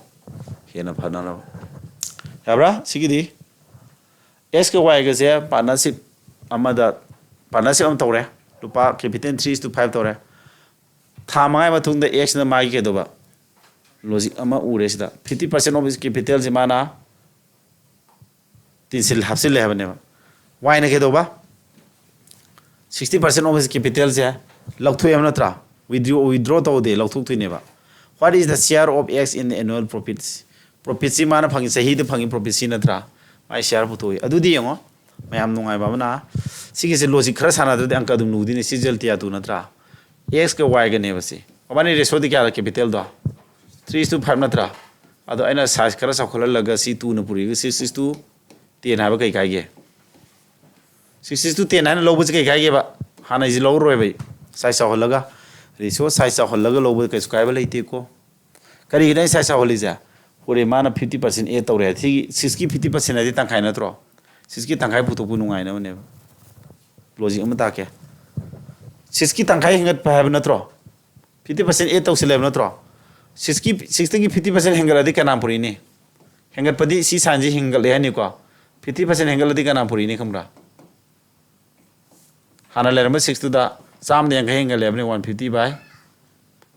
ꯍꯦꯟꯅ ꯐꯅꯅꯕ꯫ ꯌꯥꯕ꯭ꯔꯥ? ꯁꯤꯒꯤꯗꯤ ꯑꯦꯛꯁꯀ ꯋꯥꯏꯒꯁꯦ ꯄꯥꯔꯠꯅꯔꯁꯤꯞ ꯑꯃꯗ, ꯄꯥꯔꯠꯅꯔꯁꯤꯞ ꯑꯃ ꯇꯧꯔꯦ, ꯂꯨꯄꯥ ꯀꯦꯄꯤꯇꯦꯜ ꯊ꯭ꯔꯤ ꯏꯁ ꯇꯨ ꯐꯥꯏꯚ ꯇꯧꯔꯦ꯫ ꯊꯥ ꯃꯉꯥꯒꯤ ꯃꯇꯨꯡꯗ ꯑꯦꯛꯁꯅ ꯃꯥꯒꯤ ꯀꯩꯗꯧꯕ, ꯂꯣꯖꯤꯛ ꯑꯃ ꯎꯔꯦ ꯁꯤꯗ, ꯐꯤꯐꯇꯤ ꯄꯥꯔꯁꯦꯟ ꯑꯣꯐ ꯀꯦꯄꯤꯇꯦꯜꯁꯦ ꯃꯥꯅ ꯇꯤꯟꯁꯤꯜ ꯍꯥꯞꯆꯤꯜꯂꯦ ꯍꯥꯏꯕꯅꯦꯕ꯫ ꯋꯥꯏꯅ ꯀꯩꯗꯧꯕ? ꯁꯤꯛꯁꯇꯤ ꯄꯥꯔꯁꯦꯟ ꯑꯣꯐ ꯀꯦꯄꯤꯇꯦꯜꯁꯦ ꯂꯧꯊꯣꯛꯑꯦ ꯍꯥꯏꯕ ꯅꯠꯇ꯭ꯔꯥ? ꯋꯤꯗ꯭ꯔꯣ ꯋꯤꯗ꯭ꯔꯣ ꯇꯧꯗꯦ, ꯂꯧꯊꯣꯛꯇꯣꯏꯅꯦꯕ꯫ What is the share of X in annual profits? ꯄ꯭ꯔꯣꯐꯤꯠꯁꯤ ꯃꯥꯅ ꯐꯪꯉꯤ, ꯆꯍꯤꯗ ꯐꯪꯉꯤ ꯄ꯭ꯔꯣꯐꯤꯠꯁꯤ ꯅꯠꯇ꯭ꯔꯥ? ꯃꯥꯏ ꯁꯤꯌꯥꯔ ꯄꯨꯊꯣꯛꯏ꯫ ꯑꯗꯨꯗꯤ ꯌꯦꯡꯉꯣ, ꯃꯌꯥꯝ ꯅꯨꯡꯉꯥꯏꯕ ꯑꯃꯅ, ꯁꯤꯒꯤꯁꯦ ꯂꯣꯖꯤꯛ ꯈꯔ ꯁꯥꯟꯅꯗ꯭ꯔꯗꯤ ꯑꯪꯀ ꯑꯗꯨꯝ ꯂꯨꯗꯣꯏꯅꯤ꯫ ꯁꯤ ꯖꯦꯜ ꯇꯤꯌꯥ ꯇꯨ ꯅꯠꯇ꯭ꯔꯥ? ꯑꯦꯛꯁꯀ ꯋꯥꯏꯒꯅꯦꯕ ꯁꯤ꯫ ꯃꯕꯥꯅꯤ ꯔꯦꯁꯤꯌꯣꯗꯤ ꯀꯌꯥꯗ ꯀꯦꯄꯤꯇꯦꯜꯗꯣ? ꯊ꯭ꯔꯤ ꯏꯁ ꯇꯨ ꯐꯥꯏꯚ ꯅꯠꯇ꯭ꯔꯥ? ꯑꯗꯣ ꯑꯩꯅ ꯁꯥꯏꯖ ꯈꯔ ꯆꯥꯎꯈꯠꯍꯜꯂꯒ ꯁꯤ ꯇꯨꯅ ꯄꯨꯔꯤꯒ ꯁꯤꯛꯁ ꯏꯁ ꯇꯨ ꯇꯦꯟ ꯍꯥꯏꯕ ꯀꯩ ꯀꯥꯏꯒꯦ? ꯁꯤꯛꯁ ꯏꯁ ꯇꯨ ꯇꯦꯟ ꯍꯥꯏꯅ ꯂꯧꯕꯁꯦ ꯀꯩ ꯀꯥꯏꯒꯦꯕ? ꯍꯥꯟꯅꯩꯁꯦ ꯂꯧꯔꯔꯣꯏꯕ ꯑꯩ꯫ ꯁꯥꯏꯖ ꯆꯥꯎꯍꯜꯂꯒ, ꯔꯦꯁꯤꯌꯣ ꯁꯥꯏꯖ ꯆꯥꯎꯍꯜꯂꯒ ꯂꯧꯕꯗ ꯀꯩꯁꯨ ꯀꯥꯏꯕ ꯂꯩꯇꯦꯀꯣ꯫ ꯀꯔꯤꯒꯤꯅꯣ ꯑꯩ ꯁꯥꯏꯖ ꯆꯥꯎꯍꯜꯂꯤꯁꯦ? ꯍꯣꯔꯦꯟ ꯃꯥꯅ ꯐꯤꯐꯇꯤ ꯄꯥꯔꯁꯦꯟ ꯑꯦꯗ ꯇꯧꯔꯦ꯫ ꯁꯤꯒꯤ ꯁꯤꯛꯁꯀꯤ ꯐꯤꯐꯇꯤ ꯄꯥꯔꯁꯦꯟ ꯍꯥꯏꯗꯤ ꯇꯪꯈꯥꯏ ꯅꯠꯇ꯭ꯔꯣ? ꯁꯤꯛꯁꯀꯤ ꯇꯪꯈꯥꯏ ꯄꯨꯊꯣꯛꯄ ꯅꯨꯡꯉꯥꯏꯅꯕꯅꯦꯕ꯫ ꯂꯣꯖꯤꯛ ꯑꯃ ꯇꯥꯛꯀꯦ꯫ ꯁꯤꯛꯁꯀꯤ ꯇꯪꯈꯥꯏ ꯍꯦꯟꯒꯠꯄ ꯍꯥꯏꯕ ꯅꯠꯇ꯭ꯔꯣ? ꯐꯤꯐꯇꯤ ꯄꯥꯔꯁꯦꯟ ꯑꯦꯗ ꯇꯧꯁꯤꯜꯂꯦ ꯍꯥꯏꯕ ꯅꯠꯇ꯭ꯔꯣ? ꯁꯤꯛꯁꯀꯤ, ꯁꯤꯛꯁꯇꯒꯤ ꯐꯤꯐꯇꯤ ꯄꯥꯔꯁꯦꯟ ꯍꯦꯟꯒꯠꯂꯗꯤ ꯀꯅꯥ ꯄꯨꯔꯤꯅꯤ? ꯍꯦꯟꯒꯠꯄꯗꯤ ꯁꯤ ꯁꯥꯏꯟꯁꯤ ꯍꯦꯟꯒꯠꯂꯦ ꯍꯥꯏꯅꯤꯀꯣ꯫ ꯐꯤꯐꯇꯤ ꯄꯥꯔꯁꯦꯟ ꯍꯦꯟꯒꯠꯂꯗꯤ ꯀꯅꯥ ꯄꯨꯔꯤꯅꯤ ꯈꯪꯕ꯭ꯔꯥ? ꯍꯥꯟꯅ ꯂꯩꯔꯝꯕ ꯁꯤꯛꯁꯇꯨꯗ ꯆꯥꯝꯃꯗ ꯌꯥꯡꯈꯩ ꯍꯦꯟꯒꯠꯂꯦ ꯍꯥꯏꯕꯅꯤ, ꯋꯥꯟ ꯐꯤꯐꯇꯤ ꯕꯥꯏ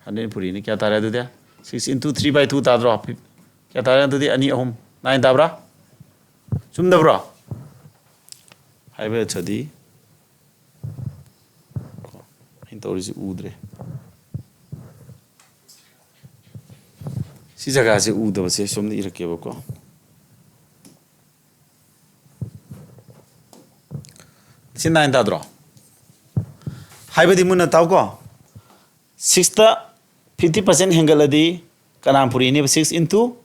ꯍꯟꯗ꯭ꯔꯦꯠ ꯄꯨꯔꯤꯅꯤ꯫ ꯀꯌꯥ ꯇꯥꯔꯦ ꯑꯗꯨꯗꯤ? Six into three by two ꯇꯥꯗ꯭ꯔꯣ? ꯀꯌꯥ ꯇꯥꯔꯦ ꯑꯗꯨꯗꯤ? ꯑꯅꯤ, ꯑꯍꯨꯝ, ꯅꯥꯏꯟ ꯇꯥꯕ꯭ꯔꯥ? ꯆꯨꯝꯗꯕ꯭ꯔꯣ? ꯍꯥꯏꯕ ꯆꯗꯤ ꯑꯩꯅ ꯇꯧꯔꯤꯁꯤ ꯎꯗ꯭ꯔꯦ꯫ ꯁꯤ ꯖꯒꯥꯁꯦ ꯎꯗꯕꯁꯦ ꯁꯣꯝꯗ ꯏꯔꯛꯀꯦꯕꯀꯣ꯫ ꯁꯤ ꯅꯥꯏꯟ ꯇꯥꯗ꯭ꯔꯣ? ꯍꯥꯏꯕꯗꯤ ꯃꯨꯟꯅ ꯇꯥꯎꯀꯣ, ꯁꯤꯛꯁꯇ ꯐꯤꯐꯇꯤ ꯄꯥꯔꯁꯦꯟ ꯍꯦꯟꯒꯠꯂꯗꯤ ꯀꯅꯥ ꯄꯨꯔꯤꯅꯦꯕ? ꯁꯤꯛꯁ ꯏꯟꯇꯨ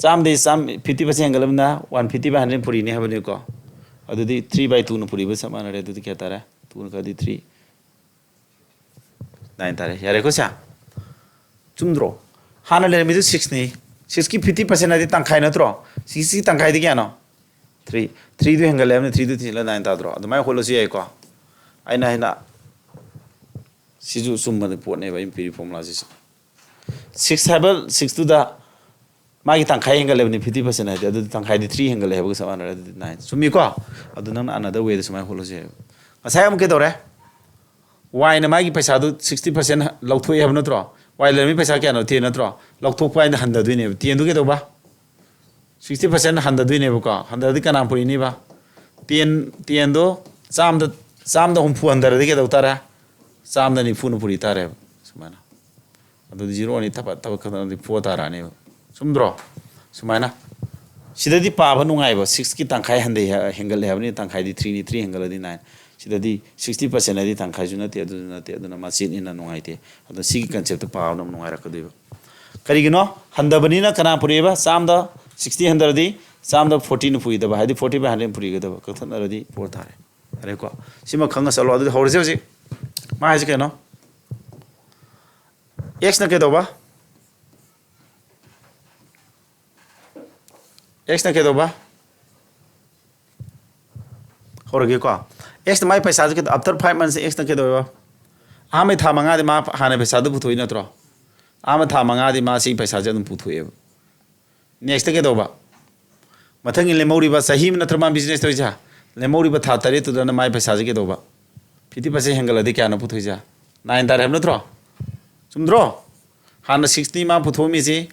ꯆꯥꯝꯃꯗꯒꯤ ꯆꯥꯝ, ꯐꯤꯐꯇꯤ ꯄꯥꯔꯁꯦꯟ ꯍꯦꯟꯒꯠꯂꯕꯅꯤꯅ ꯋꯥꯟ ꯐꯤꯐꯇꯤ ꯕꯥꯏ ꯍꯟꯗ꯭ꯔꯦꯠ ꯄꯨꯔꯤꯅꯤ ꯍꯥꯏꯕꯅꯤꯀꯣ꯫ ꯑꯗꯨꯗꯤ ꯊ꯭ꯔꯤ ꯕꯥꯏ ꯇꯨꯅ ꯄꯨꯔꯤꯕ ꯆꯞ ꯃꯥꯟꯅꯔꯦ꯫ ꯑꯗꯨꯗꯤ ꯀꯌꯥ ꯇꯥꯔꯦ? ꯇꯨꯅ ꯀꯛꯑꯗꯤ ꯊ꯭ꯔꯤ, ꯅꯥꯏꯟ ꯇꯥꯔꯦ꯫ ꯌꯥꯔꯦꯀꯣ ꯁꯦ? ꯆꯨꯝꯗ꯭ꯔꯣ? ꯍꯥꯟꯅ ꯂꯩꯔꯝꯃꯤꯗꯨ ꯁꯤꯛꯁꯅꯤ꯫ ꯁꯤꯛꯁꯀꯤ ꯐꯤꯐꯇꯤ ꯄꯥꯔꯁꯦꯟ ꯍꯥꯏꯗꯤ ꯇꯪꯈꯥꯏ ꯅꯠꯇ꯭ꯔꯣ? ꯁꯤꯛꯁꯀꯤ ꯇꯪꯈꯥꯏꯗꯤ ꯀꯌꯥꯅꯣ? ꯊ꯭ꯔꯤ ꯊ꯭ꯔꯤꯗꯨ ꯍꯦꯟꯒꯠꯂꯦ ꯍꯥꯏꯕꯅꯤ, ꯊ꯭ꯔꯤꯗꯨ ꯊꯤꯜꯂ ꯅꯥꯏꯟ ꯇꯥꯗ꯭ꯔꯣ? ꯑꯗꯨꯃꯥꯏꯅ ꯍꯣꯠꯂꯁꯨ ꯌꯥꯏꯀꯣ꯫ ꯑꯩꯅ ꯍꯥꯏꯅ ꯁꯤꯁꯨ ꯆꯨꯝꯕ ꯄꯣꯠꯅꯦꯕ, ꯑꯩꯅ ꯄꯤꯔꯤ ꯐꯣꯔꯃꯨꯂꯥꯁꯤꯁꯨ꯫ ꯁꯤꯛꯁ ꯍꯥꯏꯕ ꯁꯤꯛꯁꯇꯨꯗ ꯃꯥꯒꯤ ꯇꯪꯈꯥꯏ ꯍꯦꯟꯒꯠꯂꯦꯕꯅꯤ, ꯐꯤꯐꯇꯤ ꯄꯥꯔꯁꯦꯟ ꯍꯥꯏꯗꯤ, ꯑꯗꯨꯗꯤ ꯇꯪꯈꯥꯏꯗꯤ ꯊ꯭ꯔꯤ ꯍꯦꯟꯒꯠꯂꯦ ꯍꯥꯏꯕꯒ ꯆꯞ ꯃꯥꯟꯅꯔꯦ, ꯑꯗꯨꯗꯤ ꯅꯥꯏꯟ꯫ ꯆꯨꯝꯃꯤꯀꯣ? ꯑꯗꯨ ꯅꯪꯅ ꯑꯅꯗꯔ ꯋꯦꯗ ꯁꯨꯃꯥꯏꯅ ꯍꯣꯠꯂꯁꯨ ꯌꯥꯏꯕ꯫ ꯉꯁꯥꯏ ꯑꯃꯨꯛ ꯀꯩꯗꯧꯔꯦ? ꯋꯥꯏꯅ ꯃꯥꯒꯤ ꯄꯩꯁꯥꯗꯨ ꯁꯤꯛꯁꯇꯤ ꯄꯥꯔꯁꯦꯟ ꯂꯧꯊꯣꯛꯑꯦ ꯍꯥꯏꯕ ꯅꯠꯇ꯭ꯔꯣ? ꯋꯥꯏ ꯂꯩꯔꯝꯃꯤ ꯄꯩꯁꯥ ꯀꯌꯥꯅꯣ? ꯇꯦꯟ ꯅꯠꯇ꯭ꯔꯣ? ꯂꯧꯊꯣꯛꯄ ꯍꯥꯏꯅ ꯍꯟꯊꯗꯣꯏꯅꯦꯕ꯫ ꯇꯦꯟꯗꯨ ꯀꯩꯗꯧꯕ? Sixty percent ꯍꯟꯊꯗꯣꯏꯅꯦꯕꯀꯣ꯫ ꯍꯟꯊꯔꯗꯤ ꯀꯅꯥ ꯄꯨꯔꯤꯅꯤꯕ? ꯇꯦꯟ, ꯇꯦꯟꯗꯣ ꯆꯥꯝꯗ, ꯆꯥꯝꯗ ꯍꯨꯝꯐꯨ ꯍꯟꯊꯔꯗꯤ ꯀꯩꯗꯧ ꯇꯥꯔꯦ? ꯆꯥꯝꯗ ꯅꯤꯐꯨꯅ ꯄꯨꯔꯤ ꯇꯥꯔꯦꯕ꯫ ꯁꯨꯃꯥꯏꯅ꯫ ꯑꯗꯨꯗꯤ ꯖꯤꯔꯣꯅꯤ, ꯊꯕꯛ, ꯊꯕꯛ ꯈꯛꯇꯅꯗꯤ ꯐꯣꯔ ꯇꯥꯔꯛꯑꯅꯦꯕ꯫ ꯆꯨꯝꯗ꯭ꯔꯣ? ꯁꯨꯃꯥꯏꯅ꯫ ꯁꯤꯗꯗꯤ ꯄꯥꯕ ꯅꯨꯡꯉꯥꯏꯕ, ꯁꯤꯛꯁꯀꯤ ꯇꯪꯈꯥꯏ ꯍꯟꯊꯩ ꯍꯥꯏ-, ꯍꯦꯟꯒꯠꯂꯦ ꯍꯥꯏꯕꯅꯤ, ꯇꯪꯈꯥꯏꯗꯤ ꯊ꯭ꯔꯤꯅꯤ, ꯊ꯭ꯔꯤ ꯍꯦꯟꯒꯠꯂꯗꯤ ꯅꯥꯏꯟ꯫ ꯁꯤꯗꯗꯤ ꯁꯤꯛꯁꯇꯤ ꯄꯥꯔꯁꯦꯟ ꯍꯥꯏꯗꯤ ꯇꯪꯈꯥꯏꯁꯨ ꯅꯠꯇꯦ, ꯑꯗꯨꯁꯨ ꯅꯠꯇꯦ, ꯑꯗꯨꯅ ꯃꯆꯦꯠꯅꯤꯅ ꯅꯨꯡꯉꯥꯏꯇꯦ꯫ ꯑꯗꯣ ꯁꯤꯒꯤ ꯀꯟꯁꯦꯞꯇꯣ ꯄꯥꯕꯅ ꯑꯃꯨꯛ ꯅꯨꯡꯉꯥꯏꯔꯛꯀꯗꯣꯏꯕ꯫ ꯀꯔꯤꯒꯤꯅꯣ? ꯍꯟꯊꯕꯅꯤꯅ ꯀꯅꯥ ꯄꯨꯔꯛꯑꯦꯕ? ꯆꯥꯝꯗ ꯁꯤꯛꯁꯇꯤ ꯍꯟꯊꯔꯗꯤ ꯆꯥꯝꯗ ꯐꯣꯔꯇꯤꯅ ꯄꯨꯔꯤꯗꯕ, ꯍꯥꯏꯗꯤ ꯐꯣꯔꯇꯤ ꯕꯥꯏ ꯍꯟꯗ꯭ꯔꯦꯠ ꯄꯨꯔꯤꯒꯗꯕ, ꯀꯛꯊꯠꯅꯔꯗꯤ ꯐꯣꯔ ꯇꯥꯔꯦ꯫ ꯌꯥꯔꯦꯀꯣ? ꯁꯤꯃ ꯈꯪꯉ ꯆꯠꯂꯣ꯫ ꯑꯗꯨꯗꯤ ꯍꯧꯔꯁꯦ ꯍꯧꯖꯤꯛ꯫ ꯃꯥ ꯍꯥꯏꯁꯦ ꯀꯩꯅꯣ? ꯑꯦꯛꯁꯅ ꯀꯩꯗꯧꯕ? ꯑꯦꯛꯁꯅ ꯀꯩꯗꯧꯕ? ꯍꯧꯔꯒꯦꯀꯣ꯫ ꯑꯦꯛꯁꯅ ꯃꯥꯏ ꯄꯩꯁꯥꯁꯦ ꯀꯩꯗꯧ-, after five months ꯑꯦꯛꯁꯅ ꯀꯩꯗꯧꯋꯦꯕ? ꯑꯍꯥꯟꯕꯩ ꯊꯥ ꯃꯉꯥꯗꯤ ꯃꯥ ꯍꯥꯟꯅ ꯄꯩꯁꯥꯗꯨ ꯄꯨꯊꯣꯛꯏ ꯅꯠꯇ꯭ꯔꯣ? ꯑꯍꯥꯟꯕ ꯊꯥ ꯃꯉꯥꯗꯤ ꯃꯥ ꯁꯤꯒꯤ ꯄꯩꯁꯥꯁꯦ ꯑꯗꯨꯝ ꯄꯨꯊꯣꯛꯑꯦꯕ꯫ ꯅꯦꯛꯁꯇ ꯀꯩꯗꯧꯕ? ꯃꯊꯪꯒꯤ ꯂꯦꯝꯍꯧꯔꯤꯕ, ꯆꯍꯤ ꯑꯃ ꯅꯠꯇ꯭ꯔ ꯃꯥ ꯕꯤꯖꯤꯅꯦꯁ ꯇꯧꯔꯤꯁꯦ? ꯂꯦꯝꯍꯧꯔꯤꯕ ꯊꯥ ꯇꯔꯦꯠꯇꯨꯗꯅ ꯃꯥꯏ ꯄꯩꯁꯥꯁꯦ ꯀꯩꯗꯧꯕ? ꯐꯤꯐꯇꯤ ꯄꯥꯔꯁꯦꯟ ꯍꯦꯟꯒꯠꯂꯗꯤ ꯀꯌꯥꯅꯣ ꯄꯨꯊꯣꯛꯏꯁꯦ? ꯅꯥꯏꯟ ꯇꯥꯔꯦ ꯍꯥꯏꯕ ꯅꯠꯇ꯭ꯔꯣ? ꯆꯨꯝꯗ꯭ꯔꯣ? ꯍꯥꯟꯅ ꯁꯤꯛꯁꯅꯤ ꯃꯥ ꯄꯨꯊꯣꯛꯑꯝꯃꯤꯁꯤ,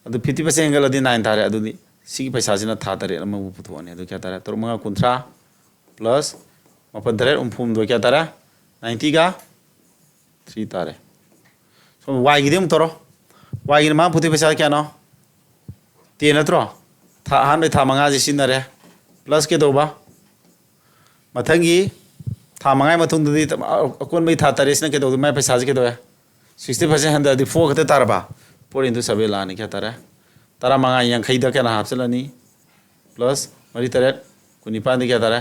ꯑꯗꯨ ꯐꯤꯐꯇꯤ ꯄꯥꯔꯁꯦꯟ ꯍꯦꯟꯒꯠꯂꯗꯤ ꯅꯥꯏꯟ ꯇꯥꯔꯦ꯫ ꯑꯗꯨꯗꯤ ꯁꯤꯒꯤ ꯄꯩꯁꯥꯁꯤꯅ ꯊꯥ ꯇꯔꯦꯠ ꯑꯃꯃꯨꯛ ꯄꯨꯊꯣꯛꯑꯅꯤ꯫ ꯑꯗꯨ ꯀꯌꯥ ꯇꯥꯔꯦ? ꯇꯔꯨꯛ ꯃꯉꯥ ꯀꯨꯟꯊ꯭ꯔꯥ ꯄ꯭ꯂꯁ ꯃꯥꯄꯟ ꯇꯔꯦꯠ ꯍꯨꯝꯐꯨ ꯍꯨꯝꯗꯣꯏ ꯀꯌꯥ ꯇꯥꯔꯦ? ꯅꯥꯏꯟꯇꯤꯒ ꯊ꯭ꯔꯤ ꯇꯥꯔꯦ꯫ ꯁꯣꯝ ꯋꯥꯏꯒꯤꯗꯤ ꯑꯃꯨꯛ ꯇꯧꯔꯣ꯫ ꯋꯥꯏꯒꯤꯅ ꯃꯥ ꯄꯨꯊꯣꯛꯏ ꯄꯩꯁꯥ ꯀꯌꯥꯅꯣ? ꯇꯦꯟ ꯅꯠꯇ꯭ꯔꯣ? ꯊꯥ, ꯑꯍꯥꯟꯕꯩ ꯊꯥ ꯃꯉꯥꯁꯤ ꯁꯤꯖꯤꯟꯅꯔꯦ꯫ ꯄ꯭ꯂꯁ ꯀꯩꯗꯧꯕ? ꯃꯊꯪꯒꯤ ꯊꯥ ꯃꯉꯥꯒꯤ ꯃꯇꯨꯡꯗꯗꯤ ꯑꯀꯣꯟꯕꯒꯤ ꯊꯥ ꯇꯔꯦꯠꯁꯤꯅ ꯀꯩꯗꯧꯗꯣꯏ? ꯃꯥꯏ ꯄꯩꯁꯥꯁꯤ ꯀꯩꯗꯧꯋꯦ? ꯁꯤꯛꯁꯇꯤ ꯄꯥꯔꯁꯦꯟ ꯍꯟꯊꯔꯗꯤ ꯐꯣꯔ ꯈꯛꯇ ꯇꯥꯔꯕ? ꯐꯣꯔ ꯏꯟꯇꯨ ꯁꯚꯦꯟ ꯂꯥꯛꯑꯅꯤ, ꯀꯌꯥ ꯇꯥꯔꯦ? ꯇꯔꯥꯃꯉꯥ, ꯌꯥꯡꯈꯩꯗ ꯀꯌꯥꯅ ꯍꯥꯞꯆꯤꯜꯂꯅꯤ? ꯄ꯭ꯂꯁ ꯃꯔꯤ ꯇꯔꯦꯠ, ꯀꯨꯟꯅꯤꯄꯥꯟꯗꯤ ꯀꯌꯥ ꯇꯥꯔꯦ?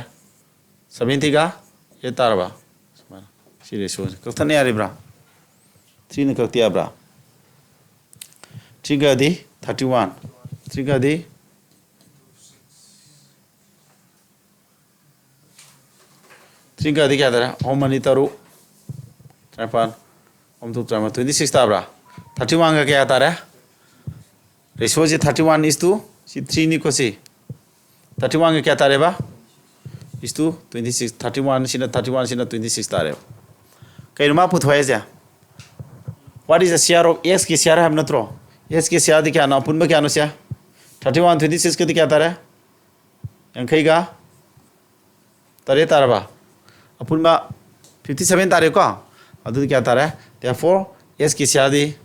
ꯁꯚꯦꯟꯇꯤꯒ ꯑꯦꯠ ꯇꯥꯔꯕ? ꯁꯨꯃꯥꯏꯅ꯫ ꯁꯤ ꯔꯦꯁꯤꯌꯣꯁꯦ ꯀꯛꯊꯠꯅ ꯌꯥꯔꯤꯕ꯭ꯔꯥ? ꯊ꯭ꯔꯤꯅ ꯀꯛꯇ ꯌꯥꯕ꯭ꯔꯥ? ꯊ꯭ꯔꯤꯒꯗꯤ ꯊꯥꯔꯇꯤ ꯋꯥꯟ꯫ ꯊ꯭ꯔꯤꯒꯗꯤ ꯁꯤ ꯀꯗꯤ ꯀꯌꯥ ꯇꯥꯔꯦ? ꯑꯍꯨꯝ ꯑꯅꯤ ꯇꯔꯨꯛ, ꯇꯔꯥꯅꯤꯄꯥꯟ, ꯑꯍꯨꯝ ꯇꯔꯨꯛ ꯇꯔꯥꯃꯥꯄꯟ, twenty six ꯇꯥꯕ꯭ꯔꯥ? Thirty one ꯒ ꯀꯌꯥ ꯇꯥꯔꯦ? Ratio ꯁꯤ thirty one is to, ꯁꯤ three ꯅꯤꯀꯣ ꯁꯤ꯫ Thirty one ꯒ ꯀꯌꯥ ꯇꯥꯔꯦꯕ? Is to twenty six꯫ Thirty one ꯁꯤꯅ, thirty one ꯁꯤꯅ twenty six ꯇꯥꯔꯦꯕ꯫ ꯀꯩꯅꯣ ꯃꯥ ꯄꯨꯊꯣꯛꯑꯦ ꯍꯥꯏꯁꯦ? What is the share of X ꯀꯤ share ꯍꯥꯏꯕ ꯅꯠꯇ꯭ꯔꯣ? X ꯀꯤ share ꯗꯤ ꯀꯌꯥꯅꯣ? ꯑꯄꯨꯟꯕ ꯀꯌꯥꯅꯣ ꯁꯦ? Thirty one twenty six ꯀꯗꯤ ꯀꯌꯥ ꯇꯥꯔꯦ? ꯌꯥꯡꯈꯩꯒ ꯇꯔꯦꯠ ꯇꯥꯔꯕ? ꯑꯄꯨꯟꯕ fifty seven ꯇꯥꯔꯦꯀꯣ? ꯑꯗꯨꯗꯤ ꯀꯌꯥ ꯇꯥꯔꯦ? Therefore, X ꯀꯤ share ꯗꯤ,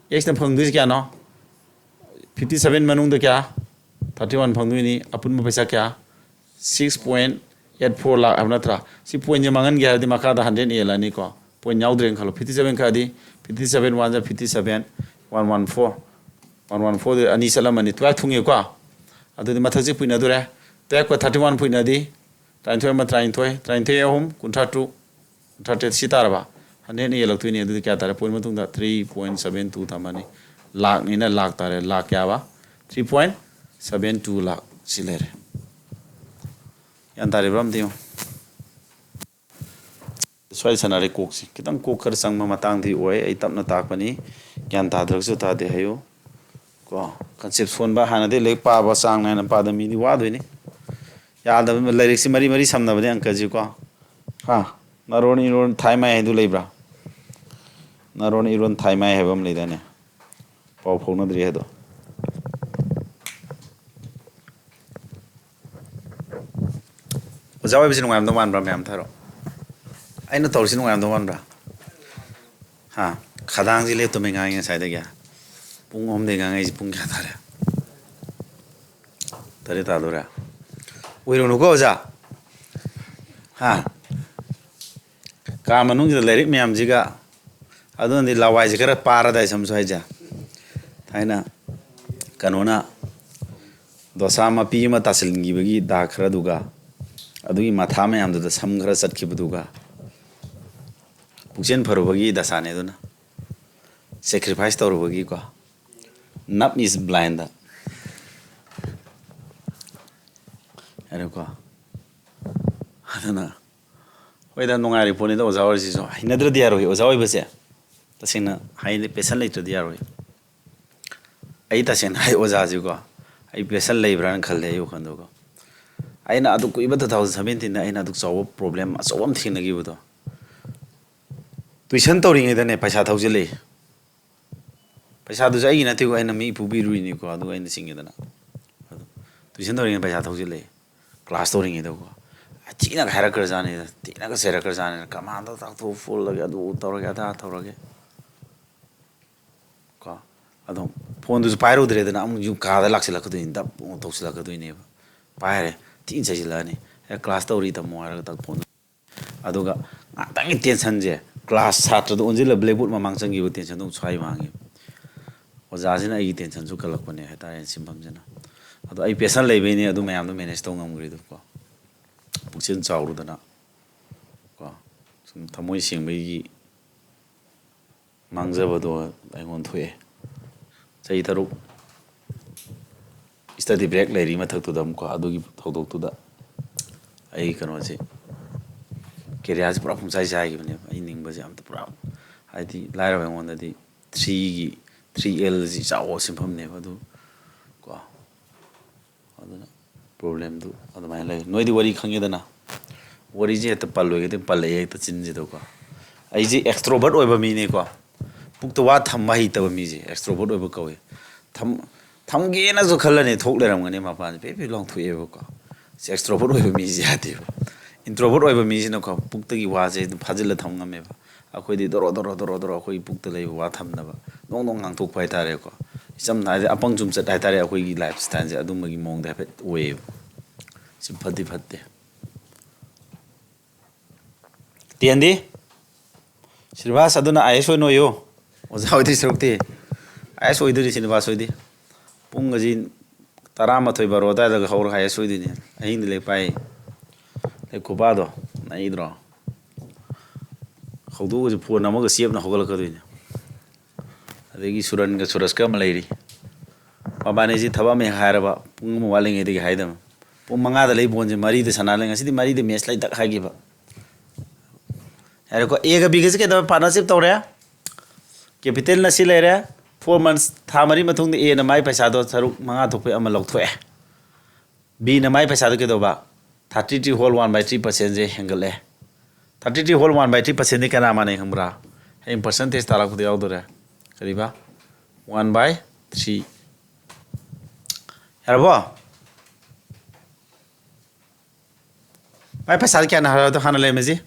X ꯅ ꯐꯪꯗꯣꯏꯁꯤ ꯀꯌꯥꯅꯣ? Fifty seven ꯃꯅꯨꯡꯗ ꯀꯌꯥ? Thirty one ꯐꯪꯗꯣꯏꯅꯤ꯫ ꯑꯄꯨꯟꯕ ꯄꯩꯁꯥ ꯀꯌꯥ? Six point eight four ꯂꯥꯛ ꯍꯥꯏꯕ ꯅꯠꯇ꯭ꯔꯥ? ꯁꯤ point ꯁꯦ ꯃꯥꯡꯍꯟꯒꯦ ꯍꯥꯏꯔꯗꯤ ꯃꯈꯥꯗ hundred ꯌꯦꯜꯂꯅꯤꯀꯣ꯫ Point ꯌꯥꯎꯗ꯭ꯔꯦꯅ ꯈꯜꯂꯣ꯫ Fifty seven ꯈꯛꯑꯗꯤ, fifty seven one ꯖꯥ fifty seven, one one four, one one four ꯗ ꯑꯅꯤ ꯆꯠꯂꯝꯃꯅꯤ꯫ Twelve ꯊꯨꯡꯉꯦꯀꯣ꯫ ꯑꯗꯨꯗꯤ ꯃꯊꯛꯁꯤ ꯄꯨꯏꯅꯗꯣꯔꯦ꯫ Twelve ꯀ thirty one ꯄꯨꯏꯅꯗꯤ, ꯇꯔꯥꯅꯤꯊꯣꯏ ꯑꯃ ꯇꯔꯥꯅꯤꯊꯣꯏ, ꯇꯔꯥꯅꯤꯊꯣꯏ ꯑꯍꯨꯝ, ꯀꯨꯟꯊ꯭ꯔꯥ ꯇꯔꯨꯛ, ꯀꯨꯟꯊ꯭ꯔꯥ ꯇꯔꯦꯠ ꯁꯤ ꯇꯥꯔꯕ? Hundred ꯅ ꯌꯦꯜꯂꯛꯇꯣꯏꯅꯤ꯫ ꯑꯗꯨꯗꯤ ꯀꯌꯥ ꯇꯥꯔꯦ? Point ꯃꯇꯨꯡꯗ three point seven two ꯊꯝꯃꯅꯤ꯫ ꯂꯥꯛꯅꯤꯅ ꯂꯥꯛ ꯇꯥꯔꯦ꯫ ꯂꯥꯛ ꯀꯌꯥꯕ? Three point seven two ꯂꯥꯛ ꯁꯤ ꯂꯩꯔꯦ꯫ ꯒ꯭ꯌꯥꯟ ꯇꯥꯔꯤꯕ꯭ꯔꯥ ꯑꯝꯇ ꯌꯦꯡꯉꯨ꯫ ꯁ꯭ꯋꯥꯏ ꯁꯥꯟꯅꯔꯦ ꯀꯣꯛꯁꯤ꯫ ꯈꯤꯇꯪ ꯀꯣꯛ ꯈꯔ ꯆꯪꯕ ꯃꯇꯥꯡꯗꯤ ꯑꯣꯏ꯫ ꯑꯩ ꯇꯞꯅ ꯇꯥꯛꯄꯅꯤ꯫ ꯒ꯭ꯌꯥꯟ ꯇꯥꯗ꯭ꯔꯒꯁꯨ ꯇꯥꯗꯦ ꯍꯥꯏꯌꯨ꯫ ꯀꯣ, concept ꯁꯣꯟꯕ, ꯍꯥꯟꯅꯗꯤ ꯂꯥꯏꯔꯤꯛ ꯄꯥꯕ ꯆꯥꯡ ꯅꯥꯏꯅ ꯄꯥꯗꯕ ꯃꯤꯗꯤ ꯋꯥꯗꯣꯏꯅꯤ꯫ ꯌꯥꯗꯕ, ꯂꯥꯏꯔꯤꯛꯁꯤ ꯃꯔꯤ ꯃꯔꯤ ꯁꯝꯅꯕꯅꯦ ꯑꯪꯀꯁꯤꯀꯣ꯫ ꯍꯥ? ꯅꯔꯣꯟ ꯏꯔꯣꯟ ꯊꯥꯏꯃꯥꯏ ꯍꯥꯏꯗꯨ ꯂꯩꯕ꯭ꯔꯥ? ꯅꯔꯣꯟ ꯏꯔꯣꯟ ꯊꯥꯏꯃꯥꯏ ꯍꯥꯏꯕ ꯑꯃ ꯂꯩꯗꯥꯏꯅꯦ? ꯄꯥꯎ ꯐꯥꯎꯅꯗ꯭ꯔꯤ ꯍꯥꯏꯗꯣ꯫ ꯑꯣꯖꯥ ꯑꯣꯏꯕꯁꯤ ꯅꯨꯡꯉꯥꯏꯔꯝꯗꯧ ꯃꯥꯟꯕ꯭ꯔꯥ? ꯃꯌꯥꯝ ꯊꯥꯔꯣ꯫ ꯑꯩꯅ ꯇꯧꯔꯤꯁꯤ ꯅꯨꯡꯉꯥꯏꯔꯝꯗꯧ ꯃꯥꯟꯕ꯭ꯔꯥ? ꯍꯥ? ꯈꯗꯥꯡꯁꯤ ꯂꯦꯞꯇꯃꯩ ꯉꯥꯡꯉꯤ ꯉꯁꯥꯏꯗꯒꯤ꯫ ꯄꯨꯡ ꯑꯍꯨꯝꯗꯒꯤ ꯉꯥꯡꯉꯛꯏꯁꯤ ꯄꯨꯡ ꯀꯌꯥ ꯇꯥꯔꯦ? ꯇꯔꯦꯠ ꯇꯥꯗꯣꯔꯦ꯫ ꯎꯏꯔꯨꯅꯨꯀꯣ ꯑꯣꯖꯥ꯫ ꯍꯥ? ꯀꯥ ꯃꯅꯨꯡꯁꯤꯗ ꯂꯥꯏꯔꯤꯛ ꯃꯌꯥꯝꯁꯤꯒ, ꯑꯗꯨꯅꯗꯤ ꯂꯋꯥꯏꯁꯦ ꯈꯔ ꯄꯥꯔꯗꯥꯏ ꯁꯝꯁꯨ ꯍꯥꯏꯁꯦ꯫ ꯊꯥꯏꯅ ꯀꯩꯅꯣꯅ ꯗꯣꯁꯥ ꯃꯄꯤ ꯑꯃ ꯇꯥꯁꯤꯟꯈꯤꯕꯒꯤ ꯗꯥꯛ ꯈꯔꯗꯨꯒ, ꯑꯗꯨꯒꯤ ꯃꯊꯥ ꯃꯌꯥꯝꯗꯨꯗ ꯁꯝ ꯈꯔ ꯆꯠꯈꯤꯕꯗꯨꯒ, ꯄꯨꯛꯆꯦꯜ ꯐꯔꯨꯕꯒꯤ ꯗꯁꯥꯅꯦ ꯑꯗꯨꯅ꯫ Sacrifice ꯇꯧꯔꯨꯕꯒꯤꯀꯣ꯫ Love is blind ꯍꯥꯏꯔꯦꯀꯣ꯫ ꯑꯗꯨꯅ ꯍꯣꯏꯗ, ꯅꯨꯡꯉꯥꯏꯔꯤ ꯄꯣꯠꯅꯤꯗ ꯑꯣꯖꯥ ꯑꯣꯏꯔꯤꯁꯤꯁꯨ꯫ ꯍꯩꯅꯗ꯭ꯔꯗꯤ ꯌꯥꯔꯣꯏ ꯑꯣꯖꯥ ꯑꯣꯏꯕꯁꯦ꯫ ꯇꯁꯦꯡꯅ ꯍꯥꯏꯗꯤ, ꯄꯦꯁꯟ ꯂꯩꯇ꯭ꯔꯗꯤ ꯌꯥꯔꯣꯏ꯫ ꯑꯩ ꯇꯁꯦꯡꯅ ꯍꯥꯏ, ꯑꯣꯖꯥꯁꯤꯀꯣ, ꯑꯩ ꯄꯦꯁꯟ ꯂꯩꯕ꯭ꯔꯥꯅ ꯈꯜꯂꯦ ꯑꯩ ꯋꯥꯈꯜꯗꯀꯣ꯫ ꯑꯩꯅ ꯑꯗꯨ ꯀꯨꯏꯕ, two thousand seventeen ꯑꯩꯅ ꯑꯗꯨꯛ ꯆꯥꯎꯕ ꯄ꯭ꯔꯣꯕ꯭ꯂꯦꯝ ꯑꯆꯧꯕ ꯑꯃ ꯊꯦꯡꯅꯈꯤꯕꯗꯣ꯫ ꯇꯨꯏꯁꯟ ꯇꯧꯔꯤꯉꯩꯗꯅꯦ ꯄꯩꯁꯥ ꯊꯧꯖꯤꯜꯂꯛꯏ꯫ ꯄꯩꯁꯥꯗꯨꯁꯨ ꯑꯩꯒꯤ ꯅꯠꯇꯦꯀꯣ, ꯑꯩꯅ ꯃꯤ ꯄꯨꯕꯤꯔꯨꯏꯅꯤꯀꯣ, ꯑꯗꯨꯒ ꯑꯩꯅ ꯆꯤꯡꯉꯦꯗꯅ꯫ ꯑꯗꯣ ꯇꯨꯏꯁꯟ ꯇꯧꯔꯤꯉꯩꯗ ꯄꯩꯁꯥ ꯊꯧꯖꯤꯜꯂꯛꯑꯦ, ꯀ꯭ꯂꯥꯁ ꯇꯧꯔꯤꯉꯩꯗꯀꯣ꯫ ꯊꯤꯅꯒ ꯍꯥꯏꯔꯛꯈ꯭ꯔꯖꯥꯠꯅꯤꯗ, ꯊꯤꯅꯒ ꯆꯩꯔꯛꯈ꯭ꯔꯖꯥꯠꯅꯤꯗ, "ꯀꯃꯥꯟꯗꯣ ꯇꯥꯛꯊꯣꯛ ꯐꯨꯜꯂꯒꯦ, ꯑꯗꯨ ꯇꯧꯔꯒꯦ, ꯑꯗꯥ ꯇꯧꯔꯒꯦ"꯫ ꯀꯣ꯫ ꯑꯗꯣ ꯐꯣꯟꯗꯨꯁꯨ ꯄꯥꯏꯔꯨꯗ꯭ꯔꯦꯗꯅ, ꯑꯃꯨꯛ ꯌꯨꯝ ꯀꯥꯗ ꯂꯥꯛꯁꯤꯜꯂꯛꯀꯗꯣꯏꯅꯤ, ꯗꯞ ꯑꯃꯨꯛ ꯇꯧꯁꯤꯜꯂꯛꯀꯗꯣꯏꯅꯦꯕ꯫ ꯄꯥꯏꯔꯦ, ꯊꯤꯅ ꯆꯩꯁꯤꯜꯂꯛꯑꯅꯤ꯫ "ꯑꯦ, ꯀ꯭ꯂꯥꯁ ꯇꯧꯔꯤ ꯇꯝꯃꯣ" ꯍꯥꯏꯔꯒ ꯇꯛ ꯐꯣꯟꯗꯨ꯫ ꯑꯗꯨꯒ ꯉꯥꯛꯇꯪꯒꯤ ꯇꯦꯟꯁꯟꯁꯦ, ꯀ꯭ꯂꯥꯁ ꯁꯥꯇ꯭ꯔꯗ ꯑꯣꯟꯁꯤꯜꯂ ꯕ꯭ꯂꯦꯛꯕꯣꯔꯗ ꯃꯃꯥꯡ ꯆꯪꯈꯤꯕ ꯇꯦꯟꯁꯟꯗꯣ ꯑꯃꯨꯛ ꯁ꯭ꯋꯥꯏ ꯃꯥꯡꯉꯦ꯫ ꯑꯣꯖꯥꯁꯤꯅ ꯑꯩꯒꯤ ꯇꯦꯟꯁꯟꯁꯨ ꯀꯜꯂꯛꯄꯅꯦ ꯍꯥꯏꯇꯥꯔꯦ, ꯁꯤꯟꯐꯝꯁꯤꯅ꯫ ꯑꯗꯣ ꯑꯩ ꯄꯦꯁꯟ ꯂꯩꯕꯩꯅꯦ ꯑꯗꯨ ꯃꯌꯥꯝꯗꯣ ꯃꯦꯅꯦꯖ ꯇꯧ ꯉꯝꯈ꯭ꯔꯤꯗꯣ ꯀꯣ꯫ ꯄꯨꯛꯆꯦꯜ ꯆꯥꯎꯔꯨꯗꯅ ꯀꯣ, ꯁꯨꯝ ꯊꯃꯣꯏ ꯁꯦꯡꯕꯒꯤ ꯃꯥꯡꯖꯕꯗꯣ ꯑꯩꯉꯣꯟꯗ ꯊꯣꯛꯑꯦ꯫ ꯆꯍꯤ ꯇꯔꯨꯛ ꯁ꯭ꯇꯗꯤ ꯕ꯭ꯔꯦꯛ ꯂꯩꯔꯤ ꯃꯊꯛꯇꯨꯗ ꯑꯃꯨꯛꯀꯣ, ꯑꯗꯨꯒꯤ ꯊꯧꯗꯣꯛꯇꯨꯗ ꯑꯩ ꯀꯩꯅꯣꯁꯦ, ꯀꯦꯔꯤꯌꯔꯁꯦ ꯄꯨꯔꯥ ꯄꯨꯡꯆꯥꯏ ꯆꯥꯏꯈꯤꯕꯅꯦꯕ꯫ ꯑꯩ ꯅꯤꯡꯕꯁꯦ ꯑꯝꯇ ꯄꯨꯔꯥ, ꯍꯥꯏꯗꯤ ꯂꯥꯏꯔꯕ ꯑꯩꯉꯣꯟꯗꯗꯤ ꯊ꯭ꯔꯤꯒꯤ, ꯊ꯭ꯔꯤ ꯑꯦꯜꯁꯤ ꯆꯥꯎꯕ ꯁꯤꯟꯐꯝꯅꯦꯕ ꯑꯗꯨ ꯀꯣ꯫ ꯑꯗꯨꯅ ꯄ꯭ꯔꯣꯕ꯭ꯂꯦꯝꯗꯨ ꯑꯗꯨꯃꯥꯏꯅ ꯂꯩ꯫ ꯅꯣꯏꯗꯤ ꯋꯥꯔꯤ ꯈꯪꯉꯦꯗꯅ, ꯋꯥꯔꯤꯁꯦ ꯍꯦꯛꯇ ꯄꯜꯂꯣꯏꯒꯦ ꯍꯦꯛꯇ ꯄꯜꯂꯛꯑꯦ ꯍꯦꯛꯇ ꯆꯤꯟꯁꯤꯗꯀꯣ꯫ ꯑꯩꯁꯦ ꯑꯦꯛꯁꯇ꯭ꯔꯣꯕꯔꯠ ꯑꯣꯏꯕ ꯃꯤꯅꯦꯀꯣ꯫ ꯄꯨꯛꯇ ꯋꯥ ꯊꯝꯕ ꯍꯩꯇꯕ ꯃꯤꯁꯦ ꯑꯦꯛꯁꯇ꯭ꯔꯣꯕꯔꯠ ꯑꯣꯏꯕ ꯀꯧꯏ꯫ ꯊꯝ-, ꯊꯝꯒꯦꯅꯁꯨ ꯈꯜꯂꯅꯤ, ꯊꯣꯛ ꯂꯩꯔꯝꯒꯅꯤ ꯃꯄꯥꯟꯁꯦ ꯄꯦ ꯄꯦ ꯂꯥꯎꯊꯣꯛꯑꯦꯕꯀꯣ꯫ ꯁꯤ ꯑꯦꯛꯁꯇ꯭ꯔꯣꯕꯔꯠ ꯑꯣꯏꯕ ꯃꯤꯁꯦ ꯌꯥꯗꯦꯕ꯫ ꯏꯟꯇ꯭ꯔꯣꯕꯔꯠ ꯑꯣꯏꯕ ꯃꯤꯁꯤꯅꯀꯣ, ꯄꯨꯛꯇꯒꯤ ꯋꯥꯁꯦ ꯑꯗꯨꯝ ꯐꯥꯖꯤꯜꯂ ꯊꯝ ꯉꯝꯃꯦꯕ꯫ ꯑꯩꯈꯣꯏꯗꯤ ꯗꯣꯔꯣ ꯗꯣꯔꯣ ꯗꯣꯔꯣ ꯗꯣꯔꯣ ꯑꯩꯈꯣꯏꯒꯤ ꯄꯨꯛꯇ ꯂꯩꯕ ꯋꯥ ꯊꯝꯅꯕ ꯗꯣꯡ ꯗꯣꯡ ꯉꯥꯡꯊꯣꯛꯄ ꯍꯥꯏꯇꯥꯔꯦꯀꯣ꯫ ꯏꯆꯝꯅ ꯍꯥꯏꯔꯗꯤ ꯑꯄꯪ ꯆꯨꯝꯆꯠ ꯍꯥꯏꯇꯥꯔꯦ, ꯑꯩꯈꯣꯏꯒꯤ ꯂꯥꯏꯐ ꯁ꯭ꯇꯥꯏꯜꯁꯦ ꯑꯗꯨꯝꯕꯒꯤ ꯃꯑꯣꯡꯗ ꯍꯥꯏꯐꯦꯠ ꯑꯣꯏꯌꯦꯕ꯫ ꯁꯤ ꯐꯠꯇꯤ ꯐꯠꯇꯦ꯫ ꯇꯦꯟꯗꯤ? ꯁ꯭ꯔꯤꯅꯤꯕꯥꯁ, ꯑꯗꯨꯅ ꯑꯥꯏ ꯑꯦꯁ ꯑꯣꯏꯅ ꯑꯣꯏꯌꯨ꯫ ꯑꯣꯖꯥ ꯑꯣꯏꯗꯣꯏ ꯁꯔꯨꯛꯇꯤ꯫ ꯑꯥꯏ ꯑꯦꯁ ꯑꯣꯏꯗꯣꯏꯅꯤ ꯁ꯭ꯔꯤꯅꯤꯕꯥꯁ ꯍꯣꯏꯗꯤ꯫ ꯄꯨꯡ ꯑꯁꯤ ꯇꯔꯥꯃꯥꯊꯣꯏ ꯕꯥꯔꯣ ꯑꯗꯨꯋꯥꯏꯗꯒ ꯍꯧꯔꯒ ꯑꯥꯏ ꯑꯦꯁ ꯑꯣꯏꯗꯣꯏꯅꯤ꯫ ꯑꯍꯤꯡꯗ ꯂꯥꯏꯔꯤꯛ ꯄꯥꯏ꯫ ꯂꯥꯏꯔꯤꯛ ꯈꯨꯄꯥꯗꯣ ꯅꯩꯗ꯭ꯔꯣ? ꯍꯧꯗꯣꯛꯑꯒꯁꯨ ꯐꯣꯟ ꯑꯃꯒ ꯆꯦꯞꯅ ꯍꯧꯒꯠꯂꯛꯀꯗꯣꯏꯅꯤ꯫ ꯑꯗꯒꯤ ꯁꯨꯔꯟꯒ ꯁꯨꯔꯖꯀ ꯑꯃ ꯂꯩꯔꯤ꯫ ꯃꯕꯥꯅꯤꯁꯤ ꯊꯕꯛ ꯑꯃ ꯍꯦꯛ ꯍꯥꯏꯔꯕ ꯄꯨꯡ ꯑꯃ ꯋꯥꯠꯂꯤꯉꯩꯗꯒꯤ ꯍꯥꯏꯗꯕ꯫ ꯄꯨꯡ ꯃꯉꯥꯗ ꯂꯩ ꯕꯣꯟꯁꯦ ꯃꯔꯤꯗ ꯁꯥꯟꯅ ꯂꯩ꯫ "ꯉꯁꯤꯗꯤ ꯃꯔꯤꯗ ꯃꯦꯠꯁ ꯂꯩ" ꯇꯛ ꯍꯥꯏꯈꯤꯕ꯫ ꯌꯥꯔꯦꯀꯣ, ꯑꯦꯒ ꯕꯤꯒꯁꯦ ꯀꯩꯗꯧꯔꯦ? ꯄꯥꯔꯠꯅꯔꯁꯤꯞ ꯇꯧꯔꯦ꯫ ꯀꯦꯄꯤꯇꯦꯜꯅ ꯁꯤ ꯂꯩꯔꯦ꯫ ꯐꯣꯔ ꯃꯟꯁ, ꯊꯥ ꯃꯔꯤ ꯃꯇꯨꯡꯗ ꯑꯦꯅ ꯃꯥꯏ ꯄꯩꯁꯥꯗꯣ ꯁꯔꯨꯛ ꯃꯉꯥ ꯊꯣꯛꯄꯩ ꯑꯃ ꯂꯧꯊꯣꯛꯑꯦ꯫ ꯕꯤꯅ ꯃꯥꯏ ꯄꯩꯁꯥꯗꯣ ꯀꯩꯗꯧꯕ? ꯊꯥꯔꯇꯤ ꯊ꯭ꯔꯤ ꯍꯣꯜ ꯋꯥꯟ ꯕꯥꯏ ꯊ꯭ꯔꯤ ꯄꯥꯔꯁꯦꯟꯁꯦ ꯍꯦꯟꯒꯠꯂꯦ꯫ ꯊꯥꯔꯇꯤ ꯊ꯭ꯔꯤ ꯍꯣꯜ ꯋꯥꯟ ꯕꯥꯏ ꯊ꯭ꯔꯤ ꯄꯥꯔꯁꯦꯟꯗꯤ ꯀꯅꯥ ꯃꯥꯟꯅꯩ ꯈꯪꯕ꯭ꯔꯥ? ꯍꯌꯦꯡ ꯄꯥꯔꯁꯦꯟꯇꯦꯖ ꯇꯥꯔꯛꯄꯗ ꯌꯥꯎꯗꯣꯔꯦ꯫ ꯀꯔꯤꯕ? ꯋꯥꯟ ꯕꯥꯏ ꯊ꯭ꯔꯤ꯫ ꯌꯥꯔꯕꯣ? ꯃꯥꯏ ꯄꯩꯁꯥꯗꯤ ꯀꯌꯥꯅ ꯍꯥꯏꯔꯣ? ꯍꯥꯟꯅ ꯂꯩꯔꯝꯃꯤꯁꯤ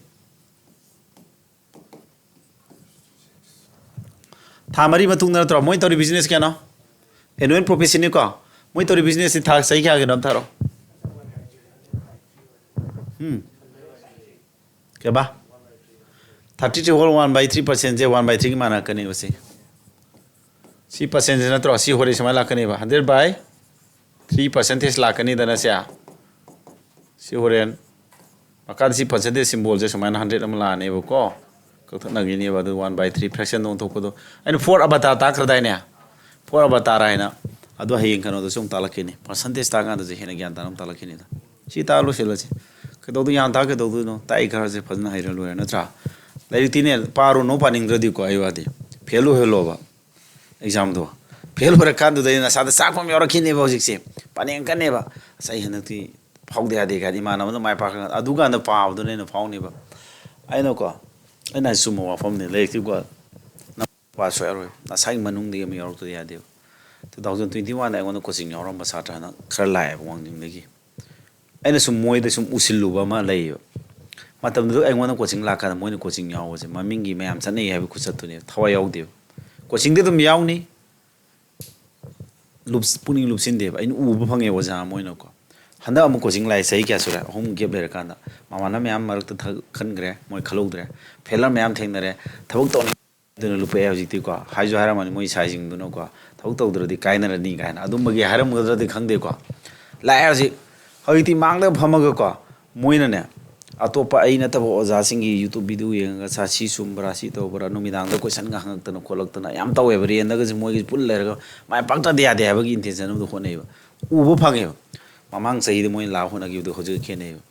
ꯊꯥ ꯃꯔꯤ ꯃꯇꯨꯡꯗ ꯅꯠꯇ꯭ꯔꯣ ꯃꯣꯏ ꯇꯧꯔꯤ ꯕꯤꯖꯤꯅꯦꯁ? ꯀꯌꯥꯅꯣ? ꯑꯦꯅꯨꯋꯦꯜ ꯄ꯭ꯔꯣꯐꯤꯠꯁꯤꯅꯤꯀꯣ꯫ ꯃꯣꯏ ꯇꯧꯔꯤ ꯕꯤꯖꯤꯅꯦꯁꯁꯤ ꯊꯥ, ꯆꯍꯤ ꯀꯌꯥꯒꯤꯅꯣ ꯑꯝ ꯊꯥꯔꯛꯑꯣ꯫ ꯎꯝ꯫ ꯀꯩꯕꯥ? ꯊꯥꯔꯇꯤ ꯊ꯭ꯔꯤ ꯍꯣꯜ ꯋꯥꯟ ꯕꯥꯏ ꯊ꯭ꯔꯤ ꯄꯥꯔꯁꯦꯟꯁꯦ ꯋꯥꯟ ꯕꯥꯏ ꯊ꯭ꯔꯤꯒꯤ ꯃꯥꯟꯅꯔꯛꯀꯅꯦꯕ ꯁꯤ꯫ ꯁꯤ ꯄꯥꯔꯁꯦꯟꯁꯦ ꯅꯠꯇ꯭ꯔꯣ? ꯁꯤ ꯍꯣꯔꯦꯟ ꯁꯨꯃꯥꯏꯅ ꯂꯥꯛꯀꯅꯦꯕ, ꯍꯟꯗ꯭ꯔꯦꯠ ꯕꯥꯏ ꯊ꯭ꯔꯤ ꯄꯥꯔꯁꯦꯟꯇꯦꯖ ꯂꯥꯛꯀꯅꯤꯗꯅ ꯁꯦ꯫ ꯁꯤ ꯍꯣꯔꯦꯟ ꯃꯈꯥꯗ ꯁꯤ ꯄꯥꯔꯁꯦꯟꯇꯦꯖ ꯁꯤꯝꯕꯣꯜꯁꯦ ꯁꯨꯃꯥꯏꯅ ꯍꯟꯗ꯭ꯔꯦꯠ ꯑꯃ ꯂꯥꯛꯑꯅꯦꯕꯀꯣ, ꯀꯛꯊꯠꯅꯈꯤꯅꯦꯕ꯫ ꯑꯗꯨ ꯋꯥꯟ ꯕꯥꯏ ꯊ꯭ꯔꯤ ꯐ꯭ꯔꯦꯛꯁꯟꯗ ꯑꯣꯟꯊꯣꯛꯄꯗꯣ, ꯑꯩꯅ ꯐꯣꯔ ꯑꯕꯇꯥꯔ ꯇꯥꯛꯈ꯭ꯔꯗꯥꯏꯅꯦ? ꯐꯣꯔ ꯑꯕꯇꯥꯔ ꯍꯥꯏꯅ꯫ ꯑꯗꯣ ꯍꯌꯦꯡ ꯀꯩꯅꯣꯗꯁꯨ ꯑꯃꯨꯛ ꯇꯥꯛꯂꯛꯈꯤꯅꯤ, ꯄꯥꯔꯁꯦꯟꯇꯦꯖ ꯇꯥꯛꯀꯥꯟꯗꯁꯨ ꯍꯦꯟꯅ ꯒ꯭ꯌꯥꯟ ꯇꯥꯅ ꯑꯃꯨꯛ ꯇꯥꯛꯂꯛꯈꯤꯅꯤꯗ꯫ ꯁꯤ ꯇꯥꯛꯑ ꯂꯣꯏꯁꯤꯜꯂꯁꯤ꯫ ꯀꯩꯗꯧꯗꯣꯏ ꯌꯥꯝ ꯇꯥꯛ ꯀꯩꯗꯧꯗꯣꯏꯅꯣ? ꯇꯥꯛꯏ ꯈꯔꯁꯦ ꯐꯖꯅ ꯍꯩꯔ ꯂꯣꯏꯔꯦ, ꯅꯠꯇ꯭ꯔꯥ? ꯂꯥꯏꯔꯤꯛꯇꯤꯅꯦ ꯄꯥꯔꯨꯅꯣ, ꯄꯥꯅꯤꯡꯗ꯭ꯔꯗꯤꯀꯣ, ꯑꯩ ꯋꯥꯗꯤ ꯐꯦꯜ ꯑꯣꯏꯍꯜꯂꯣꯕ ꯑꯦꯛꯖꯥꯝꯗꯣ꯫ ꯐꯦꯜ ꯑꯣꯏꯔꯀꯥꯟꯗꯨꯗ ꯅꯁꯥꯗ ꯆꯥꯛꯄ ꯑꯃ ꯌꯥꯎꯔꯛꯈꯤꯅꯦꯕ ꯍꯧꯖꯤꯛꯁꯦ꯫ ꯄꯥꯅꯤꯡꯉꯛꯀꯅꯦꯕ, "ꯑꯁ, ꯑꯩ ꯍꯟꯗꯛꯇꯤ ꯐꯥꯎꯗ ꯌꯥꯗꯦ" ꯀꯥꯏꯗꯤ ꯏꯃꯥꯟꯅꯕꯅ ꯃꯥꯏ ꯄꯥꯛꯈ꯭ꯔꯀꯥꯟꯗ, ꯑꯗꯨꯀꯥꯟꯗ ꯄꯥꯕꯗꯨꯅ ꯍꯦꯟꯅ ꯐꯥꯎꯅꯦꯕ꯫ ꯑꯩꯅꯀꯣ, ꯑꯩꯅ ꯍꯥꯏ ꯆꯨꯝꯕ ꯋꯥꯐꯝꯅꯤ꯫ ꯂꯥꯏꯔꯤꯛꯇꯤꯀꯣ ꯅꯪ ꯄꯥ ꯁꯣꯏꯔꯣꯏ, ꯅꯁꯥꯒꯤ ꯃꯅꯨꯡꯗꯒꯤ ꯑꯃ ꯌꯥꯎꯔꯛꯇꯗꯤ ꯌꯥꯗꯦꯕ꯫ ꯇꯨ ꯊꯥꯎꯖꯟ ꯇ꯭ꯋꯦꯟꯇꯤ ꯋꯥꯟꯗ ꯑꯩꯉꯣꯟꯗ ꯀꯣꯆꯤꯡ ꯌꯥꯎꯔꯝꯕ ꯁꯥꯇ꯭ꯔ ꯍꯟꯗꯛ ꯈꯔ ꯂꯥꯛꯑꯦꯕ ꯋꯥꯡꯖꯤꯡꯗꯒꯤ꯫ ꯑꯩꯅ ꯁꯨꯝ ꯃꯣꯏꯗ ꯁꯨꯝ ꯎꯁꯤꯜꯂꯨꯕ ꯑꯃ ꯂꯩꯌꯦꯕ꯫ ꯃꯇꯝꯗꯨꯗ ꯑꯩꯉꯣꯟꯗ ꯀꯣꯆꯤꯡ ꯂꯥꯛꯀꯥꯟꯗ ꯃꯣꯏꯅ ꯀꯣꯆꯤꯡ ꯌꯥꯎꯕꯁꯦ ꯃꯃꯤꯡꯒꯤ ꯃꯌꯥꯝ ꯆꯠꯅꯩ ꯍꯥꯏꯕ ꯈꯨꯆꯠꯇꯨꯅꯦꯕ, ꯊꯋꯥꯏ ꯌꯥꯎꯗꯦꯕ꯫ ꯀꯣꯆꯤꯡꯗꯤ ꯑꯗꯨꯝ ꯌꯥꯎꯅꯤ, ꯂꯨꯞ-, ꯄꯨꯛꯅꯤꯡ ꯂꯨꯞꯁꯤꯟꯗꯦꯕ꯫ ꯑꯩꯅ ꯎꯕ ꯐꯪꯉꯦ ꯑꯣꯖꯥ ꯑꯃ ꯑꯣꯏꯅꯀꯣ꯫ ꯍꯟꯗꯛ ꯑꯃꯨꯛ ꯀꯣꯆꯤꯡ ꯂꯥꯛꯑꯦ, ꯆꯍꯤ ꯀꯌꯥ ꯁꯨꯔꯦ? ꯑꯍꯨꯝ ꯒꯦꯞ ꯂꯩꯔꯀꯥꯟꯗ꯫ ꯃꯃꯥꯟꯅꯕ ꯃꯌꯥꯝ ꯃꯔꯛꯇ ꯊ-, ꯈꯟꯈ꯭ꯔꯦ, ꯃꯣꯏ ꯈꯜꯍꯧꯗ꯭ꯔꯦ꯫ ꯐꯦꯂꯔ ꯃꯌꯥꯝ ꯊꯦꯡꯅꯔꯦ, ꯊꯕꯛ ꯇꯧꯅꯤꯡ ꯑꯗꯨꯅ ꯂꯨꯞꯄꯛꯑꯦ ꯍꯧꯖꯤꯛꯇꯤꯀꯣ꯫ ꯍꯥꯏꯁꯨ ꯍꯥꯏꯔꯝꯃꯅꯤ ꯃꯣꯏ ꯁꯥꯏꯁꯤꯡꯗꯨꯅꯀꯣ, "ꯊꯕꯛ ꯇꯧꯗ꯭ꯔꯗꯤ ꯀꯥꯏꯅꯔꯅꯤ" ꯀꯥꯏꯅ꯫ ꯑꯗꯨꯝꯕꯒꯤ ꯍꯥꯏꯔꯝꯒꯗ꯭ꯔꯗꯤ ꯈꯪꯗꯦꯀꯣ꯫ ꯂꯥꯛꯑꯦ ꯍꯧꯖꯤꯛ꯫ ꯍꯧꯖꯤꯛꯇꯤ ꯃꯥꯡꯗ ꯐꯝꯃꯒꯀꯣ, ꯃꯣꯏꯅꯅꯦ, ꯑꯇꯣꯞꯄ ꯑꯩ ꯅꯠꯇꯕ ꯑꯣꯖꯥꯁꯤꯡꯒꯤ YouTube video ꯌꯦꯡꯉꯒ, "ꯁꯥꯔ, ꯁꯤ ꯆꯨꯝꯕ꯭ꯔꯥ, ꯁꯤ ꯇꯧꯕ꯭ꯔꯥ?" ꯅꯨꯃꯤꯗꯥꯡꯗ ꯀꯣꯏꯁꯟꯒ ꯍꯪꯉꯛꯇꯅ ꯈꯣꯠꯂꯛꯇꯅ ꯌꯥꯝ ꯇꯧꯋꯦꯕ꯫ ꯔꯦꯟꯗꯒꯁꯦ ꯃꯣꯏꯒꯤ ꯄꯨꯜ ꯂꯩꯔꯒ ꯃꯥꯏ ꯄꯥꯛꯇꯗ ꯌꯥꯗꯦ ꯍꯥꯏꯕꯒꯤ intention ꯑꯃꯗ ꯍꯣꯠꯅꯩꯕ꯫ ꯎꯕ ꯐꯪꯉꯦꯕ꯫ ꯃꯃꯥꯡ ꯆꯍꯤꯗ ꯃꯣꯏꯅ ꯂꯥꯛꯑ ꯍꯣꯠꯅꯈꯤꯕꯗꯣ ꯍꯧꯖꯤꯛꯀ ꯈꯦꯠꯅꯩꯕ꯫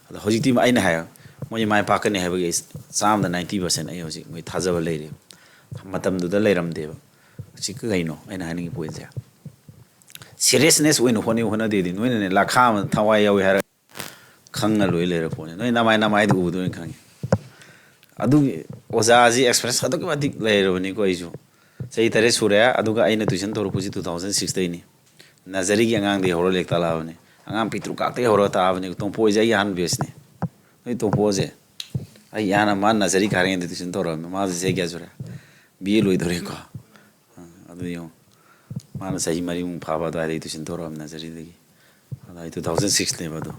ꯑꯗꯣ ꯍꯧꯖꯤꯛꯇꯤ ꯑꯩꯅ ꯍꯥꯏ, ꯃꯣꯏ ꯃꯥꯏ ꯄꯥꯛꯀꯅꯤ ꯍꯥꯏꯕꯒꯤ ꯑꯩ ꯆꯥꯝꯃꯗ ninety percent ꯑꯩ ꯍꯧꯖꯤꯛ ꯃꯣꯏ ꯊꯥꯖꯕ ꯂꯩꯔꯤ꯫ ꯃꯇꯝꯗꯨꯗ ꯂꯩꯔꯝꯗꯦꯕ꯫ ꯍꯧꯖꯤꯛꯀ ꯀꯩꯅꯣ ꯑꯩꯅ ꯍꯥꯏꯅꯤꯡꯉꯤ point ꯁꯦ? Seriousness ꯑꯣꯏꯅ ꯍꯣꯠꯅꯩ ꯍꯣꯠꯅꯗꯦꯗꯤ ꯅꯣꯏꯅꯅꯦ ꯂꯥꯈꯥ ꯑꯃ ꯊꯋꯥꯏ ꯌꯥꯎꯏ ꯍꯥꯏꯔꯒ ꯈꯪꯉ ꯂꯣꯏ ꯂꯩꯔ ꯄꯣꯠꯅꯤ꯫ ꯅꯣꯏ ꯅꯃꯥꯏ ꯅꯃꯥꯏꯗ ꯎꯕꯗꯣ ꯑꯣꯏꯅ ꯈꯪꯉꯤ꯫ ꯑꯗꯨꯒꯤ ꯑꯣꯖꯥꯁꯤ experience ꯑꯗꯨꯛꯀꯤ ꯃꯇꯤꯛ ꯂꯩꯔꯕꯅꯤꯀꯣ꯫ ꯑꯩꯁꯨ ꯆꯍꯤ ꯇꯔꯦꯠ ꯁꯨꯔꯦ꯫ ꯑꯗꯨꯒ ꯑꯩꯅ tuition ꯇꯧꯔꯛꯄꯁꯤ two thousand six ꯇꯩꯅꯤ꯫ Nursery ꯒꯤ ꯑꯉꯥꯡꯗꯒꯤ ꯍꯧꯔ ꯂꯥꯏꯔꯤꯛ ꯇꯥꯛꯂꯛꯑꯕꯅꯤ꯫ ꯑꯉꯥꯡ ꯄꯤꯛꯇ꯭ꯔꯨ ꯀꯥꯛꯇꯒꯤ ꯍꯧꯔꯒ ꯇꯥꯛꯑꯕꯅꯤ꯫ ꯇꯣꯝꯄꯣꯛ ꯍꯣꯏꯁꯦ ꯑꯩꯒꯤ ꯑꯍꯥꯟꯕ batch ꯅꯤ꯫ ꯅꯣꯏ ꯇꯣꯝꯄꯣꯛꯁꯦ ꯑꯩ ꯏꯌꯥꯝꯕ ꯃꯥ nursery ꯀꯥꯔꯤꯉꯩꯗ tuition ꯇꯧꯔꯛꯑꯕꯅꯤ꯫ ꯃꯥꯁꯦ ꯆꯍꯤ ꯀꯌꯥ ꯁꯨꯔꯦ? B A ꯂꯣꯏꯗꯧꯔꯦꯀꯣ꯫ ꯑ, ꯑꯗꯨ ꯌꯦꯡꯉꯣ꯫ ꯃꯥꯅ ꯆꯍꯤ ꯃꯔꯤꯃꯨꯛ ꯐꯥꯕ ꯑꯗꯨꯋꯥꯏꯗꯒꯤ tuition ꯇꯧꯔꯛꯑꯕꯅꯤ nursery ꯗꯒꯤ꯫ ꯑꯗ ꯑꯩ two thousand six ꯅꯦꯕ ꯑꯗꯣ꯫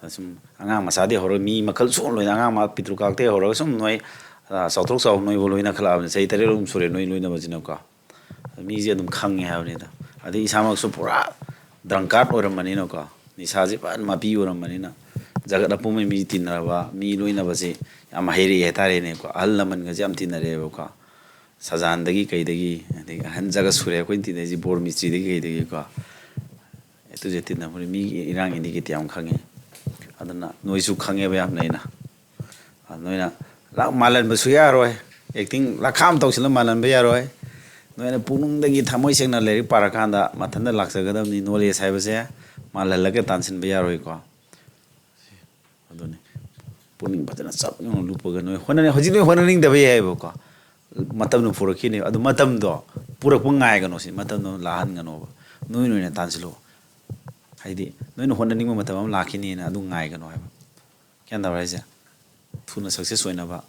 ꯑꯗ ꯁꯨꯝ ꯑꯉꯥꯡ ꯃꯆꯥꯗꯒꯤ ꯍꯧꯔꯒ ꯃꯤ ꯃꯈꯜ ꯁꯨꯅ ꯂꯣꯏꯅ, ꯑꯉꯥꯡ ꯃꯥ ꯄꯤꯛꯇ꯭ꯔꯨ ꯀꯥꯛꯇꯒꯤ ꯍꯧꯔꯒ ꯁꯨꯝ ꯅꯣꯏ, ꯑ, ꯆꯥꯎꯊꯣꯛ ꯆꯥꯎ ꯅꯣꯏꯕꯨ ꯂꯣꯏꯅ ꯈꯜꯂꯛꯑꯕꯅꯤ꯫ ꯆꯍꯤ ꯇꯔꯦꯠ ꯑꯗꯨꯝ ꯁꯨꯔꯦ ꯅꯣꯏ ꯂꯣꯏꯅꯕꯁꯤꯅꯀꯣ꯫ ꯃꯤꯁꯦ ꯑꯗꯨꯝ ꯈꯪꯉꯦ ꯍꯥꯏꯕꯅꯤꯗ꯫ ꯑꯗꯩ ꯏꯁꯥꯃꯛꯁꯨ ꯄꯨꯔꯥ drunkard ꯑꯣꯏꯔꯝꯕꯅꯤꯅꯀꯣ, ꯅꯤꯁꯥꯁꯦ ꯐꯖꯅ ꯃꯄꯤ ꯑꯣꯏꯔꯝꯕꯅꯤꯅ, ꯖꯒꯠ ꯑꯄꯨꯝꯕꯒꯤ ꯃꯤ ꯇꯤꯟꯅꯔꯕ, ꯃꯤ ꯂꯣꯏꯅꯕꯁꯦ ꯌꯥꯝ ꯍꯩꯔꯛꯑꯦ ꯍꯥꯏꯇꯥꯔꯦꯅꯦꯀꯣ꯫ ꯑꯍꯜ ꯂꯃꯟꯒꯁꯦ ꯌꯥꯝ ꯇꯤꯟꯅꯔꯛꯑꯦꯕꯀꯣ꯫ ꯁꯖꯥꯟꯗꯒꯤ ꯀꯩꯗꯒꯤ, ꯑꯗꯒꯤ ꯑꯍꯟ ꯖꯒꯠ ꯁꯨꯔꯦ ꯑꯩꯈꯣꯏꯅ ꯇꯤꯟꯅꯩꯁꯦ, ꯕꯣꯔ ꯃꯤꯁꯇ꯭ꯔꯤꯗꯒꯤ ꯀꯩꯗꯒꯤꯀꯣ꯫ A to Z ꯇꯤꯟꯅꯕꯅꯤ꯫ ꯃꯤꯒꯤ ꯏꯔꯥꯡ ꯏꯅꯤꯒꯤꯗꯤ ꯌꯥꯝ ꯈꯪꯉꯦ꯫ ꯑꯗꯨꯅ ꯅꯣꯏꯁꯨ ꯈꯪꯉꯦꯕ ꯌꯥꯝꯅ ꯑꯩꯅ꯫ ꯑꯗꯨ ꯅꯣꯏꯅ ꯂꯥꯛ ꯃꯥꯜꯍꯟꯕꯁꯨ ꯌꯥꯔꯣꯏ꯫ Acting ꯂꯥꯈꯥ ꯑꯃ ꯇꯧꯁꯤꯜꯂ ꯃꯥꯜꯍꯟꯕ ꯌꯥꯔꯣꯏ꯫ ꯅꯣꯏꯅ ꯄꯨꯛꯅꯤꯡꯗꯒꯤ ꯊꯃꯣꯏ ꯁꯦꯡꯅ ꯂꯥꯏꯔꯤꯛ ꯄꯥꯔꯀꯥꯟꯗ ꯃꯊꯟꯇ ꯂꯥꯛꯆꯒꯗꯕꯅꯤ꯫ Knowledge ꯍꯥꯏꯕꯁꯦ ꯃꯥꯜꯍꯜꯂꯒ ꯇꯥꯟꯁꯤꯟꯕ ꯌꯥꯔꯣꯏꯀꯣ꯫ ꯑꯗꯨꯅꯤ꯫ ꯄꯨꯛꯅꯤꯡ ꯐꯖꯅ ꯆꯞ ꯌꯨꯡꯅ ꯂꯨꯞꯄꯒ ꯅꯣꯏ ꯍꯣꯠꯅꯅꯤꯡ-, ꯍꯧꯖꯤꯛ ꯅꯣꯏ ꯍꯣꯠꯅꯅꯤꯡꯗꯕ ꯌꯥꯏꯑꯕꯀꯣ꯫ ꯃꯇꯝꯗꯣ ꯄꯨꯔꯛꯈꯤꯅꯦꯕ꯫ ꯑꯗꯨ ꯃꯇꯝꯗꯣ ꯄꯨꯔꯛꯄ ꯉꯥꯏꯒꯅꯣ ꯁꯤ꯫ ꯃꯇꯝꯗꯣ ꯂꯥꯛꯍꯟꯒꯅꯣꯕ꯫ ꯅꯣꯏ ꯅꯣꯏꯅ ꯇꯥꯟꯁꯤꯜꯂꯣ꯫ ꯍꯥꯏꯗꯤ ꯅꯣꯏꯅ ꯍꯣꯠꯅꯅꯤꯡꯕ ꯃꯇꯝ ꯑꯃ ꯂꯥꯛꯈꯤꯅꯤꯅ ꯑꯗꯨ ꯉꯥꯏꯒꯅꯣ ꯍꯥꯏꯕ꯫ ꯒ꯭ꯌꯥꯟ ꯇꯥꯕ꯭ꯔꯥ ꯍꯥꯏꯁꯦ? ꯊꯨꯅ success ꯑꯣꯏꯅꯕ꯫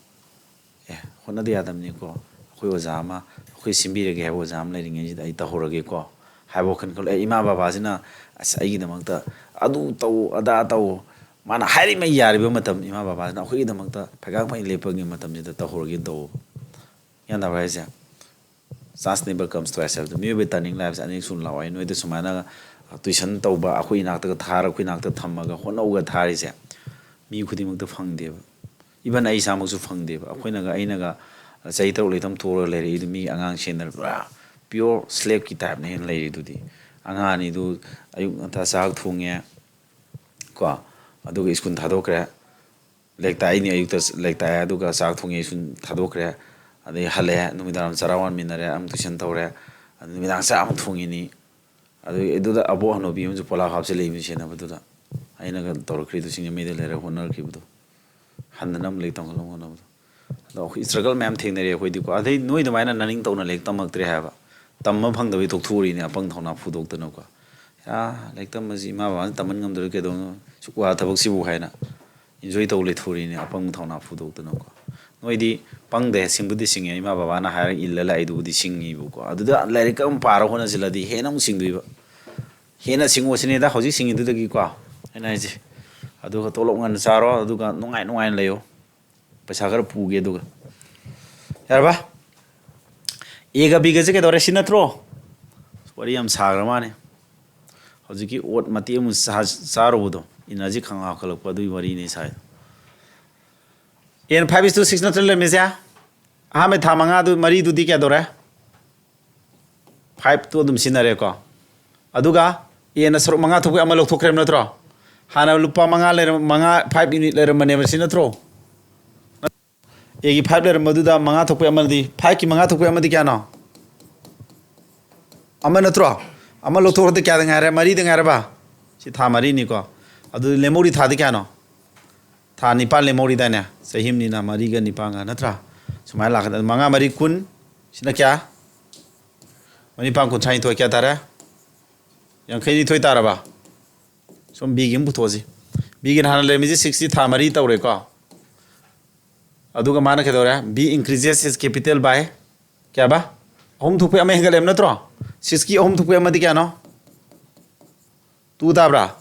ꯑꯦ, ꯍꯣꯠꯅꯗ ꯌꯥꯗꯕꯅꯤꯀꯣ꯫ ꯑꯩꯈꯣꯏ ꯑꯣꯖꯥ ꯑꯃ, ꯑꯩꯈꯣꯏ ꯁꯤꯟꯕꯤꯔꯒꯦ ꯍꯥꯏꯕ ꯑꯣꯖꯥ ꯑꯃ ꯂꯩꯔꯤꯉꯩꯁꯤꯗ ꯑꯩ ꯇꯧꯍꯧꯔꯒꯦꯀꯣ ꯍꯥꯏꯕ ꯋꯥꯈꯜ ꯈꯜꯂꯣ꯫ ꯑꯦ, ꯏꯃꯥ ꯕꯕꯥꯁꯤꯅ ꯑꯁ ꯑꯩꯒꯤꯗꯃꯛꯇ ꯑꯗꯨ ꯇꯧ, ꯑꯗꯥ ꯇꯧ, ꯃꯥꯅ ꯍꯥꯏꯔꯤꯉꯩ ꯌꯥꯔꯤꯕ ꯃꯇꯝ ꯏꯃꯥ ꯕꯕꯥꯁꯤꯅ ꯑꯩꯈꯣꯏꯒꯤꯗꯃꯛꯇ ꯐꯩꯒꯥꯛ ꯐꯩ ꯂꯦꯞꯄꯒꯤ ꯃꯇꯝꯁꯤꯗ ꯇꯧꯍꯧꯔꯒꯦꯅ ꯇꯧꯕ꯫ ꯒ꯭ꯌꯥꯟ ꯇꯥꯕ꯭ꯔꯥ ꯍꯥꯏꯁꯦ? Chance never comes twice ꯍꯥꯏꯕꯗꯣ꯫ ꯃꯤꯑꯣꯏꯕꯒꯤ turning life ꯁꯦ ꯑꯅꯤꯔꯛ ꯁꯨꯅ ꯂꯥꯛꯑꯣ꯫ ꯑꯩ ꯅꯣꯏꯗ ꯁꯨꯃꯥꯏꯅ tuition ꯇꯧꯕ, ꯑꯩꯈꯣꯏ ꯏꯅꯥꯛꯇꯒ ꯊꯥꯔ, ꯑꯩꯈꯣꯏ ꯏꯅꯥꯛꯇ ꯊꯝꯃꯒ ꯍꯣꯠꯅꯧꯒ ꯊꯥꯔꯤꯁꯦ ꯃꯤ ꯈꯨꯗꯤꯡꯃꯛꯇ ꯐꯪꯗꯦꯕ꯫ Even ꯑꯩ ꯏꯁꯥꯃꯛꯁꯨ ꯐꯪꯗꯦꯕ꯫ ꯑꯩꯈꯣꯏꯅꯒ, ꯑꯩꯅꯒ ꯆꯍꯤ ꯇꯔꯨꯛ ꯂꯩꯇꯝ ꯊꯣꯛꯑꯒ ꯂꯩꯔꯛꯏꯗꯨ ꯃꯤ ꯑꯉꯥꯡ ꯁꯦꯟꯅꯔ ꯄꯨꯔꯥ pure slave ꯀꯤ type ꯅꯦ ꯂꯩꯔꯤꯗꯨꯗꯤ꯫ ꯑꯉꯥꯡ ꯑꯅꯤꯗꯨ ꯑꯌꯨꯛ ꯉꯟꯇꯥ ꯆꯥꯛ ꯊꯣꯡꯉꯦ ꯀꯣ, ꯑꯗꯨꯒ school ꯊꯥꯗꯣꯛꯈ꯭ꯔꯦ꯫ ꯂꯥꯏꯔꯤꯛ ꯇꯥꯛꯏꯅꯤ, ꯑꯌꯨꯛꯇ ꯂꯥꯏꯔꯤꯛ ꯇꯥꯛꯑꯦ, ꯑꯗꯨꯒ ꯆꯥꯛ ꯊꯣꯡꯉꯦ, ꯁꯨꯝ ꯊꯥꯗꯣꯛꯈ꯭ꯔꯦ꯫ ꯑꯗꯩ ꯍꯜꯂꯛꯑꯦ, ꯅꯨꯃꯤꯗꯥꯡ ꯋꯥꯏꯔꯝ ꯆꯔꯥ ꯋꯥꯟꯃꯤꯟꯅꯔꯦ, ꯑꯃꯨꯛ ꯇꯨꯏꯁꯟ ꯇꯧꯔꯦ꯫ ꯑꯗꯨ ꯅꯨꯃꯤꯗꯥꯡ ꯆꯥꯛ ꯑꯃꯨꯛ ꯊꯣꯡꯉꯤꯅꯤ꯫ ꯑꯗꯨꯒꯤ ꯑꯗꯨꯗ ꯑꯕꯣꯛ ꯍꯅꯨꯕꯤ ꯑꯃꯁꯨ ꯄꯣꯂꯥ ꯍꯥꯞꯆꯤꯜꯂꯛꯏ ꯁꯦꯟꯅꯕꯗꯨꯗ꯫ ꯑꯩꯅꯒ ꯇꯧꯔꯛꯈ꯭ꯔꯤꯗꯨ, ꯁꯤꯡꯖꯃꯩꯗ ꯂꯩꯔꯒ ꯍꯣꯠꯅꯔꯛꯈꯤꯕꯗꯣ, ꯍꯟꯗꯅ ꯑꯃꯨꯛ ꯂꯥꯏꯔꯤꯛ ꯇꯝꯈꯠꯂꯛꯅꯕ ꯍꯣꯠꯅꯕꯗꯣ꯫ ꯑꯗꯣ ꯑꯩꯈꯣꯏ struggle ꯃꯌꯥꯝ ꯊꯦꯡꯅꯔꯦ ꯑꯩꯈꯣꯏꯗꯤꯀꯣ꯫ ꯑꯗꯩ ꯅꯣꯏ ꯑꯗꯨꯃꯥꯏꯅ ꯅꯅꯤꯡ ꯇꯧꯅ ꯂꯥꯏꯔꯤꯛ ꯇꯝꯃꯛꯇ꯭ꯔꯦ ꯍꯥꯏꯕ꯫ ꯇꯝꯕ ꯐꯪꯗꯕꯩ ꯇꯣꯛꯊꯣꯛꯎꯔꯤꯅꯦ, ꯑꯄꯪ ꯊꯧꯅꯥ ꯐꯨꯗꯣꯛꯇꯅꯀꯣ꯫ ꯑ, ꯂꯥꯏꯔꯤꯛ ꯇꯝꯕꯁꯤ ꯏꯃꯥ ꯕꯕꯥꯅ ꯇꯝꯍꯟ ꯉꯝꯗ꯭ꯔꯒ ꯀꯩꯗꯧꯅꯣ, ꯁꯨꯛ ꯋꯥ ꯊꯕꯛꯁꯤꯕꯨ ꯍꯥꯏꯅ enjoy ꯇꯧ ꯂꯩꯊꯣꯛꯎꯔꯤꯅꯦ, ꯑꯄꯪ ꯊꯧꯅꯥ ꯐꯨꯗꯣꯛꯇꯅꯀꯣ꯫ ꯅꯣꯏꯗꯤ ꯄꯪꯗꯦ, ꯁꯤꯡꯕꯨꯗꯤ ꯁꯤꯡꯉꯦ, ꯏꯃꯥ ꯕꯕꯥꯅ ꯍꯥꯏꯔꯒ ꯏꯜꯂ ꯂꯥꯛꯏꯗꯨꯕꯨꯗꯤ ꯁꯤꯡꯉꯤꯕꯀꯣ꯫ ꯑꯗꯨꯗ ꯂꯥꯏꯔꯤꯛ ꯑꯃ ꯄꯥꯔ ꯍꯣꯠꯅꯁꯤꯜꯂꯗꯤ ꯍꯦꯟꯅ ꯑꯃꯨꯛ ꯁꯤꯡꯗꯣꯏꯕ꯫ ꯍꯦꯟꯅ ꯁꯤꯡꯉꯣ ꯁꯤꯅꯦꯗ, ꯍꯧꯖꯤꯛ ꯁꯤꯡꯉꯤꯗꯨꯗꯒꯤꯀꯣ ꯑꯩꯅ ꯍꯥꯏꯁꯦ꯫ ꯑꯗꯨꯒ ꯇꯣꯂꯣꯞ ꯉꯟꯅ ꯆꯥꯔꯣ, ꯑꯗꯨꯒ ꯅꯨꯡꯉꯥꯏ ꯅꯨꯡꯉꯥꯏꯅ ꯂꯩꯌꯣ꯫ ꯄꯩꯁꯥ ꯈꯔ ꯄꯨꯒꯦ ꯑꯗꯨꯒ꯫ ꯌꯥꯔꯕ? Aꯒ Bꯒꯁꯦ ꯀꯩꯗꯧꯔꯦ? ꯁꯤ ꯅꯠꯇ꯭ꯔꯣ? ꯋꯥꯔꯤ ꯌꯥꯝ ꯁꯥꯈ꯭ꯔ ꯃꯥꯅꯦ꯫ ꯍꯧꯖꯤꯛꯀꯤ oat ꯃꯇꯦꯛ ꯑꯃ ꯆꯥ-, ꯆꯥꯔꯨꯕꯗꯣ, energy ꯈꯪꯍꯥ ꯍꯥꯞꯀꯠꯂꯛꯄ, ꯑꯗꯨꯒꯤ ꯋꯥꯔꯤꯅꯤ ꯁꯥꯏꯗꯣ꯫ Aꯅ five is to six ꯅꯠꯇ꯭ꯔ ꯂꯩꯔꯝꯃꯤꯁꯦ? ꯑꯍꯥꯟꯕ ꯊꯥ ꯃꯉꯥꯗꯨ, ꯃꯔꯤꯗꯨꯗꯤ ꯀꯌꯥ ꯇꯧꯔꯦ? Five ꯇꯨ ꯑꯗꯨꯝ ꯁꯤꯖꯤꯟꯅꯔꯦꯀꯣ꯫ ꯑꯗꯨꯒ Aꯅ ꯁꯔꯨꯛ ꯃꯉꯥ ꯊꯣꯛꯄꯩ ꯑꯃ ꯂꯧꯊꯣꯛꯈ꯭ꯔꯦꯕ ꯅꯠꯇ꯭ꯔꯣ? ꯍꯥꯟꯅ ꯂꯨꯄꯥ ꯃꯉꯥ ꯂꯩꯔꯝ-, ꯃꯉꯥ, five unit ꯂꯩꯔꯝꯕꯅꯦꯕ, ꯁꯤ ꯅꯠꯇ꯭ꯔꯣ? Aꯒꯤ five ꯂꯩꯔꯝꯕꯗꯨꯗ ꯃꯉꯥ ꯊꯣꯛꯄꯩ ꯑꯃꯗꯤ, fiveꯀꯤ ꯃꯉꯥ ꯊꯣꯛꯄꯩ ꯑꯃꯗꯤ ꯀꯌꯥꯅꯣ? ꯑꯃ ꯅꯠꯇ꯭ꯔꯣ? ꯑꯃ ꯂꯧꯊꯣꯛꯈ꯭ꯔꯗꯤ ꯀꯌꯥꯗ ꯉꯥꯏꯔꯦ? ꯃꯔꯤꯗ ꯉꯥꯏꯔꯕ? ꯁꯤ ꯊꯥ ꯃꯔꯤꯅꯤꯀꯣ꯫ ꯑꯗꯨꯗꯤ ꯂꯦꯝꯍꯧꯔꯤ ꯊꯥꯗꯤ ꯀꯌꯥꯅꯣ? ꯊꯥ ꯅꯤꯄꯥꯟ ꯂꯦꯝꯍꯧꯔꯤꯗꯥꯏꯅꯦ? ꯆꯍꯤ ꯑꯃꯅꯤꯅ ꯃꯔꯤꯒ ꯅꯤꯄꯥꯟꯒ, ꯅꯠꯇ꯭ꯔꯥ? ꯁꯨꯃꯥꯏꯅ ꯂꯥꯛꯀꯗꯕ꯫ ꯃꯉꯥ ꯃꯔꯤ ꯀꯨꯟ, ꯁꯤꯅ ꯀꯌꯥ? ꯃꯔꯤ ꯅꯤꯄꯥꯟ ꯀꯨꯟꯊ꯭ꯔꯥꯅꯤꯊꯣꯏ, ꯀꯌꯥ ꯇꯥꯔꯦ? ꯌꯥꯡꯈꯩꯅꯤꯊꯣꯏ ꯇꯥꯔꯕ? ꯁꯣꯝ Bꯒꯤ ꯑꯃ ꯄꯨꯊꯣꯛꯑꯁꯤ꯫ Bꯒꯤꯅ ꯍꯥꯟꯅ ꯂꯩꯔꯝꯃꯤꯁꯦ sixꯇꯤ ꯊꯥ ꯃꯔꯤ ꯇꯧꯔꯦꯀꯣ꯫ ꯑꯗꯨꯒ ꯃꯥꯅ ꯀꯩꯗꯧꯔꯦ? B increases his capital by ꯀꯌꯥꯕ? ꯑꯍꯨꯝ ꯊꯣꯛꯄꯩ ꯑꯃ ꯍꯦꯟꯒꯠꯂꯦꯕ ꯅꯠꯇ꯭ꯔꯣ? Sixꯀꯤ ꯑꯍꯨꯝ ꯊꯣꯛꯄꯩ ꯑꯃꯗꯤ ꯀꯌꯥꯅꯣ? Two ꯇꯥꯕ꯭ꯔꯥ?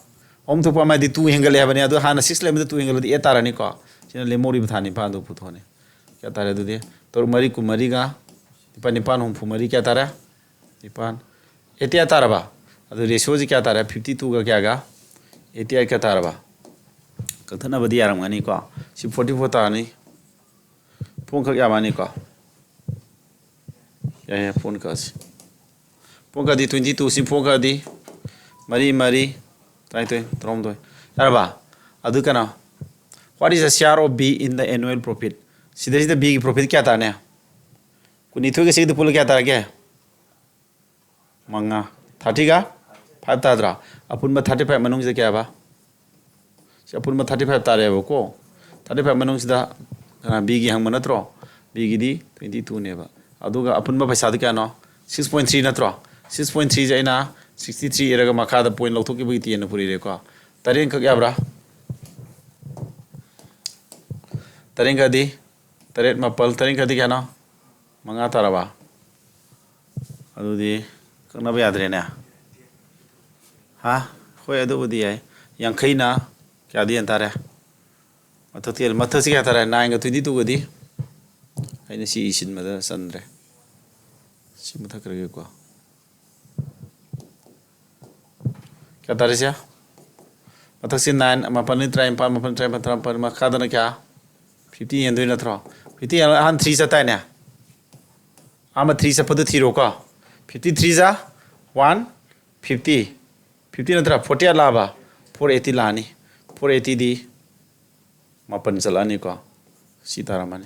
ꯑꯍꯨꯝ ꯊꯣꯛꯄ ꯑꯃꯗꯤ two ꯍꯦꯟꯒꯠꯂꯦ ꯍꯥꯏꯕꯅꯤ꯫ ꯑꯗꯨ ꯍꯥꯟꯅ six ꯂꯩꯔꯝꯕꯗ two ꯍꯦꯟꯒꯠꯂꯗꯤ eight ꯇꯥꯔꯅꯤꯀꯣ꯫ ꯁꯤꯅ ꯂꯦꯝꯍꯧꯔꯤꯕ ꯊꯥ ꯅꯤꯄꯥꯟꯗꯨ ꯄꯨꯊꯣꯛꯑꯅꯤ꯫ ꯀꯌꯥ ꯇꯥꯔꯦ ꯑꯗꯨꯗꯤ? ꯇꯔꯨꯛ ꯃꯔꯤ ꯀꯨꯟꯃꯔꯤꯒ, ꯅꯤꯄꯥꯟ ꯅꯤꯄꯥꯟ ꯍꯨꯝꯐꯨ ꯃꯔꯤ, ꯀꯌꯥ ꯇꯥꯔꯦ? ꯅꯤꯄꯥꯟ꯫ Eighty ꯀꯌꯥ ꯇꯥꯔꯕ? ꯑꯗꯨ ratioꯁꯤ ꯀꯌꯥ ꯇꯥꯔꯦ? Fifty twoꯒ ꯀꯌꯥꯒ? Eighty eight ꯀꯌꯥ ꯇꯥꯔꯕ? ꯀꯛꯊꯠꯅꯕꯗꯤ ꯌꯥꯔꯝꯒꯅꯤꯀꯣ꯫ ꯁꯤ forty four ꯇꯥꯔꯅꯤ꯫ ꯐꯣꯟ ꯈꯛ ꯌꯥꯝꯃꯅꯤꯀꯣ꯫ ꯌꯥꯏ, ꯌꯥꯏ, ꯐꯣꯟ ꯀꯛꯑꯁꯤ꯫ ꯐꯣꯟ ꯀꯛꯑꯗꯤ twenty two, ꯁꯤ ꯐꯣꯟ ꯀꯛꯑꯗꯤ ꯃꯔꯤ, ꯃꯔꯤ, ꯇꯔꯥꯅꯤꯊꯣꯏ, ꯇꯔꯥꯍꯨꯝꯗꯣꯏ꯫ ꯌꯥꯔꯕ? ꯑꯗꯨ ꯀꯩꯅꯣ, What is the share of B in the annual profit? ꯁꯤꯗꯩꯁꯤꯗ Bꯒꯤ profit ꯀꯌꯥ ꯇꯥꯔꯅꯤ? ꯀꯨꯟꯅꯤꯊꯣꯏꯒ ꯁꯤꯒꯗꯤ ꯄꯨꯜꯂ ꯀꯌꯥ ꯇꯥꯔꯒꯦ? ꯃꯉꯥ꯫ Thirtyꯒ five ꯇꯥꯗ꯭ꯔꯥ? ꯑꯄꯨꯟꯕ thirty five ꯃꯅꯨꯡꯁꯤꯗ ꯀꯌꯥꯕ? ꯁꯤ ꯑꯄꯨꯟꯕ thirty five ꯇꯥꯔꯦꯕꯀꯣ꯫ Thirty five ꯃꯅꯨꯡꯁꯤꯗ ꯀꯅꯥ? Bꯒꯤ ꯍꯪꯕ ꯅꯠꯇ꯭ꯔꯣ? Bꯒꯤꯗꯤ twenty twoꯅꯦꯕ꯫ ꯑꯗꯨꯒ ꯑꯄꯨꯟꯕ ꯄꯩꯁꯥꯗꯤ ꯀꯌꯥꯅꯣ? Six point three ꯅꯠꯇ꯭ꯔꯣ? Six point threeꯁꯦ ꯑꯩꯅ sixty three ꯏꯔꯒ ꯃꯈꯥꯗ point ꯂꯧꯊꯣꯛꯈꯤꯕꯒꯤ tenꯅ ꯄꯨꯔꯤꯔꯦꯀꯣ꯫ ꯇꯔꯦꯠ ꯈꯛ ꯌꯥꯕ꯭ꯔꯥ? ꯇꯔꯦꯠ ꯈꯛꯗꯤ? ꯇꯔꯦꯠ, ꯃꯥꯄꯜ, ꯇꯔꯦꯠ ꯈꯛꯗꯤ ꯀꯌꯥꯅꯣ? ꯃꯉꯥ ꯇꯥꯔꯕ? ꯑꯗꯨꯗꯤ ꯀꯛꯅꯕ ꯌꯥꯗ꯭ꯔꯦꯅꯦ꯫ ꯍꯥ? ꯍꯣꯏ, ꯑꯗꯨꯕꯨꯗꯤ ꯌꯥꯏ꯫ ꯌꯥꯡꯈꯩꯅ ꯀꯌꯥꯗꯤ ꯍꯦꯟ ꯇꯥꯔꯦ? ꯃꯊꯛꯇꯤ, ꯃꯊꯛꯁꯤ ꯀꯌꯥ ꯇꯥꯔꯦ? Nineꯒ twenty twoꯒꯗꯤ? ꯑꯩꯅ ꯁꯤ ꯏꯁꯤꯟꯕꯗ ꯆꯟꯗ꯭ꯔꯦ꯫ ꯁꯤ ꯃꯨꯊꯠꯈ꯭ꯔꯒꯦꯀꯣ꯫ ꯀꯌꯥ ꯇꯥꯔꯦ ꯁꯦ? ꯃꯊꯛꯁꯤ nine, ꯃꯥꯄꯜꯅꯤ ꯇꯔꯥꯅꯤꯄꯥꯜ, ꯃꯥꯄꯜ ꯇꯔꯥꯅꯤꯄꯥꯜ, ꯇꯔꯥꯃꯥꯄꯜ, ꯃꯈꯥꯗꯅ ꯀꯌꯥ? Fifty ꯍꯦꯟꯗꯣꯏ ꯅꯠꯇ꯭ꯔꯣ? Fifty ꯍꯦꯜꯂ ꯑꯍꯥꯟ three ꯆꯠꯇꯥꯏꯅꯦ? ꯑꯍꯥꯟꯕ three ꯆꯠꯄꯗꯨ ꯊꯤꯔꯣꯀꯣ꯫ Fifty three ꯖꯥ one fifty, fifty ꯅꯠꯇ꯭ꯔꯥ? Forty ꯂꯥꯛꯑꯕ? Four eighty ꯂꯥꯛꯑꯅꯤ꯫ Four eightyꯗꯤ ꯃꯥꯄꯜ ꯆꯠꯂꯛꯑꯅꯤꯀꯣ꯫ ꯁꯤ ꯇꯥꯔꯝꯃꯅꯤ꯫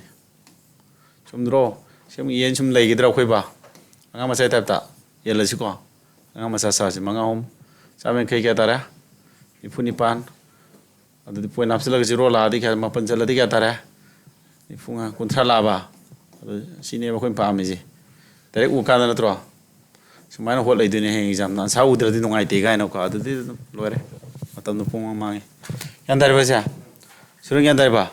ꯆꯨꯝꯗ꯭ꯔꯣ? ꯁꯨꯝ ꯌꯦꯟ ꯁꯨꯝ ꯂꯩꯈꯤꯗ꯭ꯔꯥ ꯑꯩꯈꯣꯏꯕ? ꯑꯉꯥꯡ ꯃꯆꯥꯒꯤ typeꯇ ꯌꯦꯜꯂꯁꯤꯀꯣ꯫ ꯑꯉꯥꯡ ꯃꯆꯥ ꯁꯥꯁꯤ꯫ ꯃꯉꯥ ꯑꯍꯨꯝ ꯆꯥꯝ ꯌꯥꯡꯈꯩ ꯀꯌꯥ ꯇꯥꯔꯦ? ꯅꯤꯐꯨ ꯅꯤꯄꯥꯟ꯫ ꯑꯗꯨꯗꯤ point ꯍꯥꯞꯆꯤꯜꯂꯒ zero ꯂꯥꯛꯑꯗꯤ ꯀꯌꯥ? ꯃꯥꯄꯜ ꯆꯠꯂꯗꯤ ꯀꯌꯥ ꯇꯥꯔꯦ? ꯅꯤꯐꯨ ꯃꯉꯥ, ꯀꯨꯟꯊ꯭ꯔꯥ ꯂꯥꯛꯑꯕ? ꯑꯗꯨ ꯁꯤꯅꯦꯕ ꯑꯩꯈꯣꯏꯅ ꯄꯥꯝꯃꯤꯁꯦ꯫ Direct ꯎ ꯀꯥꯟꯗ ꯅꯠꯇ꯭ꯔꯣ? ꯁꯨꯃꯥꯏꯅ ꯍꯣꯠ ꯂꯩꯗꯣꯏꯅꯦ ꯍꯌꯦꯡ examꯗ꯫ ꯑꯟꯁꯥ ꯎꯗ꯭ꯔꯗꯤ ꯅꯨꯡꯉꯥꯏꯇꯦ ꯀꯥꯏꯅꯀꯣ꯫ ꯑꯗꯨꯗꯤ ꯑꯗꯨꯝ ꯂꯣꯏꯔꯦ꯫ ꯃꯇꯝꯗꯣ ꯄꯨꯡ ꯑꯃ ꯃꯥꯡꯉꯦ꯫ ꯒ꯭ꯌꯥꯟ ꯇꯥꯔꯤꯕ ꯁꯦ? ꯁꯨꯔꯦ, ꯒ꯭ꯌꯥꯟ ꯇꯥꯔꯤꯕ?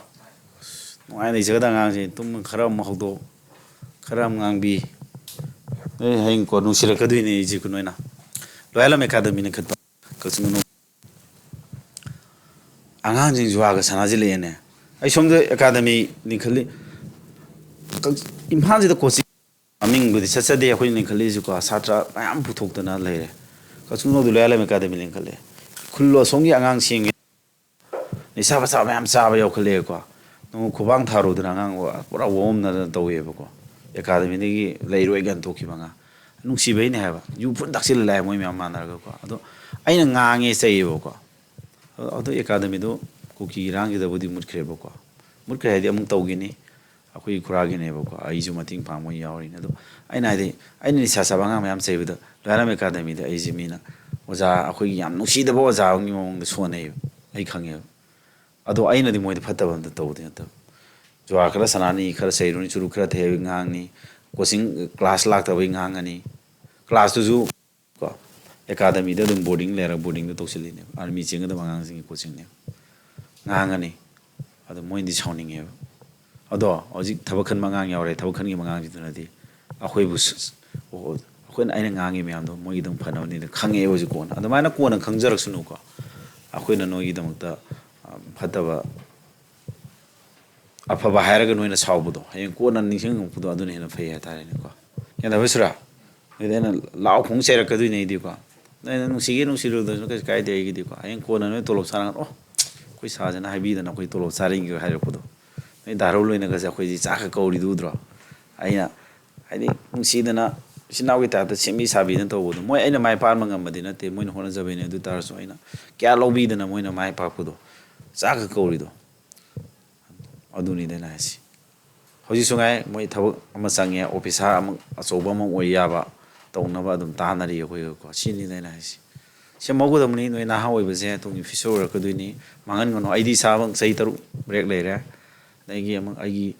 ꯑꯁ, ꯅꯨꯡꯉꯥꯏꯅ ꯂꯩꯖꯒꯗꯕ ꯑꯉꯥꯡꯁꯦ꯫ ꯇꯨꯝ ꯈꯔ ꯑꯃꯨꯛ ꯍꯧꯗꯣꯛ, ꯈꯔ ꯑꯃꯨꯛ ꯉꯥꯡꯕꯤ꯫ ꯅꯣꯏ ꯍꯌꯦꯡ ꯀꯣ ꯅꯨꯡꯁꯤꯔꯛꯀꯗꯣꯏꯅꯦ ꯑꯩꯁꯦ ꯀꯣ ꯅꯣꯏꯅ꯫ ꯂꯣꯌꯥꯂꯝ ꯑꯦꯀꯥꯗꯃꯤꯅ ꯈꯟꯕ ꯀꯛꯆꯤꯡ ꯃꯅꯨꯡ ꯑꯉꯥꯡꯁꯤꯡ ꯖꯨꯋꯥꯒ ꯁꯥꯟꯅꯁꯤꯜꯂꯛꯑꯦꯅꯦ꯫ ꯑꯩ ꯁꯣꯝꯗ ꯑꯦꯀꯥꯗꯃꯤ ꯂꯤꯡꯈꯠꯂꯤ꯫ ꯀꯛ-, ꯏꯝꯐꯥꯜꯁꯤꯗ coaching ꯃꯃꯤꯡꯕꯨꯗꯤ ꯆꯠꯆꯗꯦ ꯑꯩꯈꯣꯏꯅ ꯂꯤꯡꯈꯠꯂꯤꯁꯤꯀꯣ, ꯁꯥꯇ꯭ꯔ ꯃꯌꯥꯝ ꯄꯨꯊꯣꯛꯇꯅ ꯂꯩꯔꯦ꯫ ꯀꯛꯆꯤꯡ ꯅꯧꯗ ꯂꯣꯌꯥꯂꯝ ꯑꯦꯀꯥꯗꯃꯤ ꯂꯤꯡꯈꯠꯂꯦ꯫ ꯈꯨꯜ ꯑꯁꯣꯝꯒꯤ ꯑꯉꯥꯡꯁꯤꯡꯒꯤ ꯅꯤꯁꯥ ꯄꯁꯥ ꯃꯌꯥꯝ ꯆꯥꯕ ꯌꯥꯎꯈꯠꯂꯛꯑꯦꯀꯣ꯫ ꯅꯣꯡꯃ ꯈꯨꯕꯥꯡ ꯊꯥꯔꯨꯗꯅ ꯑꯉꯥꯡ ꯄꯨꯔꯥ ꯑꯣꯝꯅꯗꯅ ꯇꯧꯋꯦꯕꯀꯣ꯫ ꯑꯦꯀꯥꯗꯃꯤꯗꯒꯤ ꯂꯩꯔꯣꯏ ꯀꯥꯏꯅ ꯊꯣꯛꯈꯤꯕ ꯑꯉꯥꯡ꯫ ꯅꯨꯡꯁꯤꯕꯩꯅꯦ ꯍꯥꯏꯕ꯫ ꯌꯨ ꯐꯨꯟ ꯊꯛꯆꯤꯜꯂ ꯂꯥꯛꯑꯦ ꯃꯣꯏ ꯃꯌꯥꯝ ꯃꯥꯟꯅꯔꯒꯀꯣ꯫ ꯑꯗꯣ ꯑꯩꯅ ꯉꯥꯡꯉꯦ ꯆꯩꯌꯦꯕꯀꯣ꯫ ꯑꯗꯣ ꯑꯗꯨ ꯑꯦꯀꯥꯗꯃꯤꯗꯨ ꯀꯨꯀꯤ ꯏꯔꯥꯡꯒꯤꯗꯕꯨꯗꯤ ꯃꯨꯠꯈ꯭ꯔꯦꯕꯀꯣ꯫ ꯃꯨꯠꯈ꯭ꯔꯦ ꯍꯥꯏꯗꯤ ꯑꯃꯨꯛ ꯇꯧꯈꯤꯅꯤ꯫ ꯑꯩꯈꯣꯏꯒꯤ ꯈꯨꯔꯥꯒꯤꯅꯦꯕꯀꯣ꯫ ꯑꯩꯁꯨ ꯃꯇꯦꯡ ꯄꯥꯡꯕ ꯑꯣꯏꯅ ꯌꯥꯎꯔꯤꯅꯦ꯫ ꯑꯗꯣ ꯑꯩꯅ ꯍꯥꯏꯗꯤ, ꯑꯩꯅ ꯅꯤꯁꯥ ꯆꯥꯕ ꯑꯉꯥꯡ ꯃꯌꯥꯝ ꯆꯩꯕꯗ ꯂꯣꯌꯥꯂꯝ ꯑꯦꯀꯥꯗꯃꯤꯗ ꯑꯩꯁꯦ ꯃꯤꯅ ꯑꯣꯖꯥ, ꯑꯩꯈꯣꯏꯒꯤ ꯌꯥꯝ ꯅꯨꯡꯁꯤꯗꯕ ꯑꯣꯖꯥ ꯑꯃꯒꯤ ꯃꯑꯣꯡꯗ ꯁꯣꯟꯅꯩꯌꯦꯕ꯫ ꯑꯩ ꯈꯪꯉꯦꯕ꯫ ꯑꯗꯣ ꯑꯩꯅꯗꯤ ꯃꯣꯏꯗ ꯐꯠꯇꯕ ꯑꯝꯇ ꯇꯧꯕꯗꯤ ꯅꯠꯇꯕ꯫ ꯖꯨꯋꯥ ꯈꯔ ꯁꯥꯟꯅꯅꯤ, ꯈꯔ ꯆꯩꯔꯨꯅꯤ, ꯆꯨꯔꯨꯞ ꯈꯔ ꯊꯛꯑꯦ ꯉꯥꯡꯅꯤ, ꯀꯣꯆꯤꯡ ꯀ꯭ꯂꯥꯁ ꯂꯥꯛꯇꯕꯩ ꯉꯥꯡꯉꯅꯤ꯫ ꯀ꯭ꯂꯥꯁꯇꯨꯁꯨ ꯀꯣ, ꯑꯦꯀꯥꯗꯃꯤꯗ ꯑꯗꯨꯝ ꯕꯣꯔꯗꯤꯡ ꯂꯩꯔꯒ ꯕꯣꯔꯗꯤꯡꯗ ꯇꯧꯁꯤꯜꯂꯤꯅꯦꯕ꯫ ꯑꯥꯔꯃꯤ ꯆꯦꯟꯒꯗꯕ ꯑꯉꯥꯡꯁꯤꯡꯒꯤ ꯀꯣꯆꯤꯡꯅꯦꯕ꯫ ꯉꯥꯡꯉꯅꯤ꯫ ꯑꯗꯣ ꯃꯣꯏꯅꯗꯤ ꯁꯥꯎꯅꯤꯡꯉꯦꯕ꯫ ꯑꯗꯣ ꯍꯧꯖꯤꯛ ꯊꯕꯛ ꯈꯟꯕ ꯑꯉꯥꯡ ꯌꯥꯎꯔꯦ꯫ ꯊꯕꯛ ꯈꯟꯈꯤꯕ ꯑꯉꯥꯡꯁꯤꯡꯗꯨꯅꯗꯤ ꯑꯩꯈꯣꯏꯕꯨ ꯁ-, ꯁ-, ꯑꯣ, ꯑꯩꯈꯣꯏꯅ, ꯑꯩꯅ ꯉꯥꯡꯉꯤ ꯃꯌꯥꯝꯗꯣ ꯃꯣꯏꯒꯤꯗꯃꯛ ꯐꯅꯕꯅꯤꯅ ꯈꯪꯉꯛꯑꯦ ꯍꯧꯖꯤꯛ ꯀꯣꯟꯅ꯫ ꯑꯗꯨꯃꯥꯏꯅ ꯀꯣꯟꯅ ꯈꯪꯖꯔꯛꯁꯅꯨꯀꯣ꯫ ꯑꯩꯈꯣꯏꯅ ꯅꯣꯏꯒꯤꯗꯃꯛꯇ, ꯑ, ꯐꯠꯇꯕ, ꯑꯐꯕ ꯍꯥꯏꯔꯒ ꯅꯣꯏꯅ ꯁꯥꯎꯕꯗꯣ ꯍꯌꯦꯡ ꯀꯣꯟꯅ ꯅꯤꯡꯁꯤꯡꯉꯛꯄꯗꯣ ꯑꯗꯨꯅ ꯍꯦꯟꯅ ꯐꯩ ꯍꯥꯏꯇꯥꯔꯦꯅꯦꯀꯣ꯫ ꯒ꯭ꯌꯥꯟ ꯇꯥꯕ ꯁꯨꯔꯥ? ꯅꯣꯏꯗ ꯑꯩꯅ ꯂꯥꯎ ꯈꯣꯡ ꯆꯩꯔꯛꯀꯗꯣꯏꯅꯦ ꯑꯩꯗꯤꯀꯣ꯫ ꯅꯣꯏꯅ ꯅꯨꯡꯁꯤꯒꯦ ꯅꯨꯡꯁꯤꯔꯨꯗ꯭ꯔꯁꯨ ꯀꯩꯁꯨ ꯀꯥꯏꯗꯦ ꯑꯩꯒꯤꯗꯤꯀꯣ꯫ ꯍꯌꯦꯡ ꯀꯣꯟꯅ ꯅꯣꯏ ꯇꯣꯂꯣꯞ ꯆꯥꯔꯀꯥꯟꯗ, "ꯑꯣ, ꯑꯩꯈꯣꯏ ꯁꯥꯔꯁꯤꯅ ꯍꯥꯏꯕꯤꯗꯅ ꯑꯩꯈꯣꯏ ꯇꯣꯂꯣꯞ ꯆꯥꯔꯤꯒꯦ" ꯍꯥꯏꯔꯛꯄꯗꯣ꯫ ꯅꯣꯏ ꯗꯥ ꯔꯥꯍꯨꯜ ꯍꯣꯏꯅꯒꯁꯦ ꯑꯩꯈꯣꯏꯁꯤ ꯆꯥꯛꯀ ꯀꯧꯔꯤꯗꯨ ꯎꯗ꯭ꯔꯣ? ꯑꯩꯅ ꯍꯥꯏꯗꯤ ꯅꯨꯡꯁꯤꯗꯅ ꯏꯆꯤꯟ ꯏꯅꯥꯎꯒꯤ ꯇꯥꯏꯞꯇ ꯁꯦꯝꯕꯤ ꯁꯥꯕꯤꯗꯅ ꯇꯧꯕꯗꯣ꯫ ꯃꯣꯏ ꯑꯩꯅ ꯃꯥꯏ ꯄꯥꯛꯍꯟꯕ ꯉꯝꯕꯗꯤ ꯅꯠꯇꯦ, ꯃꯣꯏꯅ ꯍꯣꯠꯅꯖꯕꯩꯅꯦ꯫ ꯑꯗꯨ ꯇꯥꯔꯁꯨ ꯑꯩꯅ ꯀꯌꯥ ꯂꯧꯕꯤꯗꯅ ꯃꯣꯏꯅ ꯃꯥꯏ ꯄꯥꯛꯄꯗꯣ, ꯆꯥꯛꯀ ꯀꯧꯔꯤꯗꯣ꯫ ꯑꯗꯨꯅꯤꯗ ꯑꯩꯅ ꯍꯥꯏꯁꯤ꯫ ꯍꯧꯖꯤꯛꯁꯨ ꯉꯥꯏ ꯃꯣꯏ ꯊꯕꯛ ꯑꯃ ꯆꯪꯉꯦ, ꯑꯣꯐꯤꯁꯥꯔ ꯑꯃ ꯑꯆꯧꯕ ꯑꯃ ꯑꯣꯏ ꯌꯥꯕ ꯇꯧꯅꯕ ꯑꯗꯨꯝ ꯇꯥꯟꯅꯔꯤ ꯑꯩꯈꯣꯏꯒꯀꯣ꯫ ꯁꯤꯅꯤꯗ ꯑꯩꯅ ꯍꯥꯏꯁꯤ꯫ ꯁꯦꯝꯍꯧꯒꯗꯕꯅꯤ꯫ ꯅꯣꯏ ꯅꯍꯥ ꯑꯣꯏꯕꯁꯦ ꯇꯨꯡꯒꯤ ꯐ꯭ꯌꯨꯆꯔ ꯑꯣꯏꯔꯛꯀꯗꯣꯏꯅꯤ꯫ ꯃꯥꯡꯍꯟꯒꯅꯨ꯫ ꯑꯩꯗꯤ ꯏꯁꯥꯃꯛ ꯆꯍꯤ ꯇꯔꯨꯛ ꯕ꯭ꯔꯦꯛ ꯂꯩꯔꯦ꯫ ꯑꯗꯒꯤ ꯑꯃꯨꯛ ꯑꯩꯒꯤ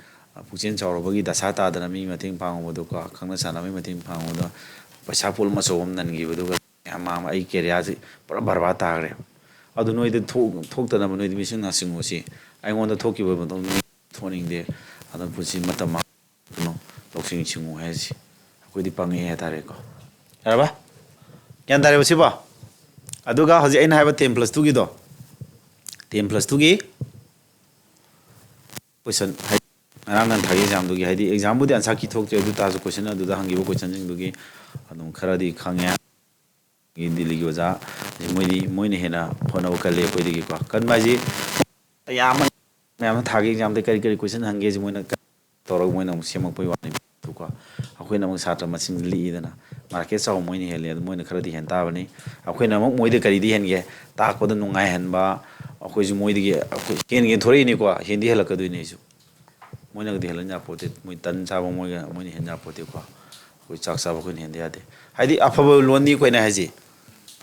ꯄꯨꯛꯆꯦꯜ ꯆꯥꯎꯔꯕꯒꯤ ꯗꯁꯥ ꯇꯥꯗꯅ ꯃꯤ ꯃꯇꯦꯡ ꯄꯥꯡꯉꯨꯕꯗꯨꯀꯣ, ꯈꯪꯅ ꯆꯥꯟꯅꯕꯒꯤ ꯃꯇꯦꯡ ꯄꯥꯡꯉꯨꯕꯗ ꯄꯩꯁꯥ ꯄꯣꯠꯂꯨꯝ ꯑꯆꯧꯕ ꯑꯃ ꯅꯟꯈꯤꯕꯗꯨꯒ ꯃꯌꯥꯝ ꯃꯥꯡꯕ ꯑꯩꯒꯤ ꯀꯦꯔꯤꯌꯥꯁꯤ ꯄꯨꯔꯥ ꯕꯔꯕꯥꯠ ꯇꯥꯈ꯭ꯔꯦꯕ꯫ ꯑꯗꯨ ꯅꯣꯏꯗ ꯊꯣꯛ-, ꯊꯣꯛꯇꯅꯕ ꯅꯣꯏꯗꯤ ꯃꯤꯁꯤꯡ ꯅꯥꯁꯤꯡꯉꯨꯁꯤ꯫ ꯑꯩꯉꯣꯟꯗ ꯊꯣꯛꯈꯤꯕ ꯃꯇꯝꯗ ꯊꯣꯛꯅꯤꯡꯗꯦ꯫ ꯑꯗꯨꯝ ꯄꯨꯟꯁꯤ ꯃꯇꯝ ꯃꯥꯡꯍꯟꯒꯅꯨ, ꯂꯧꯁꯤꯡ ꯁꯤꯡꯉꯨ ꯍꯥꯏꯁꯤ꯫ ꯑꯩꯈꯣꯏꯗꯤ ꯄꯪꯉꯛꯑꯦ ꯍꯥꯏꯇꯥꯔꯦꯀꯣ꯫ ꯌꯥꯔꯕ? ꯒ꯭ꯌꯥꯟ ꯇꯥꯔꯦꯕ ꯁꯤꯕꯣ? ꯑꯗꯨꯒ ꯍꯧꯖꯤꯛ ꯑꯩꯅ ꯍꯥꯏꯕ ten plus two ꯒꯤꯗꯣ, ten plus two ꯒꯤ question ꯍꯥꯏ-, ꯉꯔꯥꯡ ꯅꯍꯥꯟ ꯊꯥꯒꯤ ꯑꯦꯛꯖꯥꯝꯗꯨꯒꯤ, ꯍꯥꯏꯗꯤ ꯑꯦꯛꯖꯥꯝꯕꯨꯗꯤ ꯑꯟꯁꯥꯔ ꯀꯤ ꯊꯣꯛꯇ꯭ꯔꯤ, ꯑꯗꯨ ꯇꯥꯔꯁꯨ question ꯑꯗꯨꯗ ꯍꯪꯈꯤꯕ questionꯁꯤꯡꯗꯨꯒꯤ ꯑꯗꯨꯝ ꯈꯔꯗꯤ ꯈꯪꯉꯦ꯫ ꯑꯗꯒꯤ ꯗꯤꯜꯂꯤꯒꯤ ꯑꯣꯖꯥ, ꯃꯣꯏꯗꯤ, ꯃꯣꯏꯅ ꯍꯦꯟꯅ ꯍꯣꯠꯅꯕ ꯀꯜꯂꯤ ꯑꯩꯈꯣꯏꯗꯒꯤꯀꯣ꯫ ꯀꯟꯕ ꯍꯥꯏꯁꯤ ꯑꯌꯥꯝꯕ ꯃꯌꯥꯝꯅ ꯊꯥꯒꯤ ꯑꯦꯛꯖꯥꯝꯗ ꯀꯔꯤ ꯀꯔꯤ question ꯍꯪꯒꯦꯁꯤ ꯃꯣꯏꯅ ꯀ-, ꯇꯧꯔꯒ ꯃꯣꯏꯅ ꯑꯃꯨꯛ ꯁꯦꯝꯃꯛꯄꯒꯤ ꯋꯥꯅꯦꯕꯀꯣ꯫ ꯑꯩꯈꯣꯏꯅ ꯑꯃꯨꯛ ꯁꯥꯇ꯭ꯔ ꯃꯁꯤꯡ ꯂꯤꯛꯏꯗꯅ, ꯃꯥꯔꯀꯦꯠ ꯆꯥꯎꯕ ꯃꯣꯏꯅ ꯍꯦꯜꯂꯤ, ꯑꯗꯨ ꯃꯣꯏꯅ ꯈꯔꯗꯤ ꯍꯦꯟ ꯇꯥꯕꯅꯤ꯫ ꯑꯩꯈꯣꯏꯅ ꯑꯃꯨꯛ ꯃꯣꯏꯗ ꯀꯔꯤꯗꯤ ꯍꯦꯟꯒꯦ? ꯇꯥꯛꯄꯗ ꯅꯨꯡꯉꯥꯏꯍꯟꯕ, ꯑꯩꯈꯣꯏꯁꯨ ꯃꯣꯏꯗꯒꯤ ꯑꯩꯈꯣꯏ ꯍꯦꯟꯒꯦ ꯊꯣꯔꯛꯏꯅꯤꯀꯣ, ꯍꯦꯟꯗꯤ ꯍꯦꯜꯂꯛꯀꯗꯣꯏꯅꯤ꯫ ꯑꯩꯁꯨ ꯃꯣꯏꯅꯒꯗꯤ ꯍꯦꯜꯍꯟ ꯌꯥꯄꯣꯠꯇꯦ꯫ ꯃꯣꯏ ꯇꯟ ꯆꯥꯕ ꯃꯣꯏꯒ ꯃꯣꯏꯅ ꯍꯦꯟ ꯌꯥꯄꯣꯠꯇꯦꯀꯣ꯫ ꯑꯩꯈꯣꯏ ꯆꯥꯛ ꯆꯥꯕ ꯑꯩꯈꯣꯏꯅ ꯍꯦꯟꯗ ꯌꯥꯗꯦ꯫ ꯍꯥꯏꯗꯤ ꯑꯐꯕ ꯂꯣꯟꯅꯤ ꯑꯩꯈꯣꯏꯅ ꯍꯥꯏꯁꯦ꯫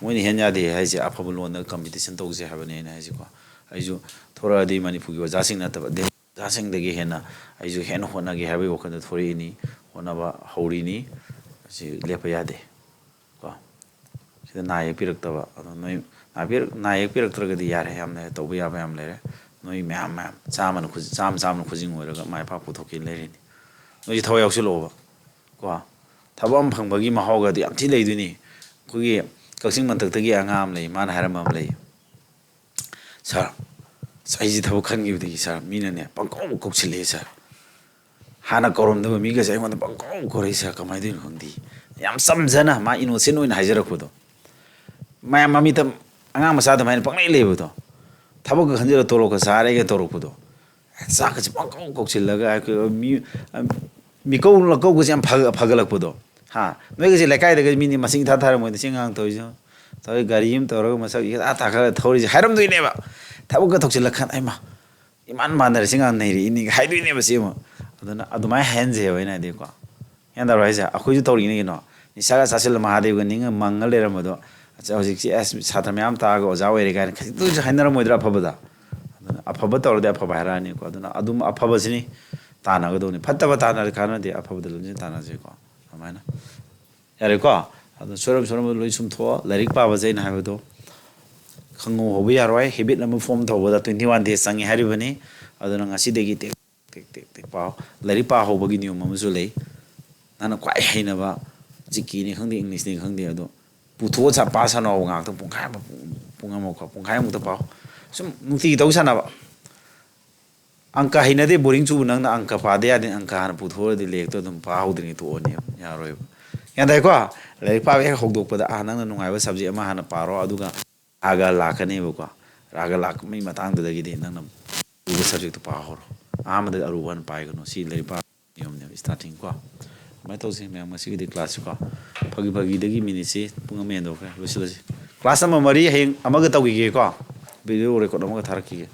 ꯃꯣꯏꯅ ꯍꯦꯟ ꯌꯥꯗꯦ ꯍꯥꯏꯁꯦ, ꯑꯐꯕ ꯂꯣꯟꯗ ꯀꯝꯄꯤꯇꯤꯁꯟ ꯇꯧꯁꯦ ꯍꯥꯏꯕꯅꯤ ꯑꯩꯅ ꯍꯥꯏꯁꯦꯀꯣ꯫ ꯑꯩꯁꯨ ꯊꯣꯔꯛꯑꯗꯤ ꯃꯅꯤꯄꯨꯔꯒꯤ ꯑꯣꯖꯥꯁꯤꯡ ꯅꯠꯇꯕ, ꯗꯦ-, ꯑꯣꯖꯥꯁꯤꯡꯗꯒꯤ ꯍꯦꯟꯅ ꯑꯩꯁꯨ ꯍꯦꯟꯅ ꯍꯣꯠꯅꯒꯦ ꯍꯥꯏꯕꯒꯤ ꯋꯥꯈꯜꯗ ꯊꯣꯔꯛꯏꯅꯤ, ꯍꯣꯠꯅꯕ ꯍꯧꯔꯤꯅꯤ꯫ ꯑꯁꯤ ꯂꯦꯞꯄ ꯌꯥꯗꯦ꯫ ꯀꯣ, ꯁꯤꯗ ꯅꯥ ꯌꯦꯛꯄꯤꯔꯛꯇꯕ, ꯑꯗꯣ ꯅꯣꯏ ꯅꯥ ꯄꯤꯔꯛ-, ꯅꯥ ꯌꯦꯛꯄꯤꯔꯛꯇ꯭ꯔꯒꯗꯤ ꯌꯥꯔꯦ, ꯌꯥꯝꯅ ꯇꯧꯕ ꯌꯥꯕ ꯌꯥꯝ ꯂꯩꯔꯦ꯫ ꯅꯣꯏ ꯃꯌꯥꯝ ꯃꯌꯥꯝ ꯆꯥꯝꯃꯅ ꯈꯨꯖꯤ-, ꯆꯥꯝꯃ ꯆꯥꯝꯃꯅ ꯈꯨꯖꯤꯡ ꯑꯣꯏꯔꯒ ꯃꯥꯏ ꯄꯥꯛ ꯄꯨꯊꯣꯛꯀꯦ ꯂꯩꯔꯤꯅꯤ꯫ ꯅꯣꯏꯁꯨ ꯊꯋꯥꯏ ꯌꯥꯎꯁꯤꯜꯂꯛꯑꯣꯕ꯫ ꯀꯣ, ꯊꯕꯛ ꯑꯃ ꯐꯪꯕꯒꯤ ꯃꯍꯥꯎꯒꯗꯤ ꯌꯥꯝ ꯊꯤ ꯂꯩꯗꯣꯏꯅꯤ꯫ ꯑꯩꯈꯣꯏꯒꯤ ꯀꯛꯆꯤꯡ ꯃꯊꯛꯇꯒꯤ ꯑꯉꯥꯡ ꯑꯃ ꯂꯩ, ꯃꯥꯅ ꯍꯥꯏꯔꯝꯕ ꯑꯃ ꯂꯩ, "ꯁꯥꯔ, ꯑꯁ, ꯑꯩꯁꯦ ꯊꯕꯛ ꯈꯟꯈꯤꯕꯗꯒꯤ, ꯁꯥꯔ, ꯃꯤꯅꯅꯦ ꯄꯪꯀꯧ ꯀꯧꯁꯤꯜꯂꯛꯑꯦ, ꯁꯥꯔ꯫ ꯍꯥꯟꯅ ꯀꯧꯔꯝꯗꯕ ꯃꯤꯒꯁꯦ ꯑꯩꯉꯣꯟꯗ ꯄꯪꯀꯧ ꯀꯧꯔꯛꯏ, ꯁꯥꯔ, ꯀꯃꯥꯏꯅ ꯇꯧꯔꯤꯅꯣ ꯈꯪꯗꯦ"꯫ ꯌꯥꯝ ꯆꯝꯖꯅ, ꯃꯥ ꯏꯅꯣꯁꯦꯟ ꯑꯣꯏꯅ ꯍꯥꯏꯖꯔꯛꯄꯗꯣ꯫ ꯃꯌꯥꯝ ꯃꯃꯤꯠꯇ ꯑꯉꯥꯡ ꯃꯆꯥ ꯑꯗꯨꯃꯥꯏꯅ ꯄꯪꯂꯩ ꯂꯩꯕꯗꯣ꯫ ꯊꯕꯛꯀ ꯈꯟꯖꯤꯜꯂ ꯇꯣꯂꯣꯞꯀ ꯆꯥꯔꯦꯒ ꯇꯧꯔꯛꯄꯗꯣ꯫ ꯆꯥꯛꯀꯁꯦ ꯄꯪꯀꯧ ꯀꯧꯁꯤꯜꯂꯒ ꯑꯩꯈꯣꯏ ꯃꯤ-, ꯃꯤꯀꯧ ꯂꯀꯧꯒꯁꯦ ꯌꯥꯝ ꯐꯒ-, ꯐꯒꯠꯂꯛꯄꯗꯣ꯫ ꯍꯥ? ꯅꯣꯏꯒꯁꯦ ꯂꯩꯀꯥꯏꯗꯒ ꯃꯤꯅꯤ ꯃꯁꯤꯡ ꯏꯊꯥ ꯊꯥꯔꯝꯃꯣꯏꯗ, ꯁꯤ ꯑꯉꯥꯡ ꯇꯧꯔꯤꯁꯦ꯫ ꯇꯧꯔꯤ ꯒꯥꯔꯤ ꯑꯃ ꯇꯧꯔꯒ ꯃꯁꯛ ꯏꯊꯥ ꯊꯥꯒꯠꯂ ꯊꯧꯔꯤꯁꯦ ꯍꯥꯏꯔꯝꯗꯣꯏꯅꯦꯕ꯫ ꯊꯕꯛꯀ ꯊꯧꯁꯤꯜꯂꯀꯥꯟꯗ, "ꯑꯩꯃ, ꯏꯃꯥꯟ ꯃꯥꯟꯅꯔꯦ, ꯁꯤ ꯑꯉꯥꯡ ꯅꯩꯔꯛꯏꯅꯦꯒ" ꯍꯥꯏꯗꯣꯏꯅꯦꯕ ꯁꯤ ꯑꯃ꯫ ꯑꯗꯨꯅ ꯑꯗꯨꯃꯥꯏꯅ ꯍꯥꯏꯍꯟꯁꯦꯕ ꯑꯩꯅ ꯍꯥꯏꯗꯤꯀꯣ꯫ ꯒ꯭ꯌꯥꯟ ꯇꯥꯕ꯭ꯔꯥ ꯍꯥꯏꯁꯦ? ꯑꯩꯈꯣꯏꯁꯨ ꯇꯧꯔꯤꯅꯦ ꯀꯩꯅꯣ꯫ ꯅꯤꯁꯥꯒ ꯆꯥꯁꯤꯜꯂ ꯃꯍꯥꯗꯦꯕꯒ ꯅꯤꯡꯉ ꯃꯪꯉ ꯂꯩꯔꯝꯕꯗꯣ, ꯑꯁ, ꯍꯧꯖꯤꯛꯁꯤ, ꯑꯁ, ꯁꯥꯇ꯭ꯔ ꯃꯌꯥꯝ ꯇꯥꯛꯑꯒ ꯑꯣꯖꯥ ꯑꯣꯏꯔꯦ ꯀꯥꯏꯅ ꯈꯖꯤꯛꯇꯁꯨ ꯍꯥꯏꯅꯔꯝꯃꯣꯏꯗ꯭ꯔꯥ ꯑꯐꯕꯗ? ꯑꯗꯨꯅ ꯑꯐꯕ ꯇꯧꯔꯗꯤ ꯑꯐꯕ ꯍꯥꯏꯔꯛꯑꯅꯤꯀꯣ꯫ ꯑꯗꯨꯅ ꯑꯗꯨꯝ ꯑꯐꯕꯁꯤꯅꯤ ꯇꯥꯟꯅꯒꯗꯧꯅꯤ꯫ ꯐꯠꯇꯕ ꯇꯥꯟꯅꯔꯗꯤ ꯀꯥꯟꯅꯗꯦ, ꯑꯐꯕꯗ ꯂꯝꯖꯤꯡ ꯇꯥꯟꯅꯁꯦꯀꯣ꯫ ꯑꯗꯨꯃꯥꯏꯅ꯫ ꯌꯥꯔꯦꯀꯣ? ꯑꯗꯨ ꯁꯣꯏꯔꯝ ꯁꯣꯏꯔꯝꯕ ꯂꯣꯏ ꯆꯨꯝꯊꯣꯛꯑꯣ꯫ ꯂꯥꯏꯔꯤꯛ ꯄꯥꯕꯁꯦ ꯑꯩꯅ ꯍꯥꯏꯕꯗꯣ ꯈꯪꯍꯧ ꯍꯧꯕ ꯌꯥꯔꯣꯏ꯫ ꯍꯦꯕꯤꯠ ꯑꯃ ꯐꯣꯝ ꯇꯧꯕꯗ twenty one days ꯆꯪꯉꯤ ꯍꯥꯏꯔꯤꯕꯅꯤ꯫ ꯑꯗꯨꯅ ꯉꯁꯤꯗꯒꯤ ꯇꯦꯛ ꯇꯦꯛ ꯇꯦꯛ ꯇꯦꯛ ꯄꯥꯎ꯫ ꯂꯥꯏꯔꯤꯛ ꯄꯥ ꯍꯧꯕꯒꯤ ꯅꯤꯌꯣꯝ ꯑꯃꯁꯨ ꯂꯩ꯫ ꯅꯪꯅ ꯈ꯭ꯋꯥꯏ ꯍꯩꯅꯕ ꯖꯤ ꯀꯦꯅꯤ ꯈꯪꯗꯦ, ꯏꯪꯂꯤꯁꯅꯤ ꯈꯪꯗꯦ, ꯑꯗꯣ ꯄꯨꯊꯣꯛꯑ ꯁꯠ ꯄꯥ ꯁꯥꯟꯅꯧ꯫ ꯉꯥꯏꯍꯥꯛꯇꯪ ꯄꯨꯡꯈꯥꯏ ꯑꯃ, ꯄꯨꯡ, ꯄꯨꯡ ꯑꯃꯀꯣ, ꯄꯨꯡꯈꯥꯏꯃꯨꯛꯇ ꯄꯥꯎ꯫ ꯁꯨꯝ ꯅꯨꯡꯇꯤꯒꯤ ꯇꯧ ꯁꯥꯟꯅꯕ꯫ ꯑꯪꯀ ꯍꯩꯅꯗꯦ, ꯕꯣꯔꯤꯡ ꯆꯨꯕ, ꯅꯪꯅ ꯑꯪꯀ ꯄꯥꯗ ꯌꯥꯗꯦ, ꯑꯪꯀ ꯍꯥꯟꯅ ꯄꯨꯊꯣꯛꯑꯗꯤ ꯂꯥꯏꯔꯤꯛꯇꯣ ꯑꯗꯨꯝ ꯄꯥ ꯍꯧꯗ꯭ꯔꯤꯉꯩ ꯇꯣꯛꯑꯅꯦꯕ, ꯌꯥꯔꯣꯏꯕ꯫ ꯒ꯭ꯌꯥꯟ ꯇꯥꯏꯀꯣ? ꯂꯥꯏꯔꯤꯛ ꯄꯥꯕ ꯍꯦꯛ ꯍꯧꯗꯣꯛꯄꯗ, ꯑꯥ, ꯅꯪꯅ ꯅꯨꯡꯉꯥꯏꯕ ꯁꯕꯖꯦꯛ ꯑꯃ ꯍꯥꯟꯅ ꯄꯥꯔꯣ, ꯑꯗꯨꯒ ꯔꯥꯒ ꯂꯥꯛꯀꯅꯦꯕꯀꯣ꯫ ꯔꯥꯒ ꯂꯥꯛꯄꯒꯤ ꯃꯇꯥꯡꯗꯨꯗꯒꯤꯗꯤ ꯅꯪꯅ ꯂꯨꯕ ꯁꯕꯖꯦꯛꯇꯣ ꯄꯥ ꯍꯧꯔꯣ꯫ ꯑꯍꯥꯟꯕꯗ ꯑꯔꯨꯕ ꯍꯥꯟꯅ ꯄꯥꯏꯒꯅꯨ꯫ ꯁꯤ ꯂꯥꯏꯔꯤꯛ ꯄꯥ ꯅꯤꯌꯣꯝꯅꯦꯕ, starting ꯀꯣ꯫ ꯑꯗꯨꯃꯥꯏꯅ ꯇꯧꯁꯤ ꯃꯌꯥꯝ, ꯉꯁꯤꯒꯤꯗꯤ class ꯁꯤꯀꯣ꯫ ꯐꯥꯒꯤ ꯐꯥꯒꯤꯗꯒꯤ minute ꯁꯤ ꯄꯨꯡ ꯑꯃ ꯍꯦꯟꯗꯣꯛꯈ꯭ꯔꯦ, ꯂꯣꯏꯁꯤꯜꯂꯁꯤ꯫ Class ꯑꯃ ꯃꯔꯤ ꯍꯌꯦꯡ ꯑꯃꯒ ꯇꯧꯈꯤꯒꯦꯀꯣ꯫ ꯚꯤꯗꯤꯑꯣ ꯔꯦꯀꯣꯔꯠ ꯑꯃꯒ ꯊꯥꯔꯛꯈꯤꯒꯦ꯫